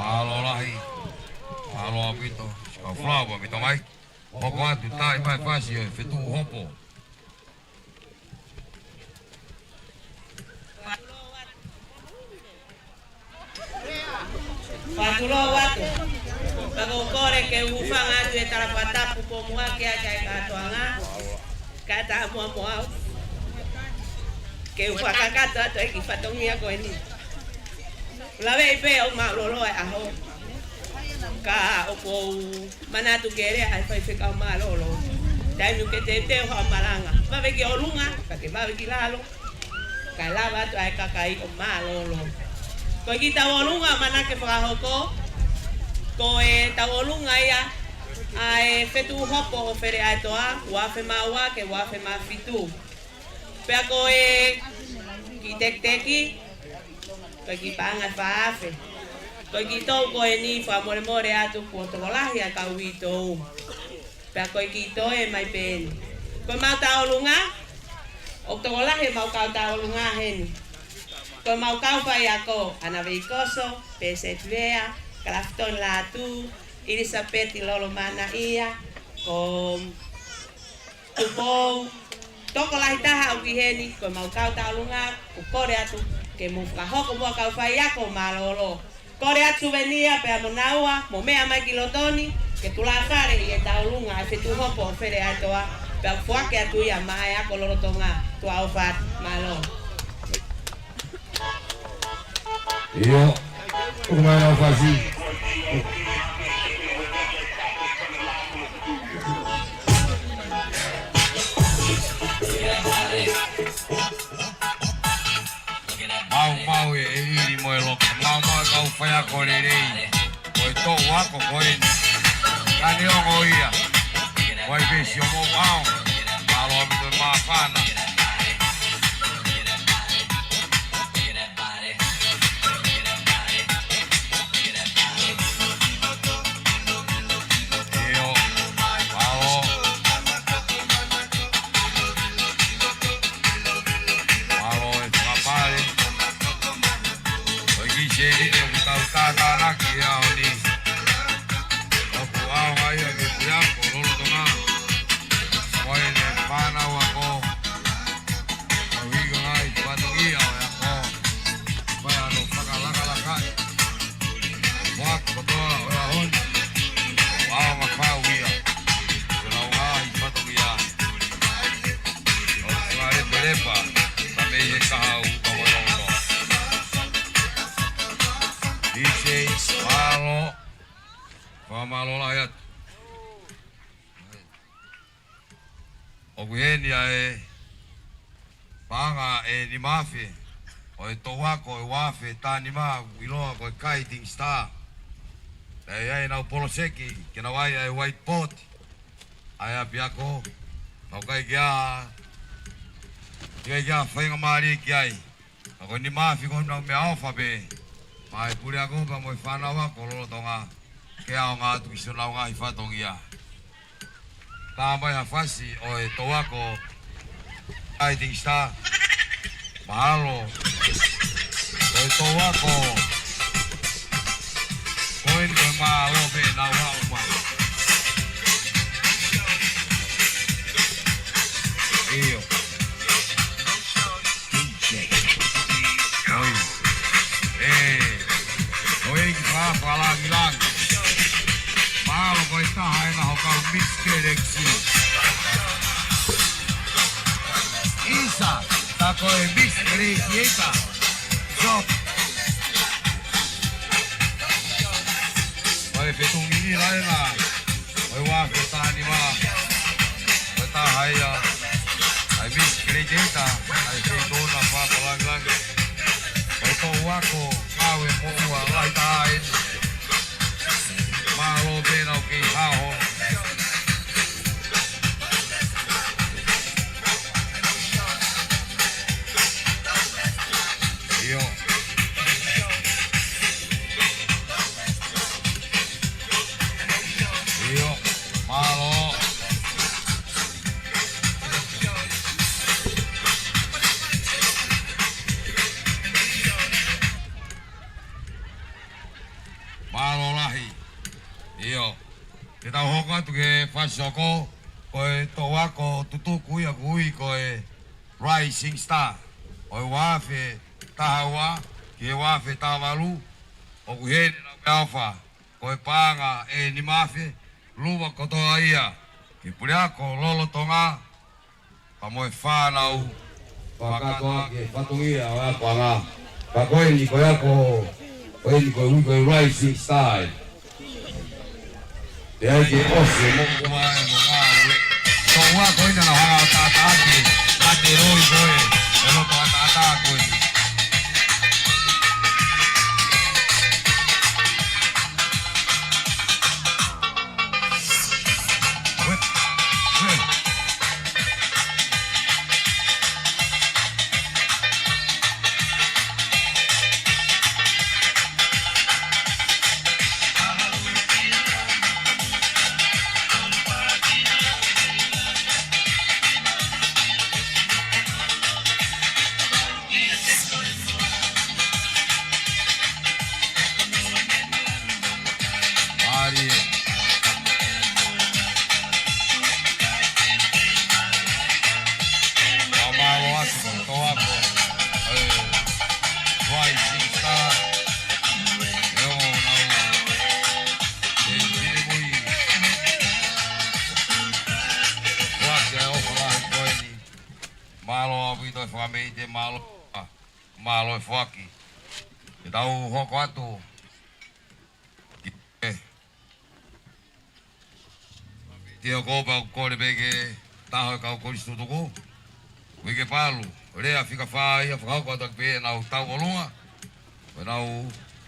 Mālō lahi, mālō ʻaupito, kau folau ʻaupito mai. Hoko atu, tā mai e fasi ʻo e fitu hopo. Fakatulou atu. Pea ʻoku ou kole ke u hūfanga atu he tala fakatapu ko muʻa ke ʻai ʻa e kātoanga. Ka ta muʻa mo au. Ke u fakakakato atu e kiʻi fatongia ko eni. Laveʻi pē ʻoku mālōlō e ʻaho. Ka ʻoku ou manatu ke lea ʻa e faifekau mālōlō. Taimi ʻoku ke teuteu haʻo malanga. Vave ki ʻolunga, ka ke vave ki lalo. Kae lava atu ʻa e kakai ʻo mālōlō. Ko e kiʻi tauʻolunga ʻoku ʻamanaki ke fakahoko. Ko e tauʻolunga ia ʻa e Fetuʻu Hopo ʻo Fele ʻa e Toa, ua afe mā ua ki he ua afe mā fitu. Pea ko e kiʻi tekiteki, ko e kiʻi paʻanga ʻe fā afe. Ko e kiʻi toʻu ko eni, fakamolemole atu kuo tokolahi ʻa e kau uitou. Pea ko e kiʻi toe mai pē eni. Ko ʻemau tauʻolunga, ʻoku tokolahi ʻemau kau tauʻolunga heni. Ko ʻemau kau faiako, ʻAna Veikoso, Pēseti Vea, Kalafitoni Lātū, ʻIlisapeti Lolomanaʻia, ko Tupou, tokolahi taha ʻoku ʻi heni, ko ʻemau kau tauʻolunga, ʻoku kole atu ke mou fakahoko muʻa kau faiako mālōlō. Kole atu Suvenia pea mo Naua, mo meʻa mai ki loto ni, ke tulafale ʻi he tauʻolunga ʻa e Fetuʻu Hopo ʻo Fele ʻa e Toa, pea foaki atu ia maʻa e ako lolotonga, tuʻa ʻofa atu, mālō. ʻIo, tuku mai ʻa Fasi. Maumau e ʻEili mo e Loka. Maumau e kau faiako lelei. Ko e toʻu ako ko eni. Ka neongo ia, ʻoku ʻi ai pē siʻomou ʻaonga. Mālō ʻaupito e māfana. ʻIo, mālō. Mālō e fakapale. ʻOku ʻi ai e sēlini ʻoku tau tātānaki he ʻaho ni. ʻOku ʻaonga ia ki he puleako lolotonga. Ko ʻene fānau ako. ʻOku ʻi ai e ngaahi fatongia ʻo e ako. Ko e ʻano fakalakalaka. Ko e ako kotoa ʻo e ʻaho ni. ʻOku ʻaonga fau ia. Ko e lau ngaahi fatongia. ʻOku fakalepalepa, ka mei he kahaʻu ka monomono. D J, mālō. Fakamālō lahi atu. ʻOku ʻi heni ʻa e paʻanga ʻe nima afe, ʻo e toʻu ako ʻe ua afe taha nima, ʻoku ʻiloa ko e Guiding Star. ʻE ʻi ai ʻenau poloseki, ke nau ʻai ʻa e whiteboard ʻa e ʻapiako, ka ʻoku ʻikai ke ʻi ai, ʻikai ke ʻi ai ha faingamālie ki ai. Ka ko e nima afe ko ʻenau meʻaʻofa pē, maʻa e puleako pea mo e fānau ako lolotonga, ke ʻaonga atu ki siʻonau ngaahi fatongia. Tā mai ha fasi ʻo e toʻu ako Guiding Star. Mahalo. ʻO e toʻu ako. Ko eni ko e mālō pē nau haʻu mai. ʻIo. ʻOi. ʻE, ʻoiauē ki he fakalangilangi. Mahalo ko e taha ʻena ho kau Miss Galaxy. ʻIsa, tā ko e Miss Gladiator. Sio. Ko e fetuʻu minila ʻena. Ko e ua afe taha nima. Ko e taha ia ʻa e Miss Gladiator, ʻa e feituʻu na fakalangilangi. Ko e toʻu ako, kau e moʻua lahi taha eni. Mālō pē nau kei haʻu. ʻIo. ʻIo, mālō. Mālō lahi. ʻIo. Te tau hoko atu ki he fasi hoko, ko e toʻu ako tutuku ia ʻoku ui ko e Rising Star. ʻO e ua afe taha ua ki he ua afe taha valu, ʻoku ʻi heni ʻenau meʻaʻofa. Ko e paʻanga ʻe nima afe, luva kotoa ia ki he puleako lolotonga, pea mo e fānau fakakātoa ki he fatongia ʻo e akoʻanga. Ka ko eni ko e ako, ko eni ko e ui ko e Rising Star. ʻE ʻai ke ʻosi mo ko mai mo ngāue. Toʻu ako ʻena naʻa hanga ʻo tātāʻaki, ʻa e loi ko ē, ʻe loto ʻataʻatā ko ē. Fakameʻite, mālō, mālō e foaki. Ke tau hoko atu ki he tio ko pa kole pē ke taho e kau kolisi tutuku. Uike palu, lea fika fā ia, fakahoko atu ʻaki pē ʻenau tauʻolunga. Ko ʻenau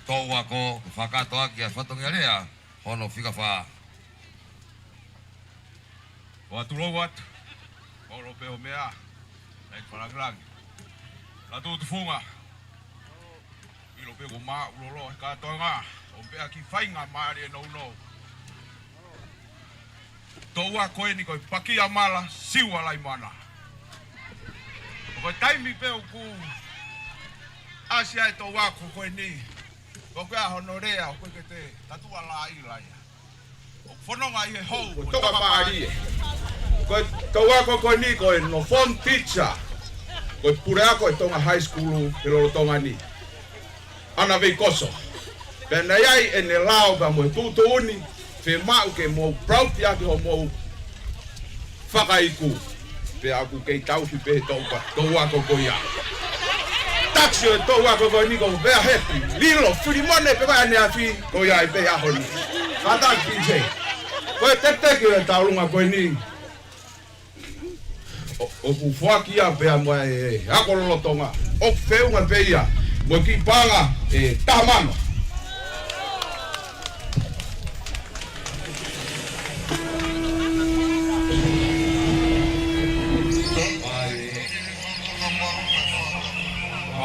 toʻu ako, ke fakatoʻaki ʻa e fatongia lea hono fika fā. ʻOatu lou atu. Olo pē ʻo meʻa. Nai falangilangi. Latu tufunga. ʻIlo pē ko ma ulolo e kātoanga. ʻO pea ki fainga mālie nounou. Toʻu ako eni ko e Pakia Mala, Siua Laimana. Ko e taimi pē ʻoku ʻasi ai toʻu ako ko eni. Ko ke ʻa hono lea, ko ke te tatua la i la ia. ʻO fononga ʻi he hou, ko e toka mālie. Ko e toʻu ako ko eni, ko e no form teacher. Ko e puleako e Tonga High School, he lolotonga ni. ʻAna Veikoso. Pea naʻe ʻi ai ʻene lao pea mo e tuʻutuʻuni, fiemaʻu ke mou proud ʻaki hoʻomou fakaiku. Pea ʻoku kei tauhi pē toʻu ako, toʻu ako ko ia. Taksi ʻo e toʻu ako ko eni ko Vea Hepi, Lilo, Filimone, pea ko ʻAneafi, ko ia ai pē ʻaho ni. Kātaki P J. Ko e teketeke ʻo e tauʻolunga ko eni. ʻO, ʻoku foaki ia pea mo e ako lolotonga. ʻOku feʻunga pē ia mo e kiʻi paʻanga ʻe taha mano.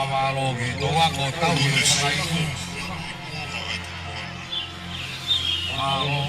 Mālō ki he toʻu ako tau i Mālō.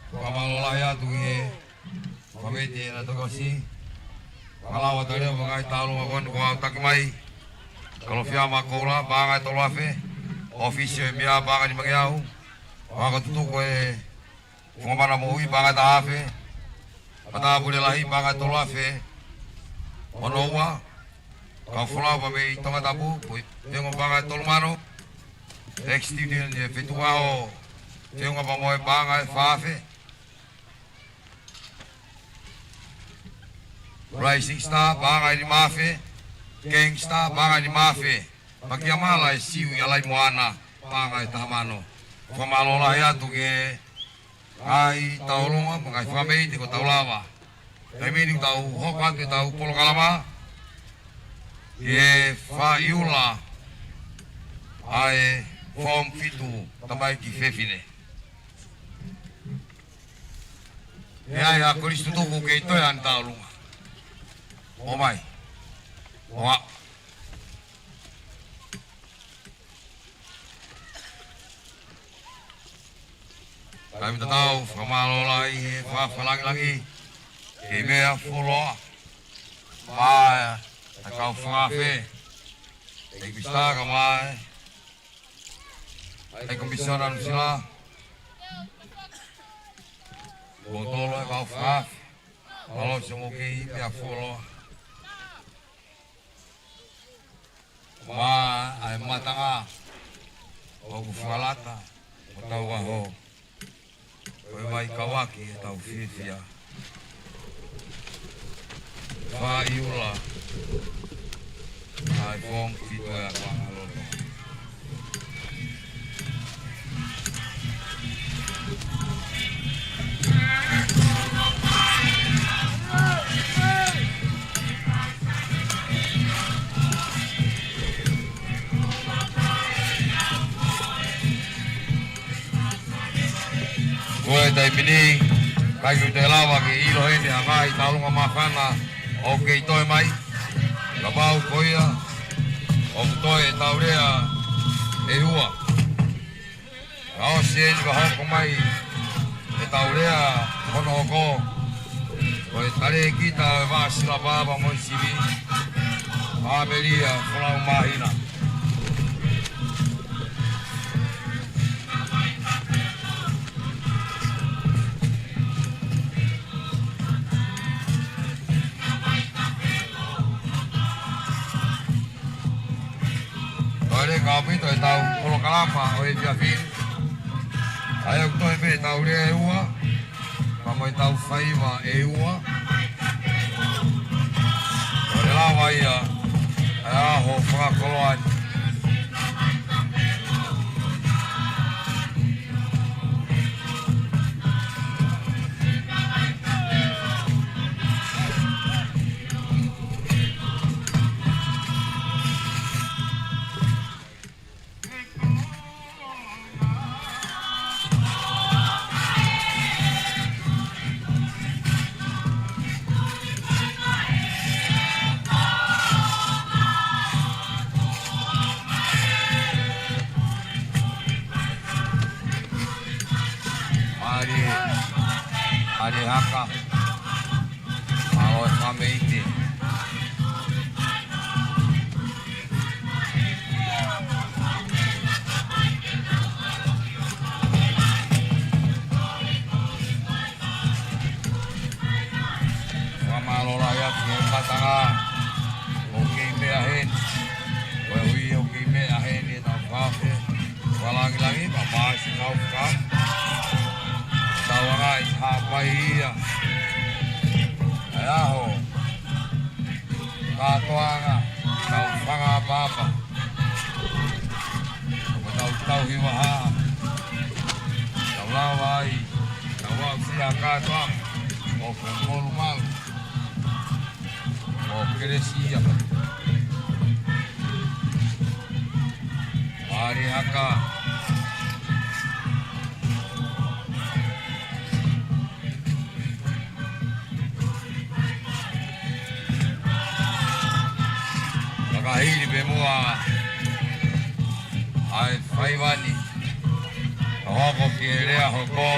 Fakamālō lahi atu ki he komiti ʻena tokosi. Fakalao atu leva mo e ngaahi tauʻolunga ko eni kuo aʻutaki mai. Kalofiama Koula, paʻanga ʻe tolu afe. ʻOfisi ʻo e meʻa, paʻanga ʻe nimangeau. Ako tutuku ʻo e Fungamana Moʻui, paʻanga ʻe taha afe. Matāpule Lahi, paʻanga ʻe tolu afe. Ono ua. Kau Folau pea mei Tongatapu, Poipevonga, paʻanga ʻe tolu mano. Ex-student ʻi he feituʻu ʻo Feʻunga pea mo e paʻanga ʻe fā afe. Rising Star, paʻanga ʻe nima afe. Gang Star, paʻanga ʻe nima afe. Pakia Mala, ʻe Siu ʻi ʻAlaimoana, paʻanga ʻe taha mano. Fakamālō lahi atu ki he ngaahi tauʻolunga, mo e ngaahi fakameʻite kuo tau lava. Taimi ni tau hoko atu ʻetau polokalama ki he fāʻiula ʻa e form fitu tamaiki fefine. ʻE ʻi ai ha kolisi tutuku kei toe ʻa ʻene tauʻolunga? ʻOmai. ʻOa. Kae ʻumaʻā ʻetau fakamālō lahi he fakafalangilangí, kei meʻa fuoloa, maʻa e kau fakaafe, ʻEiki Pisitā kae ʻumaʻā e Komisiona Nuʻusila, mo e tolo e kau fakaafe, mālō siʻomou kei meʻa fuoloa. Maʻa e matanga ʻoku fakalata hotau ʻaho, ko e vaikaua ki heʻetau fiefia. Fai ula ʻa e fong fitu e ʻaho ʻa e loto. Ko e taimi ni, ʻikai ke u toe lava ke ʻilo heni ʻa e ngaahi tauʻolunga māfana ʻoku kei toe mai. Kapau ko ia ʻoku toe ʻetau lea ʻe ua. Ka ʻosi eni ka hoko mai ʻetau lea hono hoko, ko e talēkita ʻo e Vaʻa Silapa pea mo e Sivi, ʻAmelia Folau Māhina. Toe leka ʻaupito ʻetau polokalama ʻo e efiafi ni. ʻA ia ʻoku toe pē ʻetau lea ʻe ua, pea mo ʻetau faiva ʻe ua. Toe lava ia ʻa e ʻaho fakakoloa ni. Mālie, mālie Haka. Mālō e fakameʻite. Fakamālō lahi atu ki he matanga ʻoku kei meʻa heni. Koeʻuhi ʻoku kei meʻa heni ʻetau fakaafe. Fakalāngilangi, pea mo e siʻi kau fakaafe. Tau anga ʻi Haʻapai ia. ʻA e ʻaho kātoanga, tau fakaʻapaʻapa. Ko ʻetau tauhi vahaʻa. Tau lava ai, tau aʻusia kātoanga. ʻOku molumalu. ʻO kelesi ia. Mālie Haka. Fakahili pē muʻa ʻa e faiva ni. Ka hoko ki he lea hoko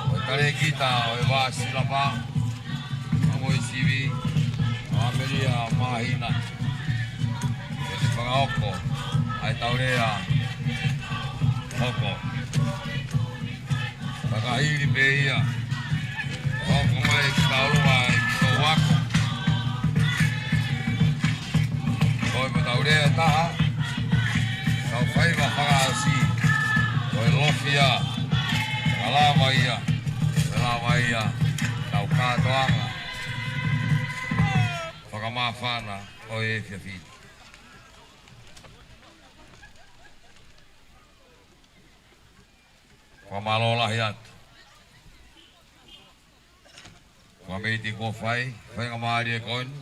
ʻo e talēkita ʻo e Vaʻa Silapa, pea mo e Sivi, ʻAmelia Māhina. Ke ne fakahoko ʻa e tau lea hoko. Fakahili pē ia. Hoko mai ki tau lua ʻi tau ako. Ko e matau lea ʻe taha. Tau faiva fakaʻosi. Ko e lofia. Ka lava ia. Ka lava ia. Tau kātoanga. Fakamāfana ʻo e efiafi ni. Fakamālō lahi atu. Fakameʻite kuo fai, faingamālie ko eni,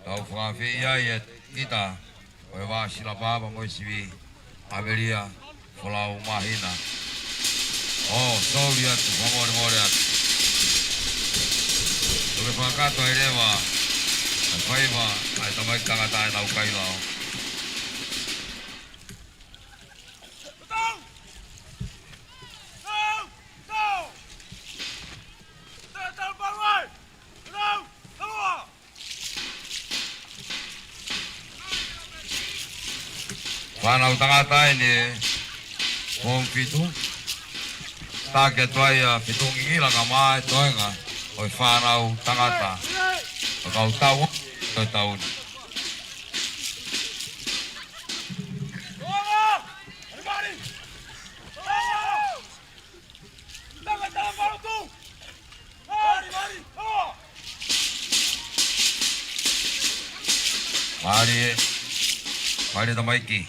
tau fakaafeʻi ai e kita ʻo e Vaʻa Silapa pea mo e Sivi, ʻAmelia Folau Māhina. ʻO, sorry atu, fakamolemole atu. Tuku ke fakakakato ai leva ʻa e faiva ʻa e tamaiki tangata ʻenau kailao. Fānau tangata ʻeni, Form fitu. Taki atu ai ʻa Fetuʻu Ngingila kae ʻumaʻā e toenga ʻo e fānau tangata ʻo e kau tau ʻo e tau ni. Mālie, mālie tamaiki.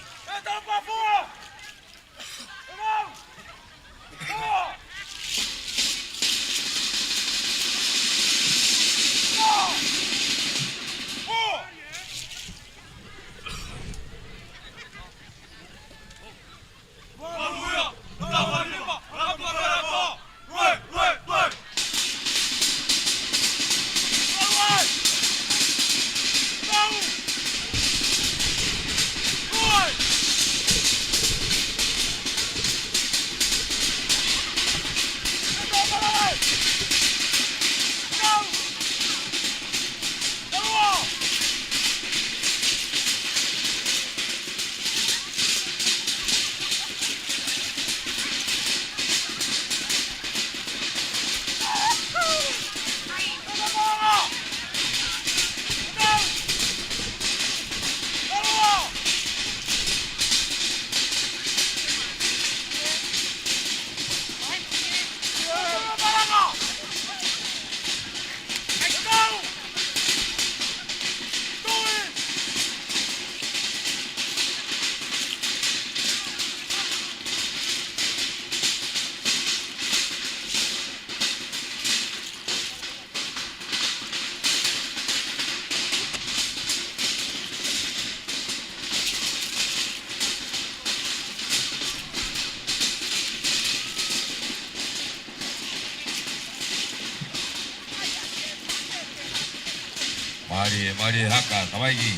Mālie, mālie haka, tamaiki.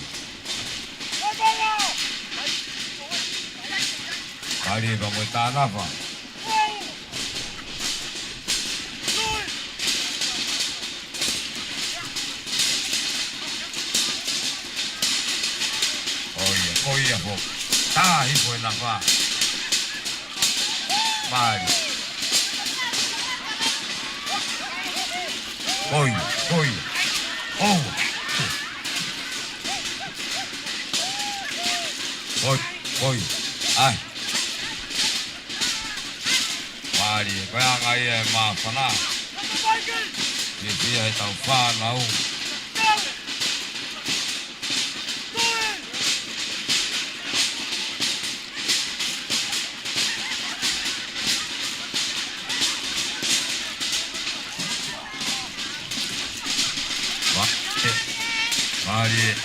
Mālie pea mo e tānafa. ʻOia, ʻoia foki. Tahi foʻi nafa. Mālie. ʻOia, ʻoia. ʻOua. ʻOia, ʻoia. ʻAi. Mālie, ko e anga ia e māfana. Fiefia he tau fānau. Mālie. Mālie.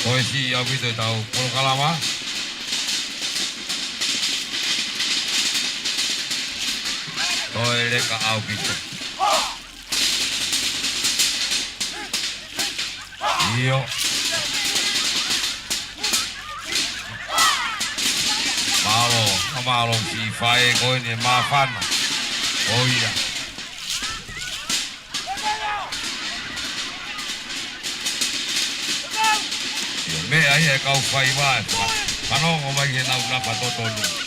Ko e siʻi ʻaupito ʻetau polokalama. Ko e leka ʻaupito. ʻIo. Mālō, mālō siʻi faʻē ko eni māfana. ʻOia. ʻIo, meʻa ia e kau fai mai. Fanongo mai ke nau napa totonu.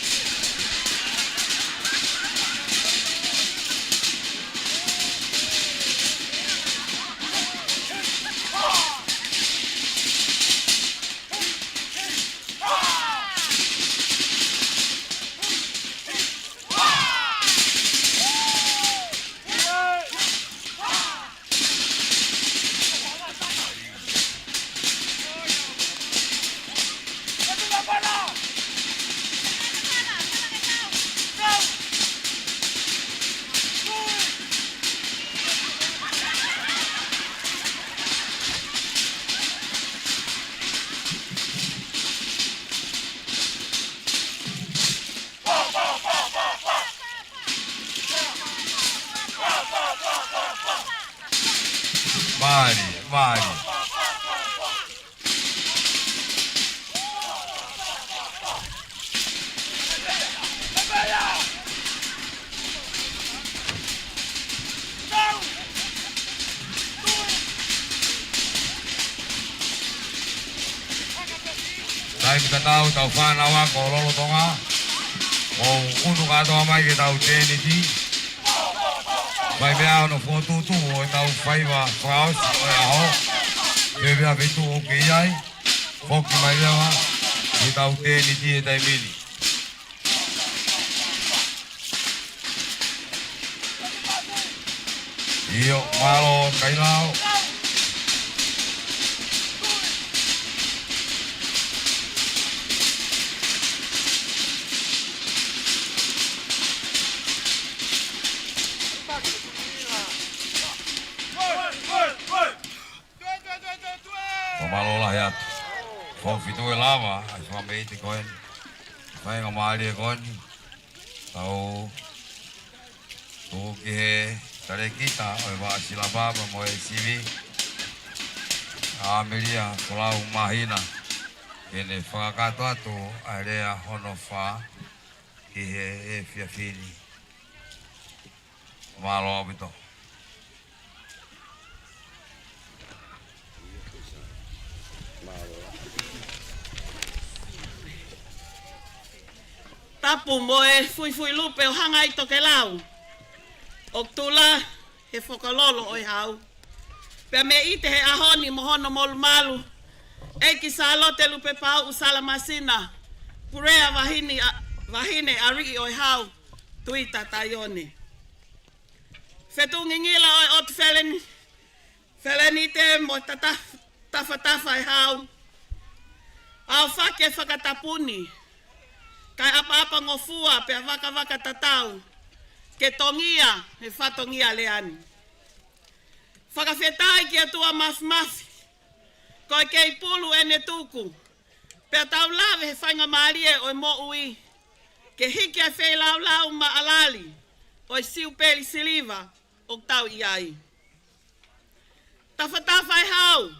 Mālie, mālie. Ki he tau, tau fānau ako lolotonga, ʻo unu kātoa mai ki heʻetau tēniti. Fai meʻa hono fokotuʻutuʻu ʻo ʻetau faiva fakaʻosi ʻo e ʻaho. Pea pea feituʻu ʻoku ke ʻi ai, foki mai leva ki heʻetau tēniti he taimi ni. ʻIo, mālō Kailao. Ko e mālō lahi atu. Foʻi feituʻu ʻe lava, ʻa e fakameʻite ko eni. Faingamālie ko eni. Tau tuku ki he talēkita ʻo e vaʻa silapa pea mo e sivi, ʻa Amelia Folau Māhina, ke ne fakakakato atu ʻa e lea hono fā ki he efiafi ni. Mālō ʻaupito. Tapu mo e fuifui lupe ʻo hanga ʻi tokelau ʻo tula he fokololo ʻo e hau. Pea mei ʻite he ʻaho ni mo hono molumalu, ʻEiki Sālote Lupepauʻu Salamasina Pulea, vahine ʻa, vahine ʻa Riʻi ʻo e Hau, Tuita Taione. Fetuʻu ngingila ʻo e ʻOtu Feleni, Felenite mo e tata-, tafatafa e hau. ʻAofaki e fakatapu ni, kae ʻapaʻapangofua pea vakavaka tatau ke tongia he fatongia lea ni. Fakafetaʻi ki he ʻOtua Mafimafi, ko e kei pulu ʻene tuku, pea tau lave he faingamālie ʻo e moʻui, ke hiki ʻa e feilaulau maʻalali ʻo e Siupeli Siliva ʻoku tau ʻi ai. Tafatafa e hau,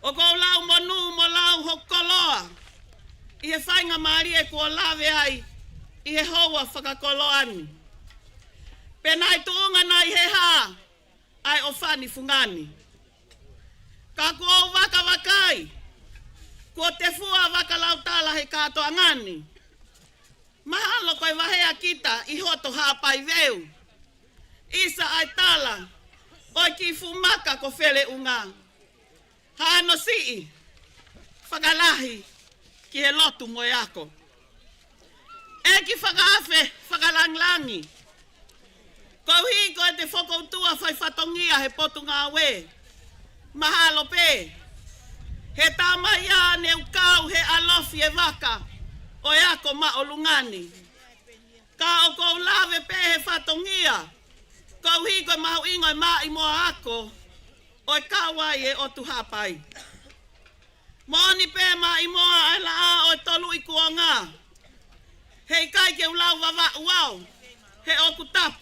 ʻoku ou lau monū mo lau hoku koloa ʻi he faingamālie kuo lave ai ʻi he houa fakakoloa ni. Pe naʻe tuʻunga nai he hā ʻa e ʻofa ni fungani. Ka kuo u vakavakai, kuo tefua vaka lautala he kātoanga ni. Mahalo ko e vahea kita ʻi hoto Haʻapai Veu. ʻIsa ʻa e tala ʻo e kiʻi fuʻu maka ko Feleʻunga. Hano siʻi, fakalahi ki he lotu mo e ako. ʻEiki Fakaafe Fakalangilangi, koeʻuhi ko ʻete fokoutua fai fatongia he Potungāue. Mahalo pē he tama ia ne u kau he ʻalofi e vaka ʻo e ako māʻolunga ni. Ka ʻoku ou lave pē he fatongia, koeʻuhi ko e mahuʻinga e maʻimoa ako ʻo e kau ai e ʻOtu Haʻapai. Moʻoni pē maʻimoa ʻa e laʻā ʻo e Toluʻi Kuonga. He ʻikai ke u lau vavaʻu au, he ʻoku tapu.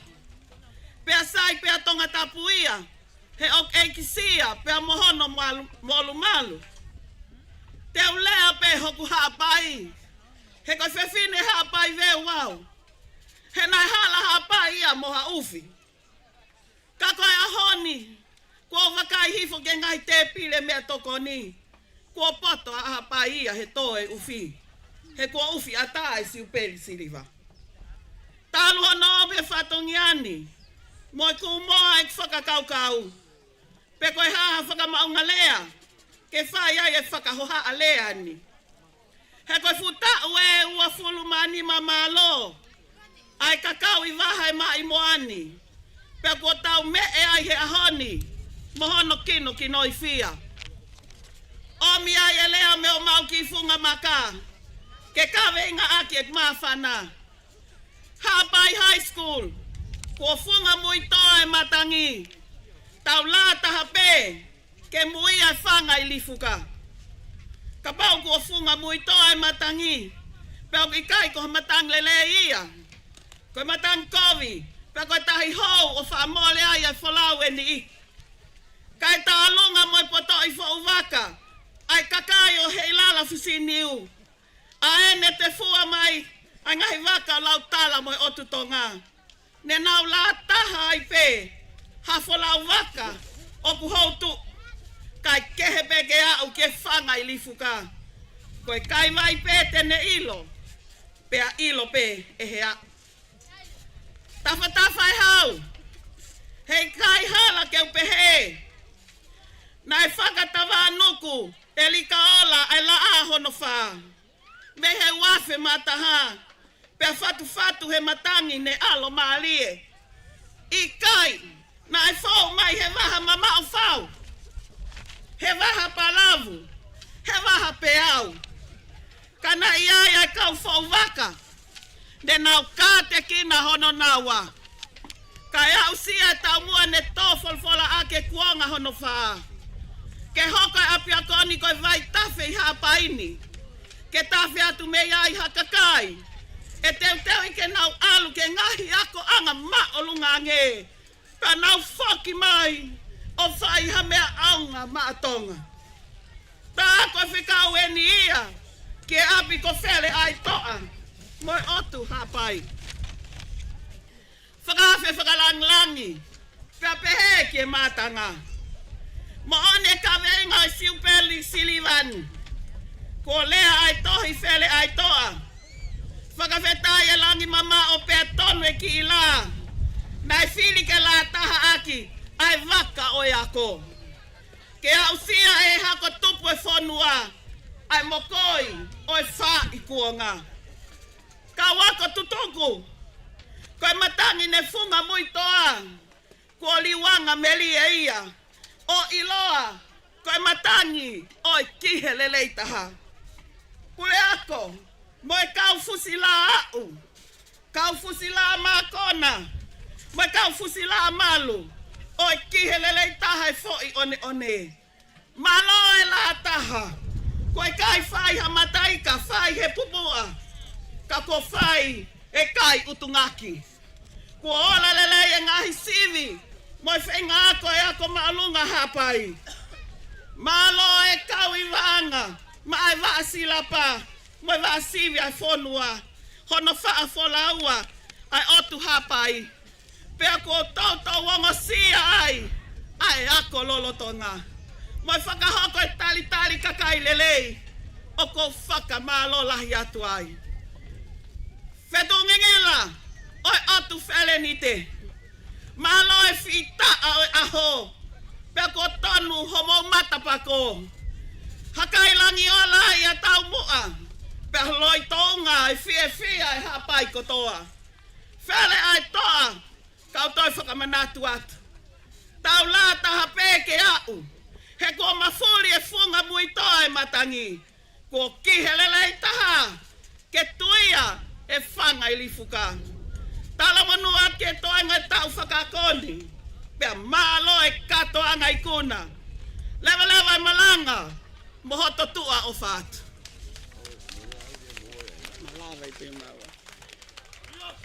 Pea sai pea Tongatapu ia, he ʻoku ʻekisia pea mo hono malu-, molumalu. Te u lea pē hoku Haʻapai, he ko e fefine Haʻapai Veu au. He naʻe hala Haʻapai ia mo ha ʻufi. Ka ko e ʻaho ni, kuo u vakai hifo ki he ngaahi tēpile meʻatokoni, kuo poto ʻa Haʻapai ia he tō e ʻufi. He kuo ʻufi ʻatā e Siupeli Siliva. Talu hono ʻomi e fatongia ni, mo e kū moa ʻeku fakakaukau, pe ko e hā ha fakamaʻunga lea ke fai ai e fakahohaʻa lea ni. He ko e fuʻu taʻu ʻe uofulu mā nima mālō ʻa e kakau ʻi vaha e maʻimoa ni, pea kuo tau meʻe ai he ʻaho ni mo hono kinokinoifia. ʻOmi ai e lea mei homau kiʻi funga maka ke kaveinga ʻaki e māfana. Haʻapai High School, kuo funga muitoa e matangi. Tau lā taha pē ke muia e fanga ʻi Lifuka. Kapau kuo funga muitoa e matangi, pea ʻoku ʻikai ko ha matangi lelei ia, ko e matangi kovi, pea ko e tahi hou ʻo faʻa mole ai e folau ʻe niʻihi. Kae tālunga mo e potoʻi foʻu vaka ʻa e kakai ʻo Heilala Fisiniu, ʻa ē ne tefua mai ʻa e ngaahi vaka ʻo Lautala mo e ʻOtu Tonga. Ne nau lā taha ai pē ha folau vaka ʻoku houtuʻu, kae kehe pē ke aʻu ki he fanga ʻi Lifuka. Ko e kaivai pē te ne ʻilo, pea ʻilo pē ʻe he aʻu. Tafatafa e hau, heʻikai hala ke u pehē. Naʻe fakatavanuku ʻe Likaola ʻa e laʻā hono fā mei he uafe mā taha, pea fatufatu he matangi ne ʻalo mālie. ʻIkai, naʻe fou mai he vaha mamaʻo fau, he vaha palavu, he vaha peau. Ka naʻe ʻi ai ʻa e kau foʻu vaka, ne nau kātekina hono naua. Kae aʻusia e taumuʻa ne tō folafola ʻaki e kuonga hono fā. Ke hoko e ʻapiako ni ko e vaitafe ʻi Haʻapai ni, ke tafe atu mei ai ha kakai ʻe teuteuʻi ke nau ʻalu ki he ngaahi akoʻanga māʻolunga ange, ka nau foki mai ʻo fai ha meʻa ʻaonga maʻa Tonga. Tā ko e fekau eni ia ki he ʻapi ko Fele ʻAitoʻa mo e ʻOtu Haʻapai. Fakaafe fakalangilangi pea pehē ki he mātanga. Moʻoni e kaveinga ʻo e Siupeli Silivani. Kuo lea ʻa e tohi Fele ʻAitoʻa. Fakafetaʻi e langi mamaʻo pea tonu e kiʻi lā. Naʻe fili ke lā taha ʻaki ʻa e vaka ʻo e ako, ke aʻusia ʻe he hako tupu e fonua ʻa e mokoi ʻo e faaʻi kuonga. Kau ako tutuku, ko e matangi ne funga muitoa, kuo liuanga melie ia, ʻo ʻiloa ko e matangi ʻo e Kiheleleitaha. Puleako mo e kau fusi lā aʻu, kau fusi lā mākona mo e kau fusi lā malu ʻo e Kiheleleitaha e foʻi ʻoneʻone. Mālō e lā taha. Ko e ʻikai fai ha mataika, fai he pupuʻa, ka ko e fai e kai ʻutungaki. Kuo ola lelei e ngaahi sivi mo e feinga ako e ako māʻolunga Haʻapai. Mālō e kau ʻi vaʻanga maʻa e vaʻa silapa mo e vaʻa sivi ʻa e fonua, hono faʻa folaua ʻa e ʻOtu Haʻapai. Pea kuo toutou ongosia ai ʻa e ako lolotonga mo e fakahoko e talitali kakai lelei. ʻOku ou fakamālō lahi atu ai. Fetuʻu ngingila ʻo e ʻOtu Felenite, mālō e fitaʻa ʻo e ʻaho, pea kuo tonu homou matapako. Hakai langi ola ʻi ha taumuʻa, pea loi tounga e fiefia e Haʻapai kotoa. Fele ʻAitoʻa, kau toe fakamanatu atu. Tau lā taha pē ke aʻu, he kuo mafuli e funga muitoa e matangi. Kuo Kiheleleitaha, ke tuia e fanga ʻi Lifuka. Talamonū atu ki he toenga e taʻu fakaako ni, pea mālō e kātoanga ikuna. Levaleva e malanga, mo hoto tuʻa ʻofa atu.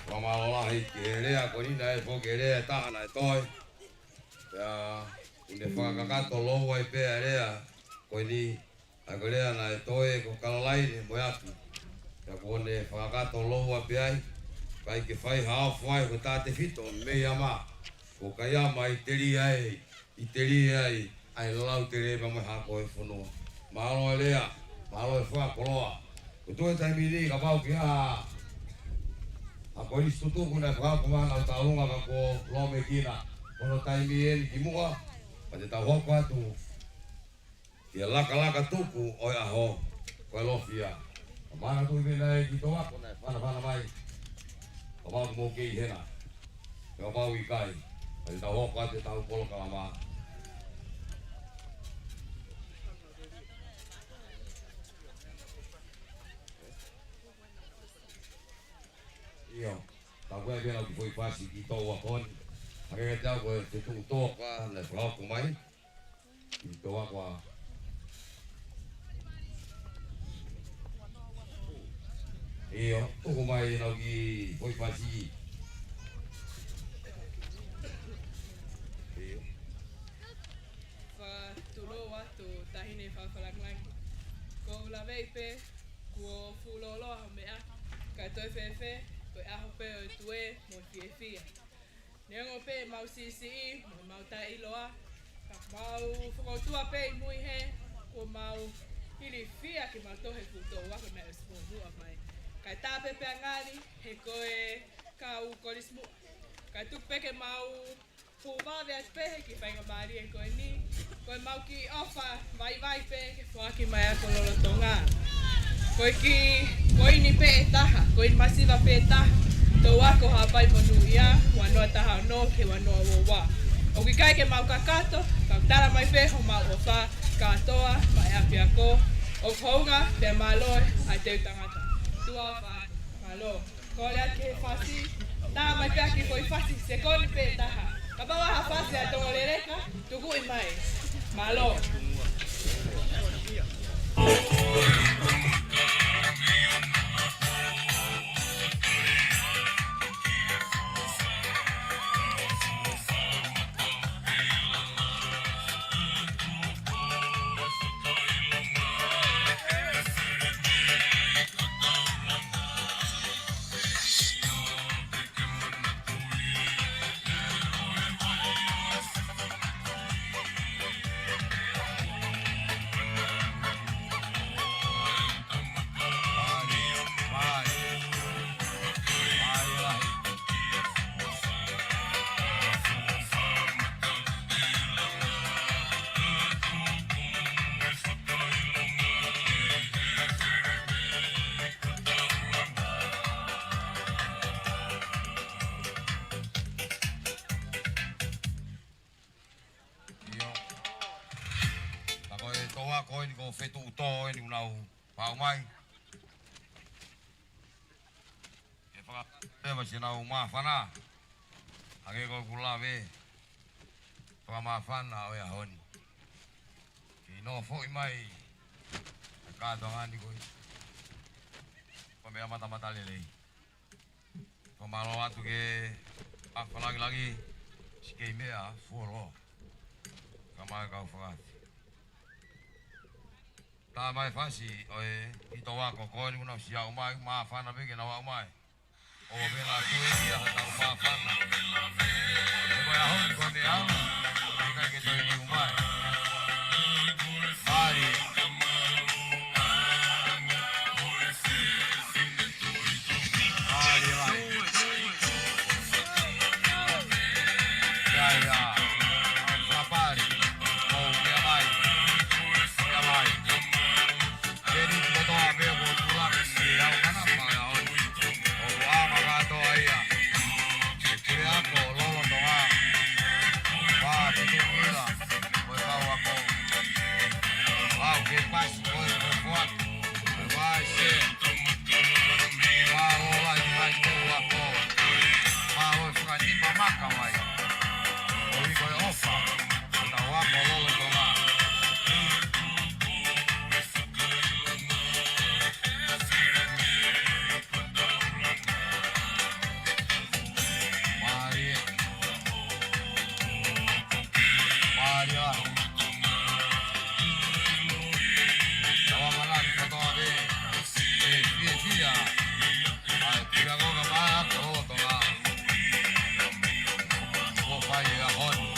Fakamālō lahi ki he lea ko eni, naʻe foki e lea ʻe taha naʻe toe. Pea ʻoku ne fakakakato lou ai pē ʻa e lea ko eni, ʻa ko e lea naʻe toe ko Kalalaine mo e ʻapi. Pea ʻoku ne fakakakato lou ai pē ai, ʻikai ke fai ha ʻofa ai ko e tā tefito mei ama. Ko Kaiama ʻi telia ai, ʻi telia ai ʻa e lau tele pea mo e hako e fonua. Mālō e lea, mālō e fakakoloa. Ko e toe taimi ni kapau ʻoku ʻi ai ha ko e lisi tutuku naʻe fakahoko mai ʻa e taulunga ka kuo lōmekina. Ko hono taimi eni kimuʻa, pea te tau hoko atu ki he lakalaka tuku ʻo e ʻaho, ko e lofia. Ka mana tui pē naʻe ki Toako naʻe fanafana mai. Kapau ʻoku mou kei hena. Kapau ʻikai, pea te tau hoko atu e tau polokalama. ʻIo, ka ko e pena ki foʻi fasi ki Toako ni. Hangē kiate au ko e fetuʻu Toako naʻe fakahoko mai. Ki Toako. ʻIo, tuku mai ʻenau kiʻi foʻi fasi. ʻIo. Fakatulou atu Taʻahine Fakafalangilangi. Ko u laveʻi pē, kuo fuʻu lōloa hoʻo meʻa, ka toe fēfē, ko e ʻaho pē ʻo e tuē mo e fiefia. Neongo pē ʻemau siʻisiʻi, mo ʻemau taʻeʻiloa, ka mau fakaʻotua pē ʻi mui he, kuo mau Ilifia ke mau tohe fuʻu tō ako mei ʻosi mo muʻa mai. Kae tā pē pea ngali, he ko e kau kolisi muʻa. Kae tuku pē ke mau fuʻu vave atu pē he kiʻi faingamālie ko eni. Ko e mau kiʻi ʻofa vaivai pē ke foaki mai ʻa e ako lolotonga. Ko e kiʻi, ko eni pē ʻe taha, ko eni masiva pē ʻe taha. Tō ako Haʻapai Monūʻia, ua noa taha ono ki he ua noa ua ua. ʻOku ʻikai ke mau kakato, kau tala mai pē homau ʻofa, kātoa, maʻa e ʻapiako, ʻoku hounga, pea mālō ʻa e teu tangata. Tuʻa ʻofa, mālō. Kole atu ki he fasi, tā mai pē ʻa e kiʻi foʻi fasi, sekoni pē ʻe taha. Kapau ʻoku ʻi ai ha fasi ʻa Tonga Leleka, tukuʻi mai. Mālō. ʻIo. Tā ko e tō ako eni ko Fetuʻutō eni ʻoku nau pau mai. Ke fakapeva si ʻenau māfana. Hangē ko ʻeku lave. Fakamāfana ʻo e ʻaho ni. Ke nofo ʻi mai. E kātoanga ni ko e. Ko e meʻa matamata lelei. Fakamālō atu ki he ʻAfio Lāngilangi, siʻi kei meʻa fuoloa. Ka mai kau fakaafe. Tā mai fasi ʻo e kiʻi tō ako ko eni ʻoku nau siʻi aʻu mai, māfana pē ke nau aʻu mai. ʻO pē naʻa tui ia ha tau māfana. He ko e ʻaho ni ko e meʻa, ʻikai ke toe liu mai. Mālie. Mālie lahi. Ia, ia. Fakapale. Mou meʻa mai. Meʻa mai. Keni kotoa pē ko tulaki. Ia, ʻo kana pa ia ʻo. ʻO anga kātoa ia. Ke pule ako lolotonga. Pā tutu ila. Ko e kau ako. Pau ke pasi ko e ko fuat. Ko e vai se. Mālō lahi mai ko e ako. Mālō e fakanima maka mai. ʻO i ko e ʻofa. Ko e tau ako lolotonga. Mālie. Mālie. Tau amanaki kotoa pē. ʻE fiefia. ʻAi, pira ko ka mā ako o tonga. Ko fai e ʻaho ni.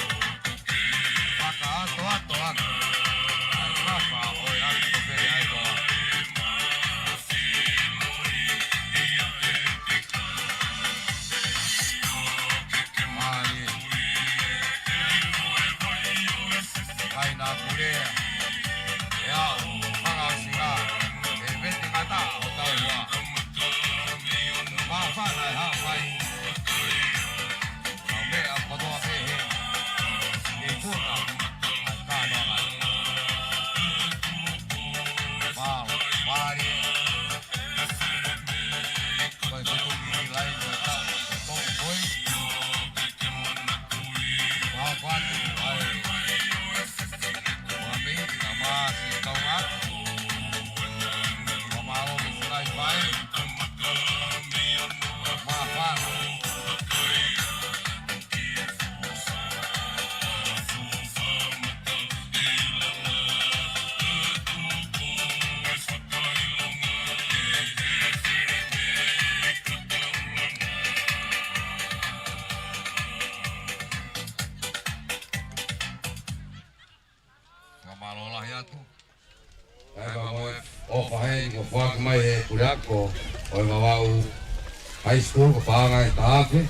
Fakaatoatoa. ʻAi, papa, ʻo e ʻapi ko pele ai koa. Mālie. Kaina kulea. E au, fakaosinga. E vete ngata o tau ua. Māfana e haʻu mai. Kau meʻa kotoa pē he. Ke kuna. Ai kātoanga. Māu, mālie. Ko e tutuki ki lai ko e tau, ko e tau koi. Ko hako atu, ai. Ko e mei Ko heni kuo foaki mai ʻe he puleako ʻo e Vavaʻu High School ko e paʻanga ʻe taha afe.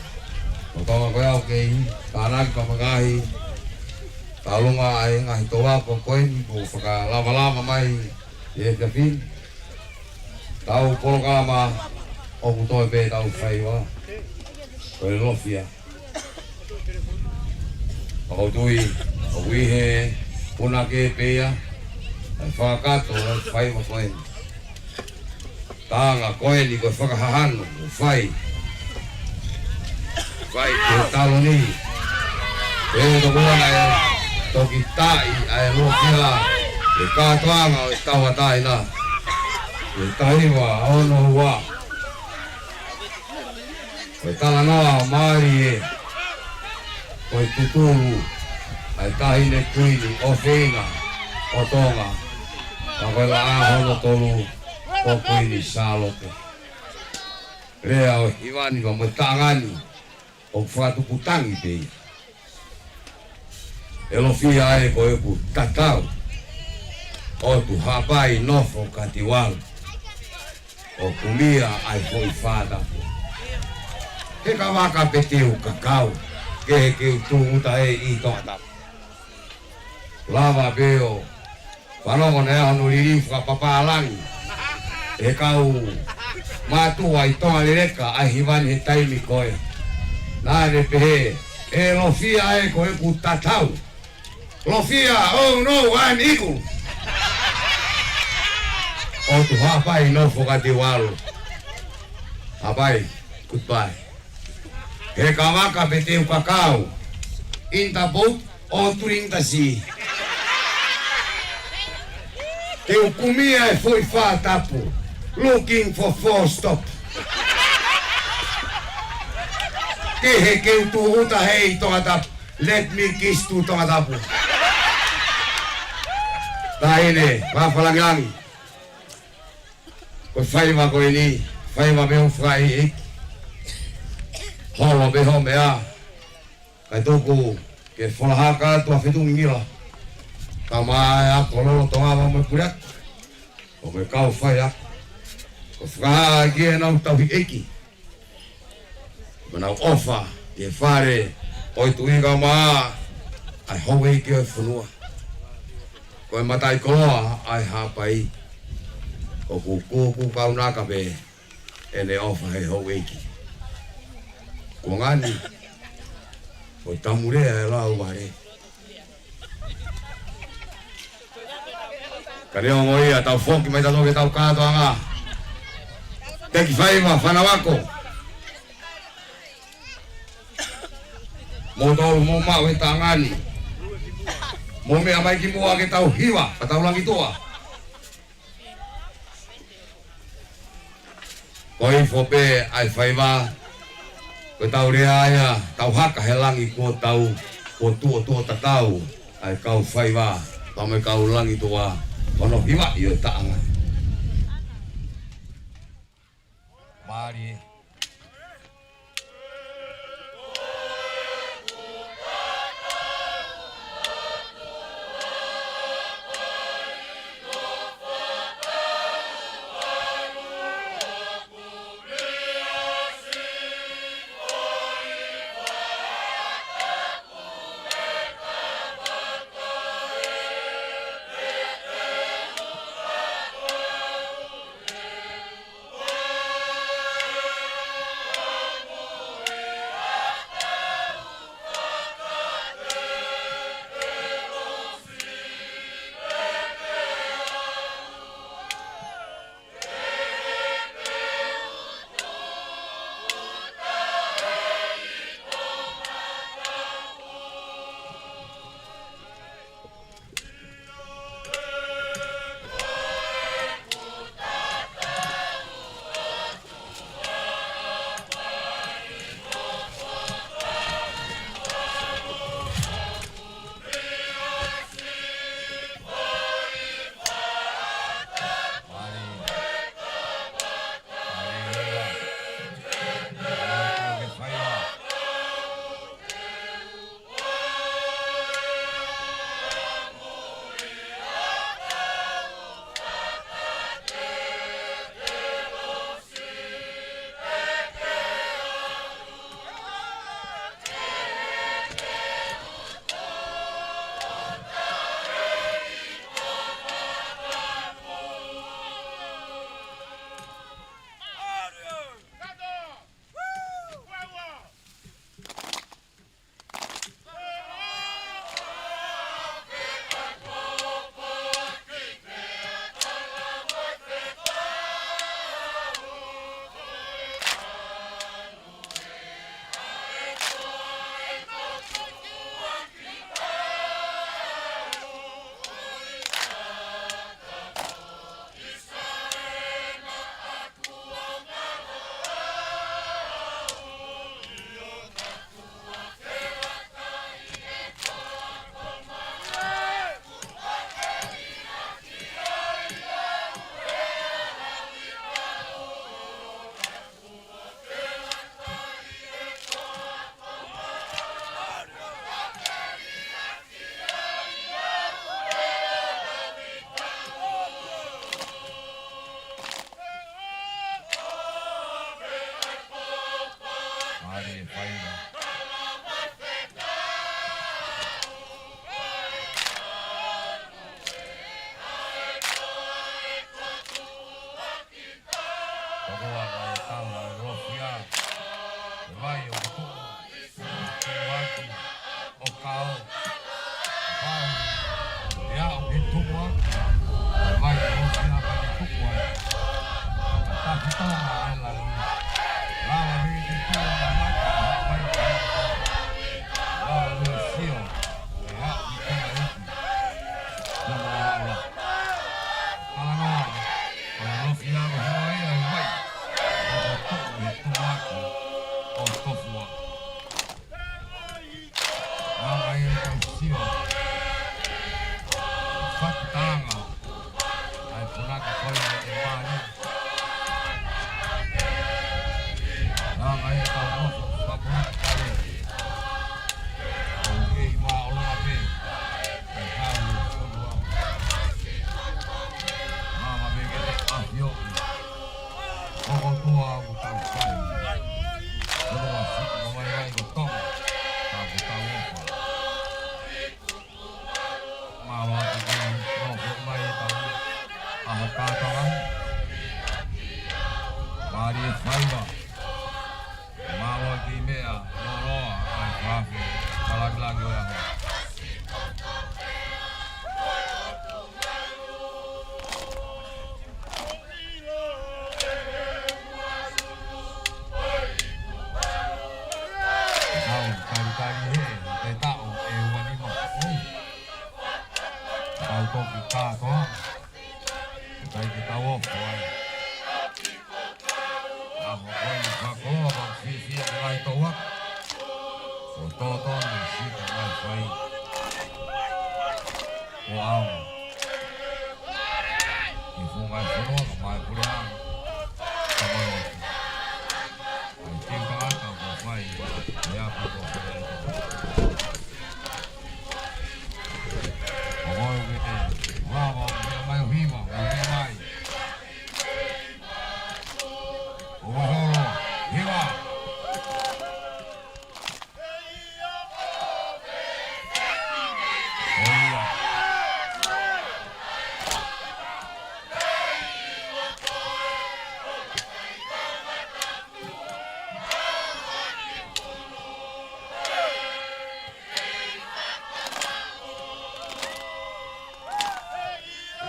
Ko e toenga ko ia ʻoku kei tānaki pea mo e ngaahi tauʻolunga ʻa e ngaahi touako ko eni kuo fakalavalava mai ʻi he efiafi ni. Tau polokalama ʻoku toe pē tau faiva. Ko e Lofia. ʻOku ou tui, ʻoku ʻi he punake pē ia ʻa e fakakakato ʻo e faiva ko eni. Taʻanga ko eni ko e fakahahano, ʻo fai. Fai ki he taloni. Pea tokua naʻe toki taaʻi ʻa e Lofia ʻi he kātoanga ʻo e tauʻatāina. ʻI he taha hiva ono ua. Ko e talanoa mālie, ko e tutulu ʻa e Taʻahine Kuini ʻofeina ʻo Tonga, ka ko e laʻā hono tolu ko Kuini Sālote. Lea ʻo e hiva ni pea mo e taʻanga ni ʻoku fakatukutangi pē ia. ʻE Lofia ē ko ʻeku tatau, ʻOtu Haʻapai Nofo Katiualu, ʻo kumia ʻa e foʻi fā tapu. He ka vaka pē te u kakau, kehe ke u tūʻuta hē ʻi Tongatapu. Lava pē ʻo fanongo naʻe ʻi ai hono liliu fakapapālangi ʻe he kau mātuʻa ʻi Tonga Leleka ʻa e hiva ni he taimi ko ē. Naʻa ne pehē, ʻE Lofia ē ko ʻeku tatau. Lofia, oh no, I'm equal. ʻOtu Haʻapai Nofo Katiualu. Haʻapai, goodbye. He ka vaka pē te u kakau. In the boat or during the sea. Te u kumia e foʻi fā tapu. Looking for four stop. Kehe ke u tūʻuta hē ʻi Tongatapu. Let me kiss to Tongatapu. Taʻahine, fakafakalāngilangi. Ko e faiva ko eni, faiva mei he faiʻeiki. Holo mei hoʻo meʻa. Kae tuku ke folahaka atu ʻa Fetungingila. Ka mai ʻa e ako lolotonga mo e puleako. ʻO mo e kau faiako. Ko e fakahā ki heʻenau tauhi ʻeiki. Mo ʻenau ʻofa ki he fale ʻo e Tuʻi kae ʻumaʻā ʻa e houʻeiki ʻo e fonua. Ko e mataʻikoloa ʻa e Haʻapai. ʻOku kūkū kaunaka pē ʻene ʻofa he houʻeiki. Kuo ngani, ko e tamulea e lau vale. Ka neongo ia, tau foki mai tautolu ke tau kātoanga. Teki faiva, fānau ako. Mou tau mou maʻu e taʻanga ni. Mou meʻa mai ki muʻa ke tau hiva, ka tau langi tuʻa. Ko e ifo pē ʻa e faiva, ko ʻetau lea ia, tau haka he langi kuo tau, kuo tuʻotuʻo tatau ʻa e kau faiva, pea mo e kau langi tuʻa, hono hivaʻi ʻo e taʻanga. Mālie. Mālie Faiva. Toko ua mai tau ʻa e Lofia. Mai ʻo tuʻu. Tuʻuaki. ʻO kao. Pau. ʻE aʻu ki tuʻuaki. Mai ʻo Lofia mai ki tuʻuaki. Tapu tau mai e langi. Lava mai ki tuʻuaki. Mai. Lava mai sio. ʻE aʻu ki tuʻuaki. Tau ua. Talanoa. Ko e Lofia ko e hoa ia ʻe vai. ʻO tuʻu ʻi tuʻuaki. ʻO tofua. Anga ia tau sio. Fakatanga. ʻA e punake ko ia ʻe mali. Anga ia tau nofo fakapunake kale. ʻOku kei māʻolunga pē. ʻE hau ʻo fonua. Mama pē ke te ʻafio. ʻOku tua ʻoku tau fai. Tonga fika mo mai mai ko Tonga. Tapu tau ofa. Mālō atu ki he nofo mai tau. ʻAho kātoa. Mālie Faiva. Mālō ki meʻa, lōloa, ʻa e fafe, ka langilangi ʻo e ʻaho. Tau talitali he, te taʻu ʻe ua nima. Tau toki kātoa. Kai ke tau ofa ai. ʻAho ko eni fakakoloa, fiefia ke ngai toua. ʻO tōtō ni sita ngai fai. ʻO aonga. Ke funga e fonua, ka mai pule anga. Ka mai otu. ʻAi, ke tangata ko fai. ʻE apa ko fai. ʻO moe ke te. Lava, ʻo meʻa mai ʻo hiva, ʻo meʻa mai. ʻO maholo, hiva. ʻO ia.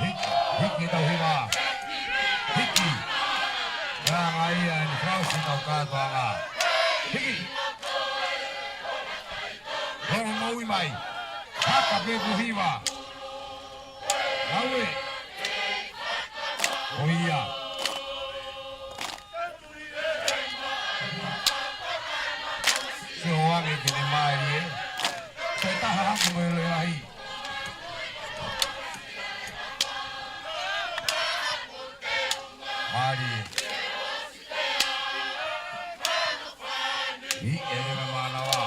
Hiki, hiki tau hiva. Hiki. Anga ia ʻeni fausi tau kātoanga. Hiki. Longo moʻui mai. Haka pē ʻeku hiva. Aue. ʻO ia. Sio ange ki he mālie. Ko e taha hake mo e leahi. Mālie. ʻI he lea mānava.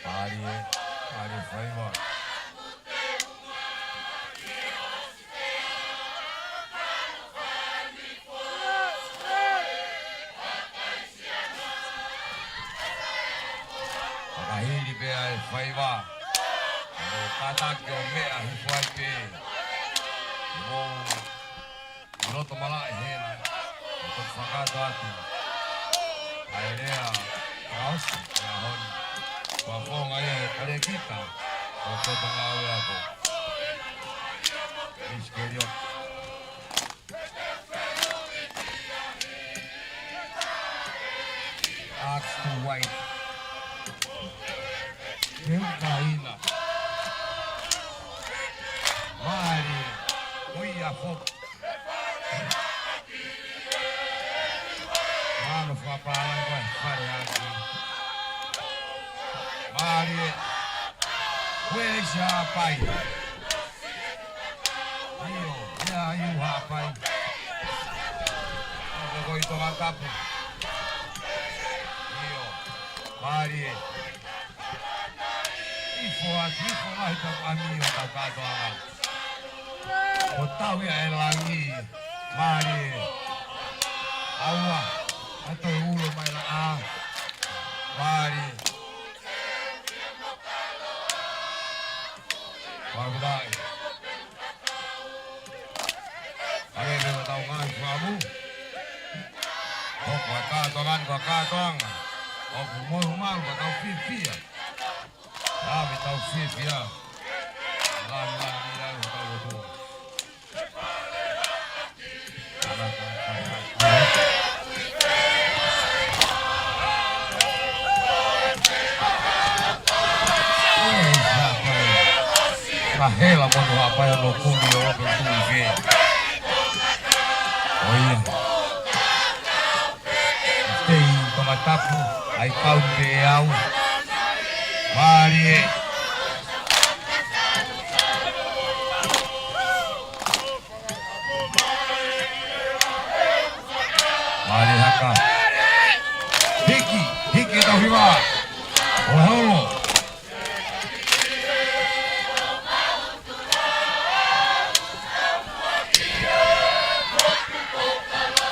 Mālie, mālie Faiva. Fakahili pē ʻa e Faiva. ʻO kātaki ʻo meʻa hifo ai pē. Mou ʻi loto malaʻe hena, ʻo toki fakakātoa atu ʻa e lea fakaʻosi ʻo e ʻaho ni. Fakafofonga ia ʻe Kalekita ʻo Koto Ngāue Ako. Isikelioti. Axe to White. Teukaina. Mālie. ʻO ia foki. Mano fapala ko e fale ake. Mālie. Where's your pai? ʻIo, Kapu. ʻIo. Mālie. Ifo atu, ifo lahi ka ʻami ʻo tau kātoanga. ʻO tau ia e langi. Mālie. ʻAua. ʻA toe ulo mai laʻā. Mālie. Mālie. ʻAi, pea tau ngaahi fakamu. ʻOku ʻa kātoanga, ʻa kātoanga. ʻOku mohu malu, ʻa tau fiefia. ʻA pea tau fiefia. Langi, langi, langi, tau ʻotua. Ka hela mo no hapai ʻo no kumi ʻo lope tui ke. ʻOia. Tei Tongatapu, ʻai kau pē au. Mālie. Mālie haka. Hiki, hiki tau hiva. ʻOholo.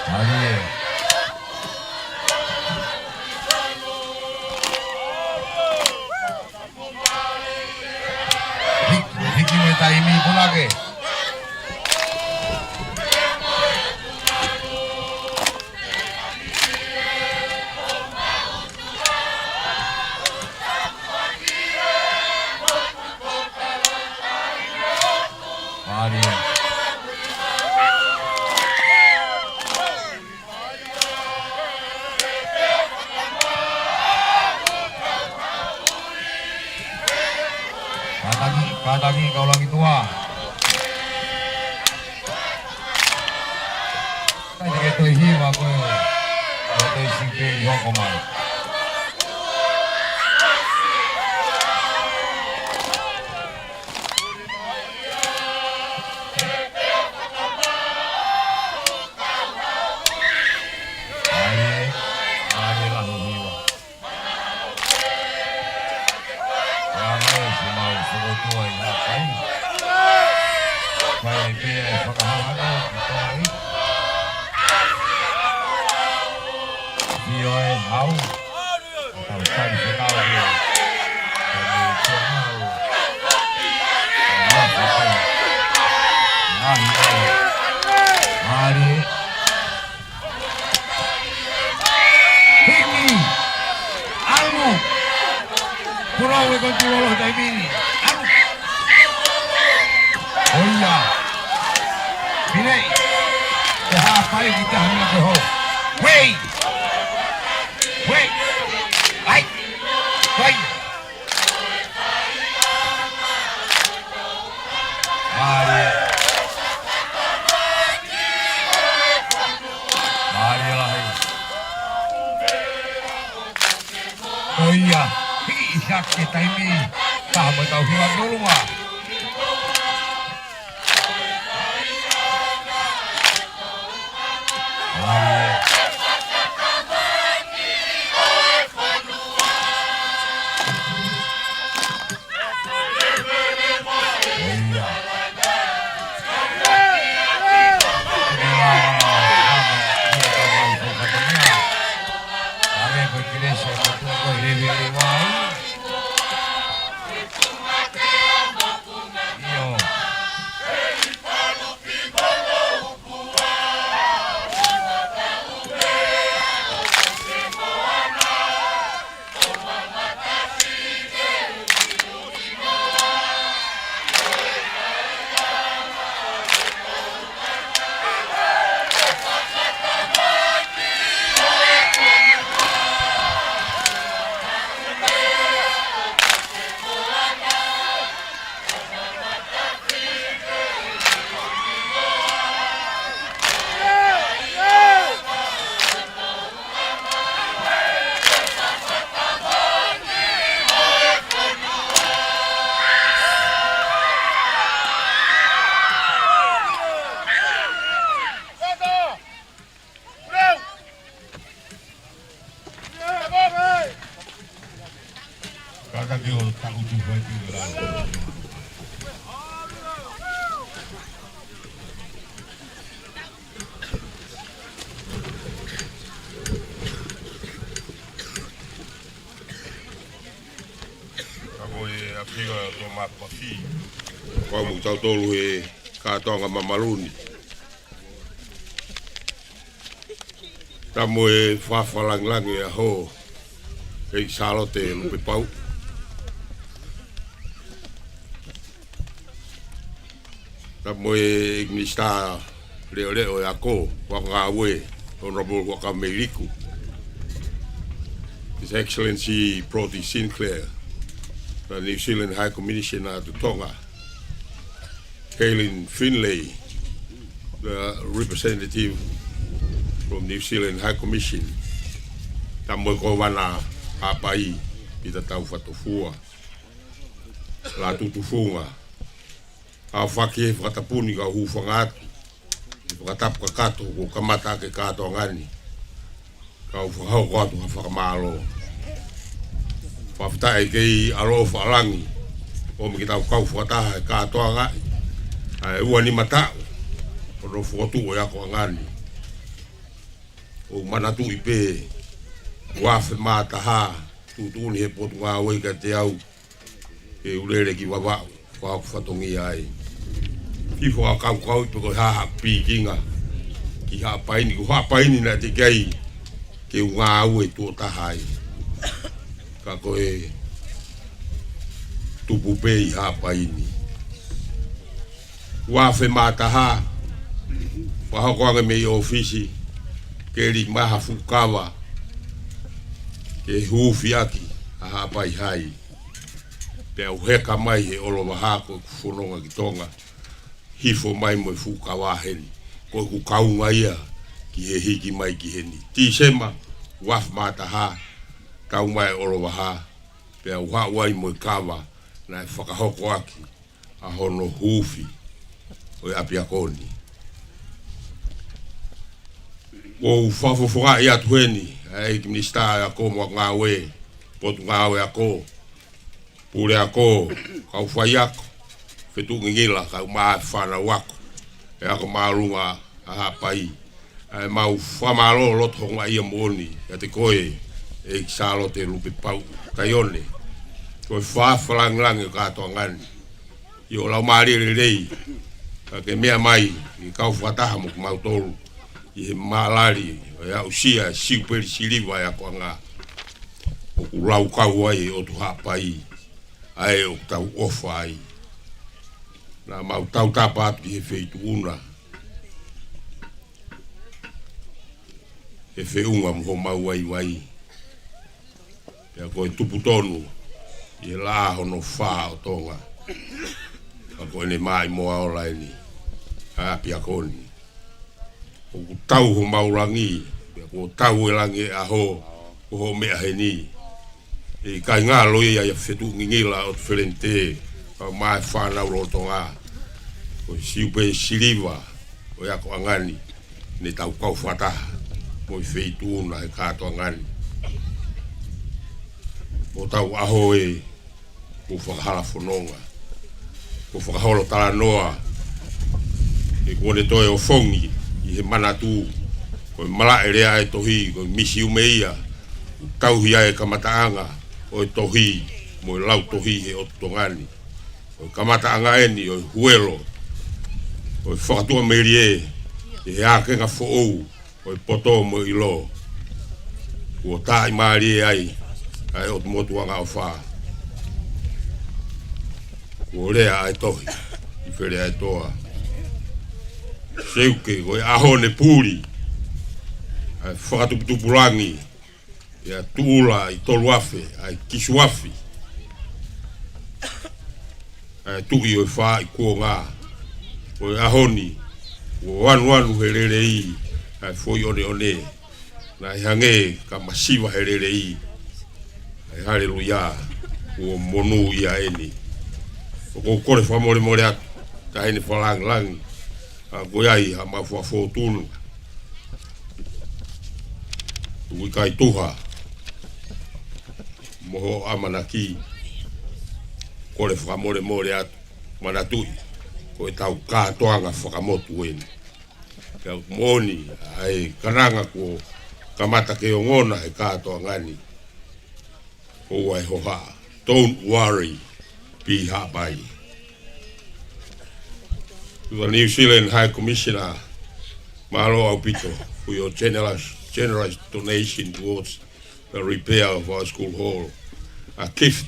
Mālie. Hiki, hiki mo e taimi punake. Mālie. Kātaki, kātaki, kau langi tua. Kai te ke toi hiva ko e, ko e toi sipeli hoko mai. Mālie, mālie lahi hiva. Mālie, se mau fokotua ʻi Haʻapai. Fai ai pē ʻa e fakahāhā ki Tonga ʻi. Sio e hau. Tau tali fekau ia. Tali fekau. Mālie. Hiki. ʻAlu. Pulau e konti lolo taimi ni. ʻAlu. ʻOia. Pile. Te Haʻapai ki te hana ke ho. Wei. Wei. ʻAi. Wei. Mālie. Mālie lahi. ʻOia, hiki ʻi hake taimi, taha mo tau hiva ki ʻolunga. Mālie. Taʻutu fai pili lalo. Ka ko e ʻapiako Toa Makuafi. Kau mo tautolu he kātoanga mamalu ni. Ka mo e fakafakalāngilangi ʻa e ʻEiki Sālote Lupepauʻu. Ka mo e Minisitā Leʻoleʻo ʻo e Ako, Fakangāue, Honorable Huʻakavameiliku. His Excellency Brody Sinclair, the New Zealand High Commissioner to Tonga. Cailin Finlay, the representative from New Zealand High Commission. Ka mo e Kōvana Haʻapai, Pita Taufatofua Lātūtufunga. ʻOku ou fie fakatapu ni kau hūfanga atu ʻi he fakatapu kakato kuo kamata ʻaki e kātoanga ni. Kau fakahoko atu ha fakamālō. Fakafetaʻi ki he ʻaloʻofa ʻa langi ʻomi ke tau kau fakataha he kātoanga ʻa e ua nima taʻu ʻo e fokotuʻu ʻo e akoʻanga ni. ʻOku ou manatuʻi pē, ua afe mā taha, tuʻutuʻuni he Potungāue kiate au ke u lele ki Vavaʻu, ko hoku fatongia ai. Fai fakakaukau pe ko e hā haʻaku pikinga ki Haʻapai ni, ko Haʻapai ni naʻe teʻeki ai ke u ngāue tuʻo taha ai. Ka ko e tupu pē ʻi Haʻapai ni. Ua afe mā taha, fakahoko ange mei ʻōfisi, ke lī mai ha fuʻu kava ke huufi ʻaki ʻa Haʻapai Hai. Pea u heka mai he ʻOlovahā ko ʻeku fononga ki Tonga, hifo mai mo e fuʻu kava heni. Ko ʻeku kaunga ia ki he hiki mai ki heni. Tīsema, ua afe mā taha, tau mai ʻOlovahā, pea u haʻu ai mo e kava naʻe fakahoko ʻaki ʻa hono huufi ʻo e ʻapiako ni. ʻOku ou fakafofongaʻi atu heni ʻa e ʻEiki Minisitā ʻo e Ako mo e Ngāue, Potungāue Ako, Puleako, kau faiako, fetuʻu ngingila, kae ʻumaʻā e fānau ako ʻo e ako māʻolunga ʻa Haʻapai. ʻA e mau fakamālō loto houngaʻia moʻoni kiate koe, ʻEiki Sālote Lupepauʻu Taione, ko e fakafakalāngilangi ʻo e kātoanga ni. ʻI hoʻo laumālie lelei, ka ke meʻa mai ke kau fakataha mo kimautolu ʻi he mālali ʻo e aʻusia e siupeli siliva ʻo e akoʻanga. ʻOku laukau ai e ʻOtu Haʻapai, ʻa ē ʻoku tau ʻofa ai. Naʻa mau tautapa atu ki he feituʻu na he feʻunga mo homau vaivai. Pea ko e tupu tonu ʻi he laʻā hono fā ʻo Tonga, ka ko ʻene maʻimoa ola eni ʻa e ʻapiako ni. ʻOku tau homau langi, pea kuo tau e langi ʻo e ʻaho ko hoʻo meʻa heni. ʻIkai ngalo ia ʻi ha fetuʻu ngingila ʻo e ʻOtu Felenite, kae ʻumaʻā e fānau lolotonga. Ko e siupeli siliva ʻo e akoʻanga ni, ne tau kau fakataha mo e feituʻu na he kātoanga ni. Ko hotau ʻaho ē, kuo fakahala fononga, kuo fakaholo talanoa, he kuo ne toe ofongi ʻi he manatu, ko e malaʻe lea ʻa e tohi, ko e misiume ia ʻoku tauhi ai e kamataʻanga ʻo e tohi mo e lautohi he ʻotu Tonga ni. Ko e kamataʻanga eni ʻo e huelo ʻo e fakatuʻamelie ʻi he ākenga foʻou ʻo e poto mo e ʻilo. Kuo taʻimālie ai ʻa e ʻOtu Motu Angaʻofa. Kuo lea ʻa e tohi ʻi Feleʻaetoa: Seuke, ko e ʻaho ne puli ʻa e fakatuputupulangi, pea tuʻula ʻi tolu afe ʻa e kisuafi ʻa e Tuʻi ʻo e Fā ʻi Kuonga. Ko e ʻaho ni kuo anuanu he lelei ʻa e foʻi ʻoneʻone, naʻe hangē ka masiva he lelei ʻa e haleluia, kuo monūʻia eni. ʻOku ou kole fakamolemole atu, Taʻahine Fakalāngilangi, ʻa ko ia ʻi haʻamau fakafōtunga, ʻoku ʻikai tuha mo hoʻo ʻamanaki. Kole fakamolemole atu, manatuʻi ko ʻetau kātoanga fakamotu eni. Pea ʻoku moʻoni ʻa e kananga kuo kamata ke ongona e kātoanga ni, ko ʻeku hohaʻa. Don't worry, be happy. To the New Zealand High Commissioner, mālō ʻaupito for your generous, generous donation towards the repair of our school hall. A gift